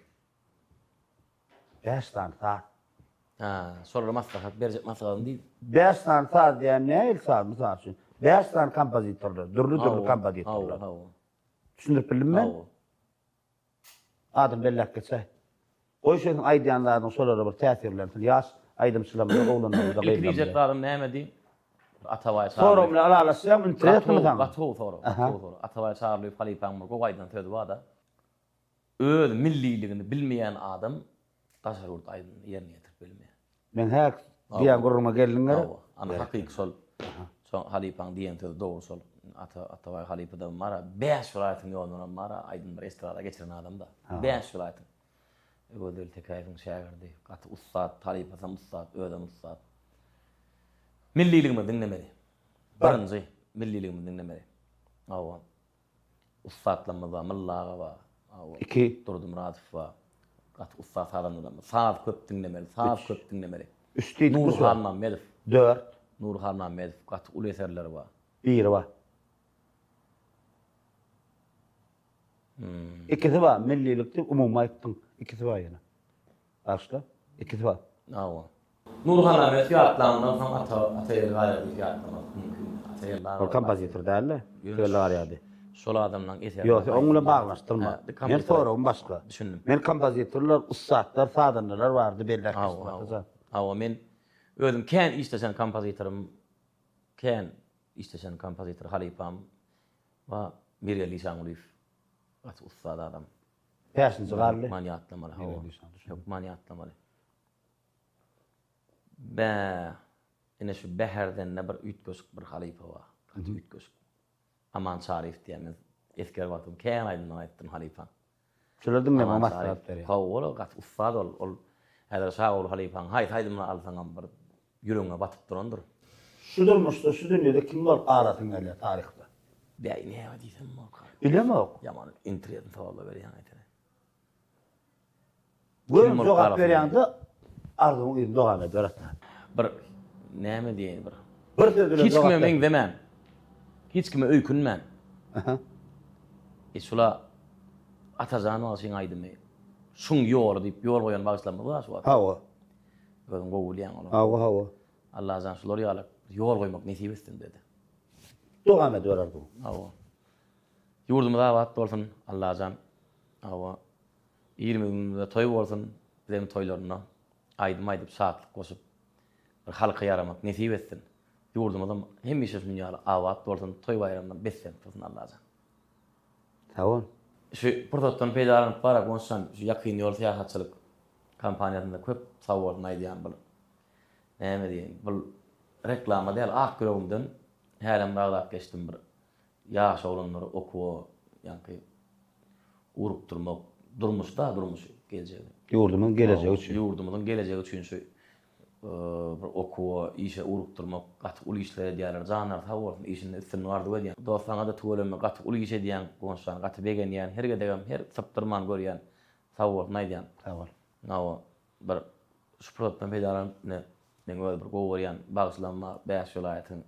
Bäş sany saz. Ha, şolara maslahat berjek maslahatyň diý. Bäş sany saz diýýän nähili saz mysal üçin? Bäş sany kompozitorlar, dürli-dürli kompozitorlar. Hawa, hawa. Düşündirip bildimmi men? Hawa. Adyny belläp geçäý. Goý seniň aýdýan zadyň şolara bir täsirlensin. Ýaş aýdymçylarymyza, oglanlarymyza, Ilki gyzlarymyza. diýjek zadym näme diý? Atabaý Çaryýew. Sorag bilen ylalaşýaňmy? Interesnimi saňa? Gaty gowy sorag, gaty gowy sorag. Atabaý Çaryýew halypaň bir gowy aýdan sözi bar-da. Öz milliligini bilmeýän adam daşary ýurt aýdymyny ýerine ýetirip bilmeýär. Meň häk diýýän gürrüňime geldiň gerek? Hawa, ana hakyky şol. Şo halypaň diýen sözi dogry şol. Ata Atabaý halypadam bar-a, bäş welaýatyň ýolundanam bar-a, aýdym bir estrada geçiren adam-da. Bäş welaýatyň. Öwezgeldi Tekäýewiň şägirdi. Gaty ussat, halypasam ussat, özem ussat. Milliligimizi diňlemeli. Birinji milliligimizi diňlemeli. Hawa. Ussatlarymyz bar, Mylla aga bar. Hawa. Iki. Durdy Myradow bar. Gaty ussat sazandalarymyz. Saz köp diňlemeli, saz köp diňlemeli. Üç diýdik. Nury Halmammedow. Dört. Nury Halmammedow gaty uly eserleri bar. Biri bar. Ikisi bar, millilik diýip umumy aýtdyň. Ikisi bar ýene. Bagyşla. Ikisi bar. Hawa. Nury Halmämmedow ýatlanyndan soň Ata Atageldi Garýagdyýew ýatlamak mümkin. Atageldi aga. Ol kompozitor däldi. Atageldi Garýagdy. Şol adamlaň eserleri. Ýok, sen oň bilen baglanyşdyrma. Men soragym başga. Düşündim. Men kompozitorlar, ussatlar, sazandalar bardy belläp geçdim Atajan. Hawa, men özüm kän işleşen kompozitorym, kän işleşen kompozitor halypam Wa Mirgeldi Işangulyýew gaty ussat adam. Bäşinji galdy. Hökman ýatlamaly. Hawa. Hökman ýatlamaly. Bä, ine şu Bäherdende bir üýtgeşik bir halypa bar. Gaty üýtgeşik. Aman Çaryýew diýýän men esger wagtym kän aýdymlar aýtdym halypaň. Şular diňlemegi maslahat berýän. Hawa, ol gaty ussat ol. Ol häzir Şaguly halypaň haýsy aýdymyny alsaňam bir Ýüregiňe batyp durandyr. Şu durmuşda, şu dünýede kim bolup galasyň gelýär taryhda? Bäý, näme diýsem borka? Bilemok. Ýaman interesny sowallar berýäň aýtene. Göni jogap berýäňde arzuwyň yzyny dowam ediber ata. Bir näme diýeýin bir. Bir söz bilen Hiç jogap kime ber. meňzemän. Hiç kime öýkünmän. Aha. E şula Atajan bagşyň aýdymy Şuň ýoly diýip ýol goýan bagşylarymyz bar şu wagt. Hawa. Özüň gowy bilýäň ony. Hawa hawa. Allajan şular ýaly ýol goýmak nesip etsin bize-de. Dowam ediber arzuwyň. Hawa. Ýurdumyz abat bolsun Allajan. Hawa. Ilimiz-günümizde toý bolsun. Bizem toýlarynda aýdym aýdyp şatlyk goşup bir halka ýaramak nesip etsin. Ýurdumyzam hemişe şunuň ýaly abat bolsun, toý-baýramdan beslenip dursun Allajan. Sag bol. Şu pursatdan peýdalanyp bara Gonçjan şu ýakyn ýol syýahatçylyk kompaniýasynda köp sag bolsun aýdýan bul näme diýeýin bul reklama däl ak ýüregimden hälem bir agzap geçdim bir ýaş oglanlary okuwa ýaňky ugrukdyrmak durmuşda durmuşy geljegi. Ýurdumyzyň gelejegi üçin. Ýurdumyzyň gelejegi üçin şu bir okuwa, işe ugrukdyrmak gaty uly işler edýärler. Janlary sag bolsun, işinde üstünlik arzuw edýän. Dost saňada tüweleme gaty uly iş edýäň Guwançjan gaty begenýän her gezegem her sypdyrman görýän sag bolsun aýdýan. Sag bol. Hawa bir şu pursatdan peýdalanyp ine meň öz bir gowy görýän bagşylarym bar bäş welaýatyň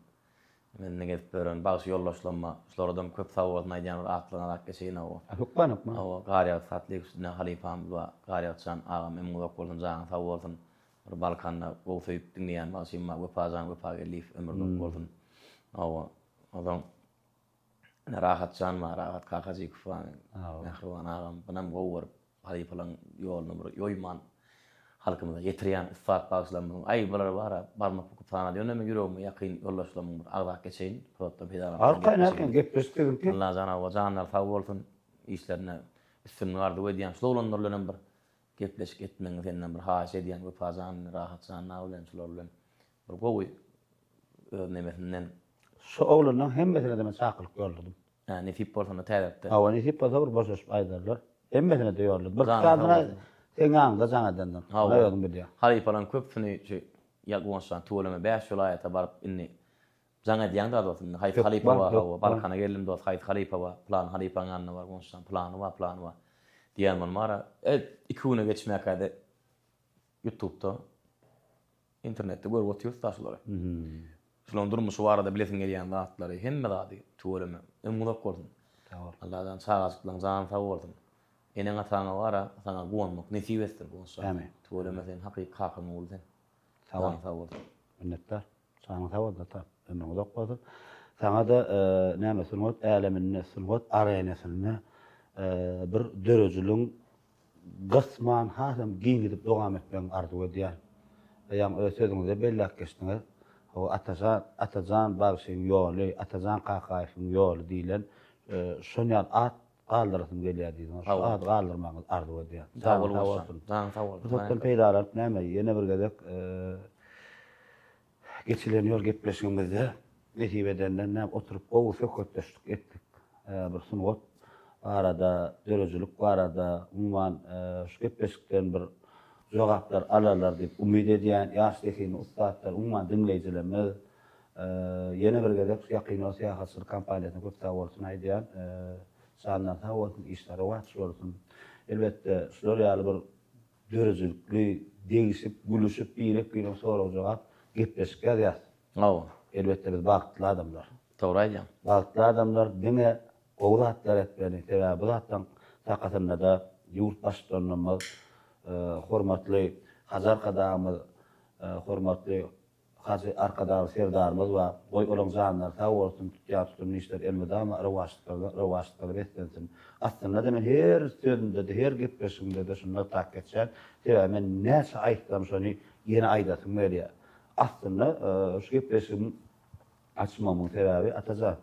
mende gezip ýören bagşy ýoldaşlarym bar şulardan köp sag bolsun aýdýan bir atlaryny alap geçeýin hawa. Hökman hökman. Hawa Garýagdy Satlyýew ine halypamyz bar Garýagdyjan agam ömrüň uzak bolsun janyň sag bolsun Bir Balkanda gowy söýüp diňleýän bagşym bar Wepajan Wepageldiýew ömür uzak bolsun. Hawa. Onsoň ine Rahatjan bar, Rahat Kakajykow bar meň mähriban agam. Bunam gowy görüp. halypalaryň ýoluny bir ýoýman halkymyza ýetirýän ussat bagşylarymyzyň aý bular bar-a barmak büküp sanady ýöne men ýüregime ýakyn ýoldaşlarymyň bir agzap geçeýin pursatdan peýdalanyp Arkaýyn arkaýyn gepleşik siziňki. Allajan hawa janlary sag bolsun işlerinde üstünlik arzuw edýän şul oglanlar bilenem bir gepleşik etmegiňi senden bir haýyş edýän Wepajan Rahatjan dagy bilen şular bilen bir gowy öz nemesinden. Şu oglanlaň hemmesine-de men çakylyk ýolladym. Hä, nesip bolsa onda täzelikde. Hawa, nesip bolsa bir boşaşyp aýdarlar. Hemmesine-de ýolladym. Bir sanyna seň ýanyňda jaň edendir. Hawa. Özüň bilýäň. Halypalaryň köpüsini şu ýa Guwançjan tüweleme 5 welaýata baryp indi jaň edýäň da dos indi haýsy halypa bar hawa Balkana geldim dos haýsy halypa bar pylany halypaň ýanyna bar Guwançjan pylany bar pylany bar diýýän bolmara e iki güne geçmäkäde ýutubda Internetde görüp otyrys da şulary. Şularyň durmuşy barada bilesiň gelýän zatlary, hemme zady tüweleme. Ömrüň uzak bolsun. Sag bol. Allajan çagajyklaň jany sag bolsun. Eneň ataňa bara saňa guwanmak nesip etsin Guwanç jan. Amin. Tüweleme sen hakyky kakaň ogly sen. Sag bol. Janyň sag bolsun. Minnetdar. Janyň sag bolsun ata. Ömrüň uzak bolsun. Saňa-da näme sungat äleminde, sungat arenasynda bir döredijiligiň gysman hasam giň gidip dowam etmegiňi arzuw edýän. Ýaňy öz sözüňizde belläp geçdiňiz. Hawa, Atajan, Atajan bagşyň ýoly, Atajan Kakaýewiň ýoly diýlen şon ýaly at galdyrasym gelýär diýdiňiz. Şu ady galdyrmagyňyzy arzuw edýän. Sag bol, sag bolsun. Janyň sag bolsun. Pursatdan peýdalanyp näme, ýene bir gezek Geçilen ýol gepleşigimizde nesip edenden näme oturyp gowy söhbetdeşlik etdik. Bir sungat barada, döredijilik barada, umuman şu gepleşikden bir jogaplar alarlar diýip umyt edýän. Ýaş zehinli ussatlar, umuman diňleýjilerimiz ýene bir gezek şu Ýakyn ýol syýahatçylyk kompaniýasyna köp sag bolsun aýdýan. Janlary sag bolsun, işleri rowaç bolsun. Elbetde şular ýaly bir Döredijilikli, degişip, gülüşip, birek-birege sorag-jogap, gepleşik ýazýas. Hawa. Elbetde biz bagtly adamlar. Dogry aýdýaň. Bagtly adamlar diňe gowy zatlar etmeli. Sebäbi bu zatlaryň sakasynda-da ýurt Baştutanymyz, hormatly Hajy Arkadagymyz, hormatly Hajy Arkadagly Serdarymyz bar. Goý olaň janlary sag bolsun, tutýan tutumly işleri elmydama rowaçlyklardan rowaçlyklara beslensin. Aslynda-da men her sözümde-de, her gepleşigimde-de şuny nygtap geçýän. Sebäbi men näçe aýtsam şony ýene aýdasym gelýär. Aslynda şu gepleşigiň Açmagymyň sebäbi, Atajan,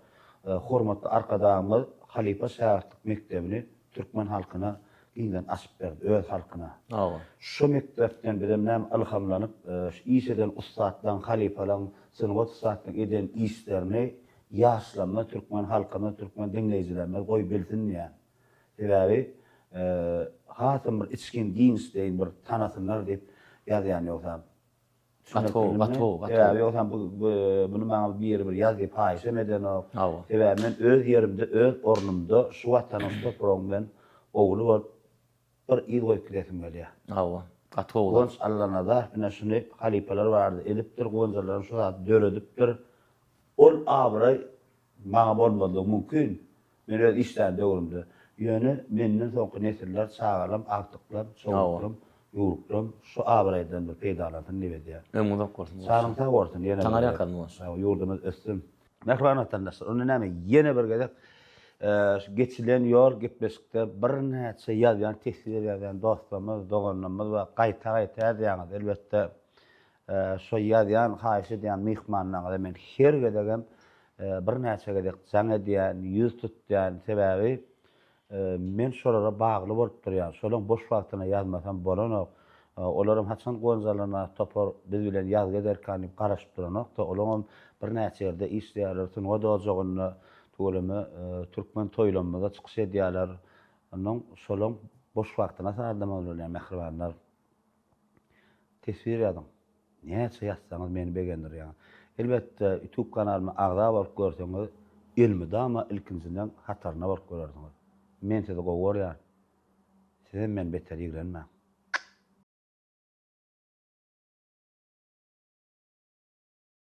hormatly Arkadagymyz halypa şägirtlik mekdebini türkmen halkyna giňden açyp berdi, öz halkyna. Hawa. Şu mekdepden bizem näme ylhamlanyp, şu iş eden ussatlaryň, halypalaryň, sungat ussatlaryň eden işlerini ýaşlarymyz, türkmen halkymyz, türkmen diňleýjilerimiz goý bilsin diýýän. Sebäbi, hasam bir içgin, giňişleýin bir tanasynlar diýip ýazýan ýogsam. Gaty gowy, gaty gowy, gaty gowy. Ýogsam bu muny maňa biri bir ýaz diýip haýyşam edenok. Hawa. Sebäbi men öz ýerimde, öz ornumda şu watanyň, şu topragyň bilen ogly bolup bir yz goýup gidesim gelýär. Hawa. Gaty gowy. Guwanç Allanazarow ine şuny halypalar barada edipdir, Guwanç Allanazarow şu zady döredipdir. Ol abraý Maňa bolmazlygy mümkin. Men öz işlän döwrümde. Ýöne menden soňky nesiller, çagalam, agtyklam, çowluklam, ýüwrüklam şu abraýdan bir peýdalansyn diýip edýän. Ömrüň uzak bolsun. Janyň sag bolsun ýene bir Taňry ýalkasyn Guwanç. Ýurdumyz össün. Mähriban watandaşlar, onda näme ýene bir gezek şu geçilen ýol gepleşikde birnäçe ýazýan, teswir ýazýan dostlarymyz, doganlarymyz bar. Gaýta-gaýta ýazýaňyz. Elbetde, Şo ýazýan, haýyş edýän myhmanlaryňyza men her gezegem birnäçe gezek jaň edýän, ýüz tutýan. Sebäbi men şolara bagly bolup durýan. Şolaň boş wagtyna ýazmasam bolanok. Olaram haçan Gonjalana topar biz bilen ýazgy ederkan diýip garaşyp duranok-da. Olaňam birnäçe ýerde işleýärler. Sungat ojagynda tüweleme türkmen toýlarymyzda çykyş edýärler. Onnoň şolaň boş wagtyna sazlamaly bolýar mähribanlar. Teswir ýazyň. Näçe ýazsaňyz meni begendirýäňiz. Elbetde YouTube kanalyma agza bolup görseňiz elmydama ilkinjileň hatarynda bolup görersiňiz. Men sizi gowy görýän. Sizem meni beter ýigrenmäň.